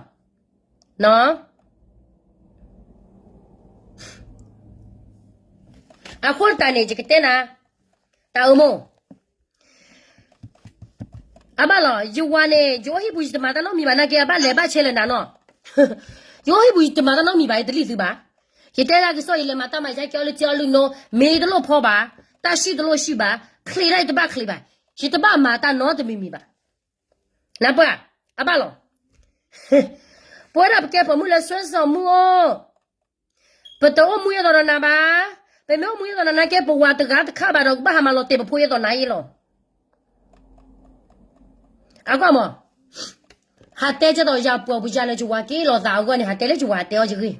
အဃိသတးန့ၣ် ယကတဲနၤ, တၢ်အိၣ်မူ အဘၣ်လီၤ, ယဝၤန့ၣ် ယအိၣ်ဟံၣ်ပူၤယတမၤတၢ်နီတမံၤဘၣ်နာ်က့ အဘၣ်လဲၤဘၣ်ဆဲးလၢနၤနီၤ. ယအိၣ်ဟံၣ်ပူၤယတမၤတၢ်နီတမံၤဘၣ် ယတလံၣ်သုဘၣ်. ယတဲဒၣ်ကစီၣ် ယလဲၤမၤတၢ်မၤယါက့အီၤလၢက့အီၤလၢနီၤ မ့ၢ်တလိၣ်ဖီဘၣ်, တၢ်ဆံၣ်တလိၣ်ဆံၣ်ဘၣ်, ချ့းဒၣ်ယတဘၣ်ချ့းဘၣ်, ယတဘၣ်မၤတၢ်နီတမံၤမံၤဘၣ်. နၢ်ပၢၢ်, အဘၣ်လီၤ. ပဝဲဒၣ်ပကဲပိာ်မုၣ်လၢစွဲစီၤမူအိၣ် ပတအိၣ်မူယဲၢ်သိးဒီးနၤဘၣ်. ပမ့ၢ်အိၣ်မူယဲၢ်သိးနၤနာ်က့ ပဝၤတဂၤတခါဘၣ်ဒီး ကဘၣ်ဟးမၤလီၤတဲာ်ပဖိယဲၢ်သိးနၤအံၤလီၤ. အကွၢ်မး, ဟးတဲကဲသိးယၤပှၤပယၤလၢယဝၤက့ၤလိာ်သးအဂီၢ်န့ၣ် ဟးတဲလၢယဝၤတဲအီၤယဂ့ၢ်.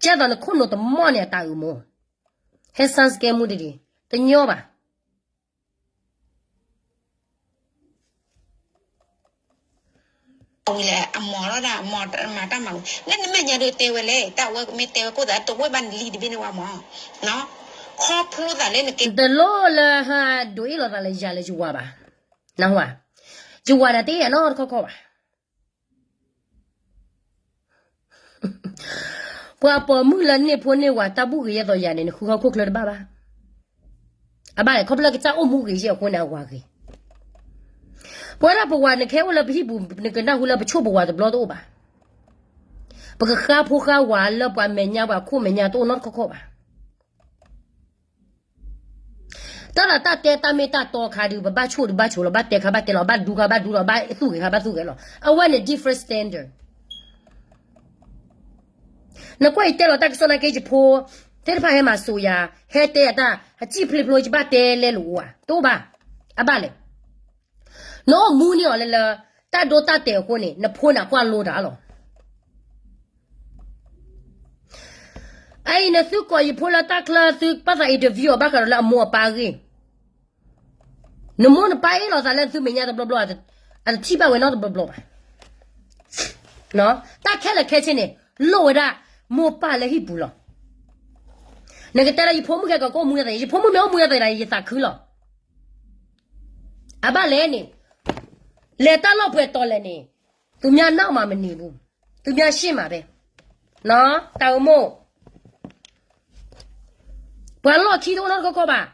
ကဲသိးနခိၣ်နူာ်တမီၢ်န့ၣ်အတၢ်အုၣ်မူ, ဟဲစၢ်စကဲမူတဒံး, တညီဘၣ်. ဝံၤလဲၣ် အမီၤလီၤဒၣ် အမီၤမၤတၢ်မၤဝံၤ လၢနမဲာ်ညါဒုးတဲဝဲလဲၣ် တၢ်ဝဲမ့ၢ်တဲဝဲကိၣ်သး တဝဲဘၣ်နလံတဘ့ၣ်န့ၣ်ဝဲမီၤ, ခီဖျိသးလၢနကဲ တလိၣ်လၢဟးဒိးအ့ၣ်လိာ်သးလၢယၤလၢယဝၤဘၣ်. နၢ်ဟူဧါ, ယဝၤန့ၣ်တအဲၣ်ယၤနီတခီခီဘၣ်. ပှၤပိာ်မုၣ်လၢန့ၢ်ဖိန့ၢ်ဝၤတၢ်ဘူၣ်ဂ့ၤယဲၢ်သိးယၤန့ၣ် နဃုဟီၣ်ခိၣ်ချၢတဘၣ်ဘၣ်. အဘၣ်လဲၣ် ခီဖျိလၢကစၢ်အိၣ်မူဂ့ၤယဲၢ်အဃိန့ၣ် အဝၤဂ့ၤ. ပဝဲဒၣ်ပဝၤနကဟဲအိၣ်လၢပဟံၣ်ပူၤ နကနၢ်ဟူလၢပဆိၣ်ပဝၤတဘျီတအိၣ်ဘၣ်. ပကဃါဖိဃါဝၤလၢပှၤမဲာ်ညါပှၤခိၣ်မဲာ်ညါတအိၣ်နီတခီခီဘၣ်. တၢ်သးတၢ်တဲတၢ်မ့ၢ်တၢ်တီခါဒုး ပဘၣ်ဆိၣ်ဒုးဘၣ်ဆိၣ်လီၤ ဘၣ်တဲခါဘၣ်တဲလီၤ ဘၣ်ဒူခါဘၣ်ဒူလီၤ ဘၣ်သူၣ်ဂဲၤခါဘၣ်သူၣ်ဂဲၤလီၤ အဝဲန့ၣ် different standard. နကွၢ်ယတဲလီၤတၢ်ကစီၣ်နာ်က့ ယဖိသ့ၣ်တဖၣ်ဟဲမၤစိာ်ယၤ ဟဲတဲယၤတၢ် ဟစံၣ်ဖျ့ဖျိ ယဘၣ်တဲလဲလိာ်ဧါ တအိၣ်ဘၣ်. အဘၣ်လဲၣ်. နအိၣ်မူန့ၢ်အီၤလၢလၢ တၢ်ဒိတၢ်တဲာ်အဃိန့ၣ် နဖိန့ၣ်ကွၢ်လိတၢ်လီၤ. အအံၤနသုကိးယဖိလၢတၢ်ချၢ သုဘၣ်သး interview အီၤဘၣ်ဃးဒီးလၢအမိၢ်အပၢ်အဂ့ၢ် နမိၢ်နပၢ်အ့ၣ်လိာ်သးလၢသုမဲာ်ညါတဘျီဘျီ, အတထံၣ်ဘၣ်ဝဲနီတဘျီဘျီဘၣ်. တၢ်ခဲလၢာ်ခဲဆ့န့ၣ် လိၣ်ဝဲဒၣ်မိၢ်ပၢ်လၢဟံၣ်ပူၤလီၤ. နကတဲလၢယဖိမုၣ်ခဲကီးကအိၣ်မူယသး, ယဖိမုၣ်မ့ၢ်အိၣ်မူယသးဒီး ယသးခုလီၤ. အဘၣ်လဲၣ်န့ၣ်, လဲၤတၢ်လီၢ်ပှဲၤတီၤလဲၣ်န့ၣ်, သူများနောက်မှာမနေဘူး, သူများရှေ့မှာပဲ. တၢ်အိၣ်မိၢ်, ပှၤလီၢ်ခံတအိၣ်နီတခီခီဘၣ်.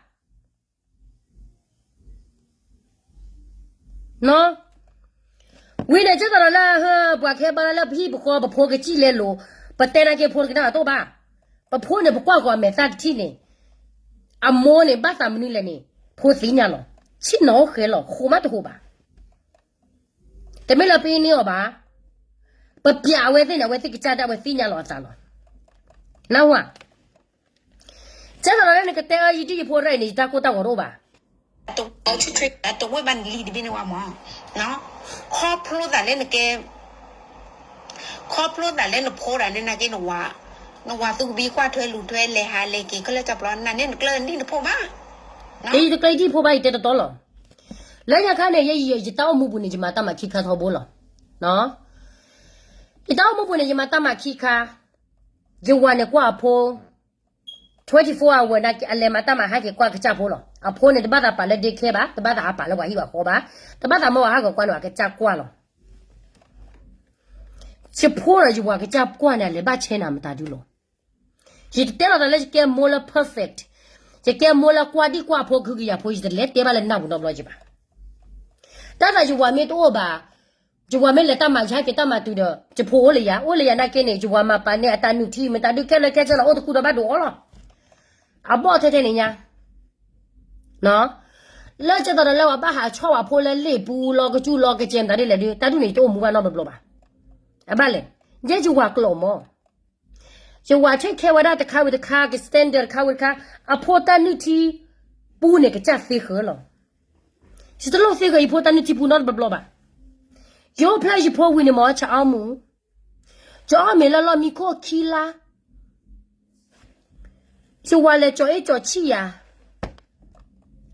ဝံၤန့ၣ် ကဲသိးဒီးလၢ ပှၤခဲဘါလၢပဟံၣ်ပဃီ ပဖိကစံၣ်လဲလိာ်, ပတဲနာ်က့ဖိတကနၣ်အတအိၣ်ဘၣ်. ပဖိန့ၣ် ပကွၢ်ကီးအမဲာ်သၣ်တထံၣ်န့ၣ်, အမိၢ်န့ၣ် ဘၣ်သးမနုၤလဲၣ်န့ၣ်, ဖိသ့ၣ်ညါလီၤ. ဆ့ၣ်နီၤအိၣ်ဃဲလီၤ, ဃိးမးတဟိးဘၣ်. တမ့ၢ်လၢပအ့န့ၢ်အီၤဘၣ်, ပပျးအဝဲသ့ၣ်န့ၣ် အဝဲသ့ၣ်ကစၢ်ဒၣ်ဝဲသ့ၣ်ညါလီၤအသးလီၤ. နၢ်ဟူဧါ. ကဲသိးဒီးလၢနကတဲအၢ ယဒ်ယဖိရဲၣ်န့ၣ် ယတၢ်ကိၢ်တၢ်ဂီၤတအိၣ်ဘၣ်. တဝဲဘၣ်နလံတဘ့ၣ်န့ၣ်ဝဲမး, ခီဖျိသးလၢနကဲ, ခီဖျိသးလၢနဖိဒၣ်နဲနာ်က့ နဝၤသူကဘံကွၢ်ထွဲလူၤထွဲလဲၤဟးလဲၤက့ၤခဲလၢာ်ကၠီပျီ နန့ၣ်နကျၢၢ်နဒ်နဖိဘၣ်. ယတကျဲဒ်ဖိဘၣ် ယတဲတတီလီၤ. လၢညါခါန့ၣ် ယ ယတၢ်အိၣ်မူပူၤန့ၣ် ယမၤတၢ်မၤခံခါထီဘိလီၤ. ယတၢ်အိၣ်မူပူၤန့ၣ် ယမၤတၢ်မၤခံခါ, ယဝၤန့ၣ်ကွၢ်အဖိ, twenty-four hour နာ်က့ အလဲၤမၤတၢ်မၤဟဲက့ၤကွၢ်ကစၢ်ဖိလီၤ. အဖိန့ၣ် တဘၣ်သးပာ်လၢ daycare ဘၣ်, တဘၣ်သးအပာ်လၢပှၤဟံၣ်ပှၤဃီဘၣ်, တဘၣ်သးမ့ၢ်ဝဲဟးဂီၤကွၢ်န့ၣ် အကစၢ်ကွၢ်လီၤ. ယဖိဒီးယဝၤကစၢ်ကွၢ်န့ၣ် အလဲၤဘၣ်ဆဲနၤမတၤဒုလီၤ. ယတတဲလီၤသးလၢယကဲမိၢ်လၢ perfect, ယကဲမိၢ်လၢကွၢ်ဒံကွၢ်ဖိ ခုကယၤဖိ, ယတလဲၤတဲဘၣ်လၢနၢ်ပူၤနီတဘျီက့ၤဘၣ်. တၢ်သးယဝၤမ့ၢ်တအိၣ်ဘၣ်, ယဝၤမ့ၢ်လဲၤတၢ်မၤ ယဟဲက့ၤတၢ်မၤတုၤဒီး ယဖိအိၣ်လၢယၤ, အိၣ်လၢယၤနာ်က့န့ၣ် ယဝၤမၤပာ်န့ၢ်အတၢ်နုၢ်ထံ မတၤဒုခဲလၢာ်ခဲဆ့လီၤ အိၣ်တကူဒီးဘၣ်ဒိးအီၤလီၤ. အဘီၣ်ထဲထဲန့ၣ်ညါ လၢကဲသိးဒီးလၢပှၤဘၣ်ဟးဆီၣ်ဝဲဖိလၢလ့ၣ်ပူၤလီၤ ကစူၢ်လီၤကစဲးမတၤဒ်လဲၣ်ဒုး တၢ်ဒုးန့ၣ် ယတအိၣ်မူဘၣ်နီတဘျီဘၣ်. အဘၣ်လဲၣ်, ယဲယဝၤကျိာ်မး, ယဝၤ take care ဝဲဒၣ်တခါဝံၤတခါ, က standard တခါဝံၤတခါ, အဖိတၢ်နုၢ်ထံပူန့ၣ် ကစၢ်သ့ဃၢၤလီၤ. ယတလိၣ်သ့ဃၢၤယဖိတၢ်နုၢ်ထံပူနီတဘျီဘျီဘၣ်. ယအိၣ်ဖျဲၣ်ယဖိဝံၤန့ၣ်မး ဆၣ်အီမူၤ, ယအီၣ်မ့ၤလၢလီၢ်မံခိၣ်ခံလါ, ယဝၤလဲၤကၠီၤအ့ၣ်ကၠီၤဆံၣ်ယၤ,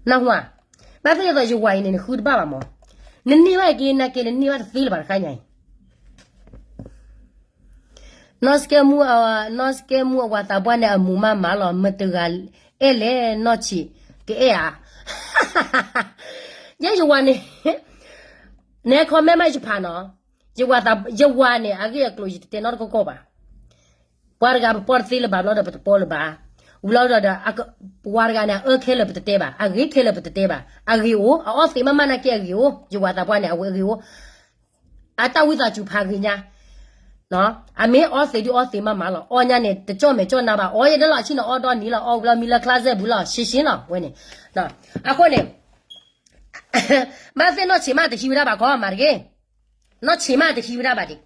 နၢ်ဟူဧါ, ဘၣ်သ့ၣ်ဒ်သိးယဝၤအံၤန့ၣ် နဃုတဘၣ်ဘၣ်မး, နန့ၢ်ဘၣ်က့ၤနာ်က့ နန့ၢ်ဘၣ်တသ့လၢၤဘၣ်တခါညါအံၤ နီၢ်စကဲမူ, နီၢ်စကဲမူအဝၤသးပှၢ်န့ၣ် အမူၤမးမးလီၤ, မတဂၤအဲၣ်လဲၣ်နီၢ်ဆံး, ကအဲၣ်ဧါ. ယဲယဝၤန့ၣ်, နဲ comment မးယဖးနီၤ, ယဝၤသး, ယဝၤန့ၣ် အဂ့ၢ်အကျိၤယတတဲနီတကီၢ်ကီၢ်ဘၣ်. ပှၤတဂၤပပီတသ့လၢၤဘၣ်ဘျီဒီး ပတပီလၢၤဘၣ်. ဝံၤလီၤဒီး, ပှၤတဂၤန့ၣ် အအၢခဲလၢာ်ပတတဲဘၣ်, အဂ့ၤခဲလၢာ်ပတတဲဘၣ်, အဂ့ၤအိၣ်, အအီသံးမးမးနာ်က့အဂ့ၤအိၣ်, ယဝၤသးပှၢ်န့ၣ် အဝဲအဂ့ၤအိၣ် အတၢ်ဝံသးစူၤဖးဂ့ၤညါ, အမ့ၢ်အီသံးဒုးအီသံးမးမးလီၤ, အီညါန့ၣ် တကၠီၣ်မဲာ်ကၠီၣ်နါဘၣ်, အီယဲဒၣ်လီၤဆံၣ်န့ၣ် အီဒီနံၤလီၤ, အီဝံၤလီၤမံလၢ closet ဘူးလီၤ, ရှဲရှဲလီၤဝဲန့ၣ်. အဃိန့ၣ်, ဘၣ်သ့ၣ်နီၢ်ဆံးမးတဟံးဝဲဒၣ်ဘၣ်ခီမးတဂ့ၤ, နီၢ်ဆံးမးတဟံးဝဲဒၣ်ဘၣ်ဒံး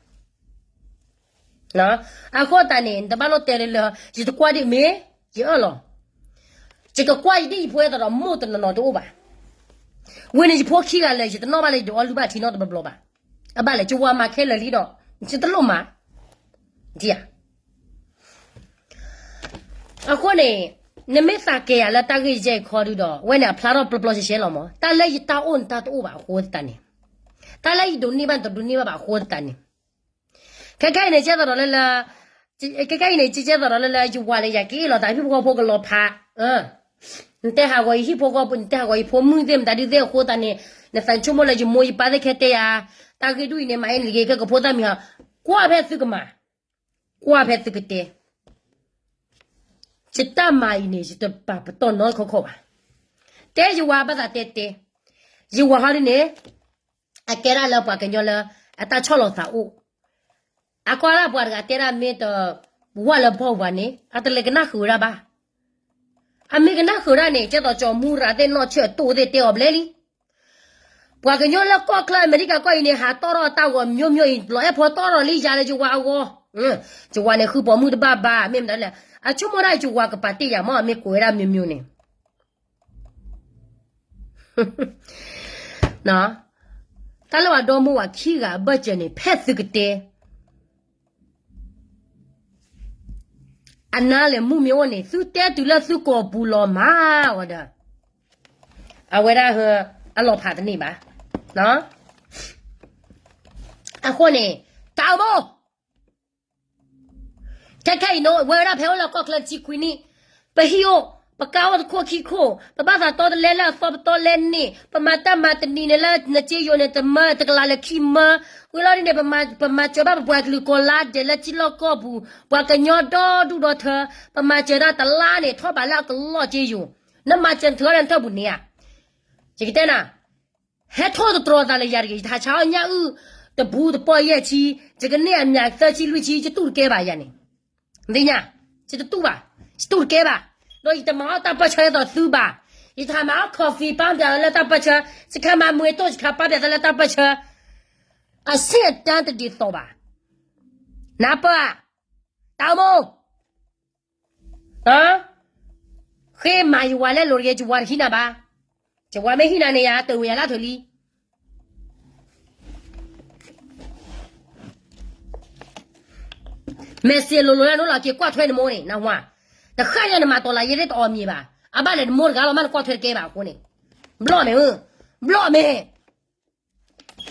အဃိသတးန့ၣ် နတဘၣ်လိၣ်တဲလၢလၢ ယတကွၢ်ဒ်မ့ၢ်, ယအၢၣ်လီၤ, ယကကွၢ်ယဒ်ယဖိအသိးဒီးမိၢ်တနီၤနီၤတအိၣ်ဘၣ်. ဝဲန့ၣ်ယဖိခံဂၤလၢာ် ယတနီၣ်ဘၣ်လၢယဒုးအီၣ်လုၢ်ဘၣ်ထံနီတဘျီဘျီဘၣ်. အဘၣ်လဲၣ် ယဝၤမၤခဲလၢာ်လံဒီး ယတလိၣ်မၤ, ဒ်ဧါ. အဃိန့ၣ်, နမ့ၢ်သးကဲယၤလၢတၢ်ဂ့ၢ်ယဲၢ်ခီဒုဒီး ဝဲန့ၣ်အဖျါထီၣ်ပျီပျီရှဲရှဲလီၤမး, တၢ်လၢယတၢ်အိၣ်နတၢ်တအိၣ်ဘၣ်အဃိသတးန့ၣ်, တၢ်လၢယဒိးန့ၢ်ဘၣ်နတဒိးန့ၢ်ဘၣ်ဘၣ်အဃိသတးန့ၣ် ခဲခဲအံၤန့ၣ် ကဲသိးဒီးလၢလၢ, ခဲခဲအံၤန့ၣ် ကဲသိးဒီးလၢလၢ ယဝၤလၢယၤက့ၤလီၤ တၢ်ဟံၣ်ဖိဃီဖိကလီၤဖး, နတဲဟးဂီၤယဟံၣ်ဖိဃီဖိ နတဲဟးဂီၤယဖိမုၣ်သ့ၣ်မတၤဒုသ့ၣ်အဃိသတးန့ၣ်, နသးဆိကမိၣ်လၢယမိၢ်ယပၢ်သ့ၣ်ခဲတဲယၤ, တၢ်ဂ့ၢ်ဒ်အံၤန့ၣ် မၤအ့န့ၣ်တဂ့ၤ ခဲကဖိသၣ်မံၤဟီ, ကွၢ်ဖဲသုကမၤ, ကွၢ်ဖဲသုကတဲ ယတၢ်မၤအံၤန့ၣ် ယတပာ်ပတီၢ်နီတခီခီဘၣ်. တဲယဝၤဘၣ်သးတဲတဲ, ယဝၤဟီဒ်န့ၣ်, အကဲဒၣ်လၢပှၤကညီလၢ အတၢ်ဆီၣ်လီၤသးအိၣ်, အကွၢ်ဒၣ်ပှၤတဂၤတဲဒၣ်မ့ၢ်တဝၢ်လၢပှၢ်ပူၤဘၣ်န့ၣ် အတလဲၤကနၣ်ဃုာ်ဝဲဒၣ်ဘၣ်. အမ့ၢ်ကနၣ်ဃုာ်ဒၣ်န့ၣ် ကဲသိးကၠီမူရၤသ့ၣ်နီၢ်ဆၢၣ်အတိၢ်သ့ၣ်တဲအီၤဘျဲလံ. ပှၤကညီလၢကီၢ်ချၢအမဲရကၤကီၢ်အံၤန့ၣ် ဟးတီၣ်ထီၣ်တၢ်ဂီၤမျိုးမျိုးအံၤ လီၤအဲၣ်ဖိတီၣ်ထီၣ်လံယၤလၢယဝၤအဂီၢ်, ယဝၤန့ၣ်ဃုပိာ်မုၣ်တဘၣ်ဘၣ် မ့ၢ်မတၤလဲၣ်, အဆိကမိၣ်ဒၣ်ယဝၤကပာ်တ့ၢ်ယၤမ့ၢ် အမ့ၢ်ကိးဝဲဒၣ်မျိုးမျိုးန့ၣ် တၢ်လၢပှၤဒီမိၢ်ဝၤခံဂၤအဘၢၣ်စၢၤန့ၣ် ဖဲသုကတဲ အနါလဲၤမုၢ်မ့ၢ်အိၣ်န့ၣ် သုတဲတုၤလၢသုကိာ်ပူၤလီၤမးဝဲဒီး, အဝဲဒၣ်ဟၢ အလီၤဖးတန့ၢ်ဘၣ်. အဃိန့ၣ် တၢ်အိၣ်ဘိ ခဲခဲအံၤန့ၣ် ဝဲဒၣ်ဖဲအိၣ်လၢကီၢ်ချၢတဆံခွံနံၣ်, ပဟံၣ်အိၣ်, ပကါအိၣ်တခိၣ်ခံခိၣ်, ပဘၣ်သးတီတလဲလၢအသီပတီလဲန့ၣ်, ပမၤတၢ်မၤတနံၤန့ၣ်လၢနစ့ယိၤန့ၣ် တမၢတကလးလၢခံမၢ, ဝံၤလီၤဒ်န့ၣ် ပမၤစၢၤဘၣ်ပပှၤကလုာ်ကီၢ်လါဒဲးလၢထံလီၢ်ကီၢ်ပူၤ, ပှၤကညီဒီဒူၣ်ဒီထၢ, ပမၤစၢၤတၢ်တလါန့ၣ် ထီၣ်ဘးလၢအကလီၢ်စ့ယိၤ, နမၤစၢၤနထုးထီၣ်လၢနထၢၣ်ပူၤန့ၣ်ဧါ, ယကတဲနၤ ဟဲထီၣ်တတြီၤသးလၢယၤတဂ့ၤ, ယတဟးဆါအီၣ်ညၣ်အုၣ်တပူၤတပီၢ်ယဲၢ်ဆံ, ယကန့ၢ်အမံၤသၢဆံလွံၢ်ဆံ ယတူၢ်တကဲဘၣ်ယၤန့ၣ်, နသ့ၣ်ညါ, ယတတူၢ်ဘၣ်, ယတူၢ်တကဲဘၣ်, ဒီးယတမၤအီၣ်တၢ်ပၢၢ်ဆၢဒ်သိးသုဘၣ်, ယတဟးမၤအီၣ် coffee ပာ်ပျးသးလၢတၢ်ပၢၢ်ဆၢ, ယတခါမၤမွဲတိၣ် ယတခါပာ်ပျးသးလၢတၢ်ပၢၢ်ဆၢ, အဆ့ၣ်အတၢ်တဒ်သိးဘၣ်, နၢ်ပၢၢ်, တၢ်အိၣ်မူ ဃ့မၤယဝၤလဲၣ်လိၤတဂ့ၤ, ယဝၤတဟံးနၤဘၣ်, ယဝၤမ့ၢ်ဟံးနၤန့ၣ် ယၤတဝံၤယၤလၢအထၢၣ်လံ, မ့ၢ်စ့လိၤလိၤလၢနအိၣ်လီၤက့ၤကွၢ်ထွဲနမိၢ်န့ၣ် နဝၤ, တဃၣ်ညါနမၤတီၤလၢယဲၢ်တအီၣ်မ့ၤဘၣ်, အဘၣ်လဲၣ်နမိၢ်တဂၤလီၤမးနကွၢ်ထွဲတကဲဘၣ်အဃိန့ၣ်, ဘျီၣ်မ့ၢ်, ဘျီၣ်မ့ၢ်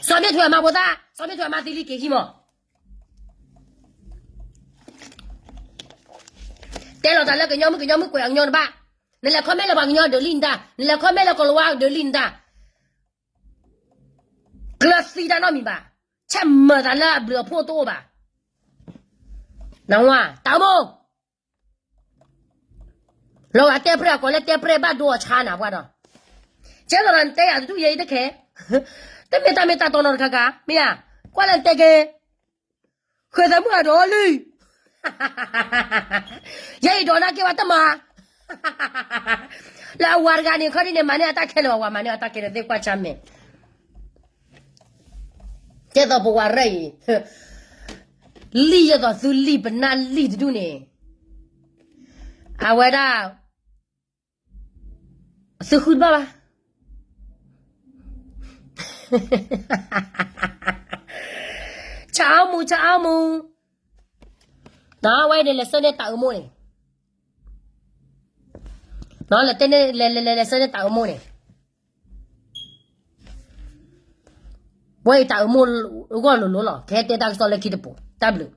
စီၤမ့ၢ်ထွဲအမါဖိသၣ်, စီၤမ့ၢ်ထွဲအမါသံလံက့ၤဟံးမး, တဲလီၤတၢ်လၢကညီမုၣ်ကညီမုၣ်ကွဲးအကညီတဘၣ်, နလဲၤ comment လၢပှၤကညီဒၢးလံနတၢ်, နလဲၤ comment လၢကီၤလၤဝါဒၢးလံနတၢ်, ကျၢၤသံတၢ်နီတမံၤဘၣ်, ဆဲးမၤတၢ်လၢအဘျုးအဖှိၣ်တအိၣ်ဘၣ်, နဝၤ, တၢ်အိၣ်မူ လီၤဂာ်တဲပြဲၢ်အကိးလၢတဲပြဲၢ်ဘၣ်ဒိအီၤဆါနၤပှၢ်ဒီး, ကဲသိးဒီးနတဲယၤတဒူၣ်ယဲအံၤတခဲ, တမ့ၢ်တၢ်မ့ၢ်တၢ်တီနီတခါခါ, မ့ၢ်ဧါ, ကွၢ်လၢနတဲက့ၤ, ဃဲၤသးမုၢ်အဒိးလံ, ယဲအံၤဒိးနၤက့ၤဝဲတမၤ, လၢအဝၤတဂၤန့ၣ် ခီဒ်န့ၣ် မၤန့ၢ်အတၢ်ခဲလၢာ် အဝၤမၤန့ၢ်အတၢ်ခဲလၢာ်သ့ၣ်ကွၢ်ဆါမဲာ် ကဲသိးပဝၤရဲၣ်အံၤ, လံၣ်ယဲသိးသုလံၣ်ပနၢ်လံၣ်တဒူၣ်န့ၣ်, အဝဲဒၣ်, သုဃုတဘၣ်ဘၣ်, ဆၢအါမူ ဆၢအါမူ, ဝဲန့ၣ်လဲၤဆၢန့ၢ်တၢ်အၢမိၢ်န့ၣ်, လဲၤဆၢန့ၢ်တၢ်အၢမိၢ်န့ၣ် ဝဲအံၤတၢ်အၢမိၢ်ဂီၢ်လိၤလိၤလီၤ ကဟဲတဲတၢ်ကစီၣ်လၢခံတပူၤ တၢ်ဘျုး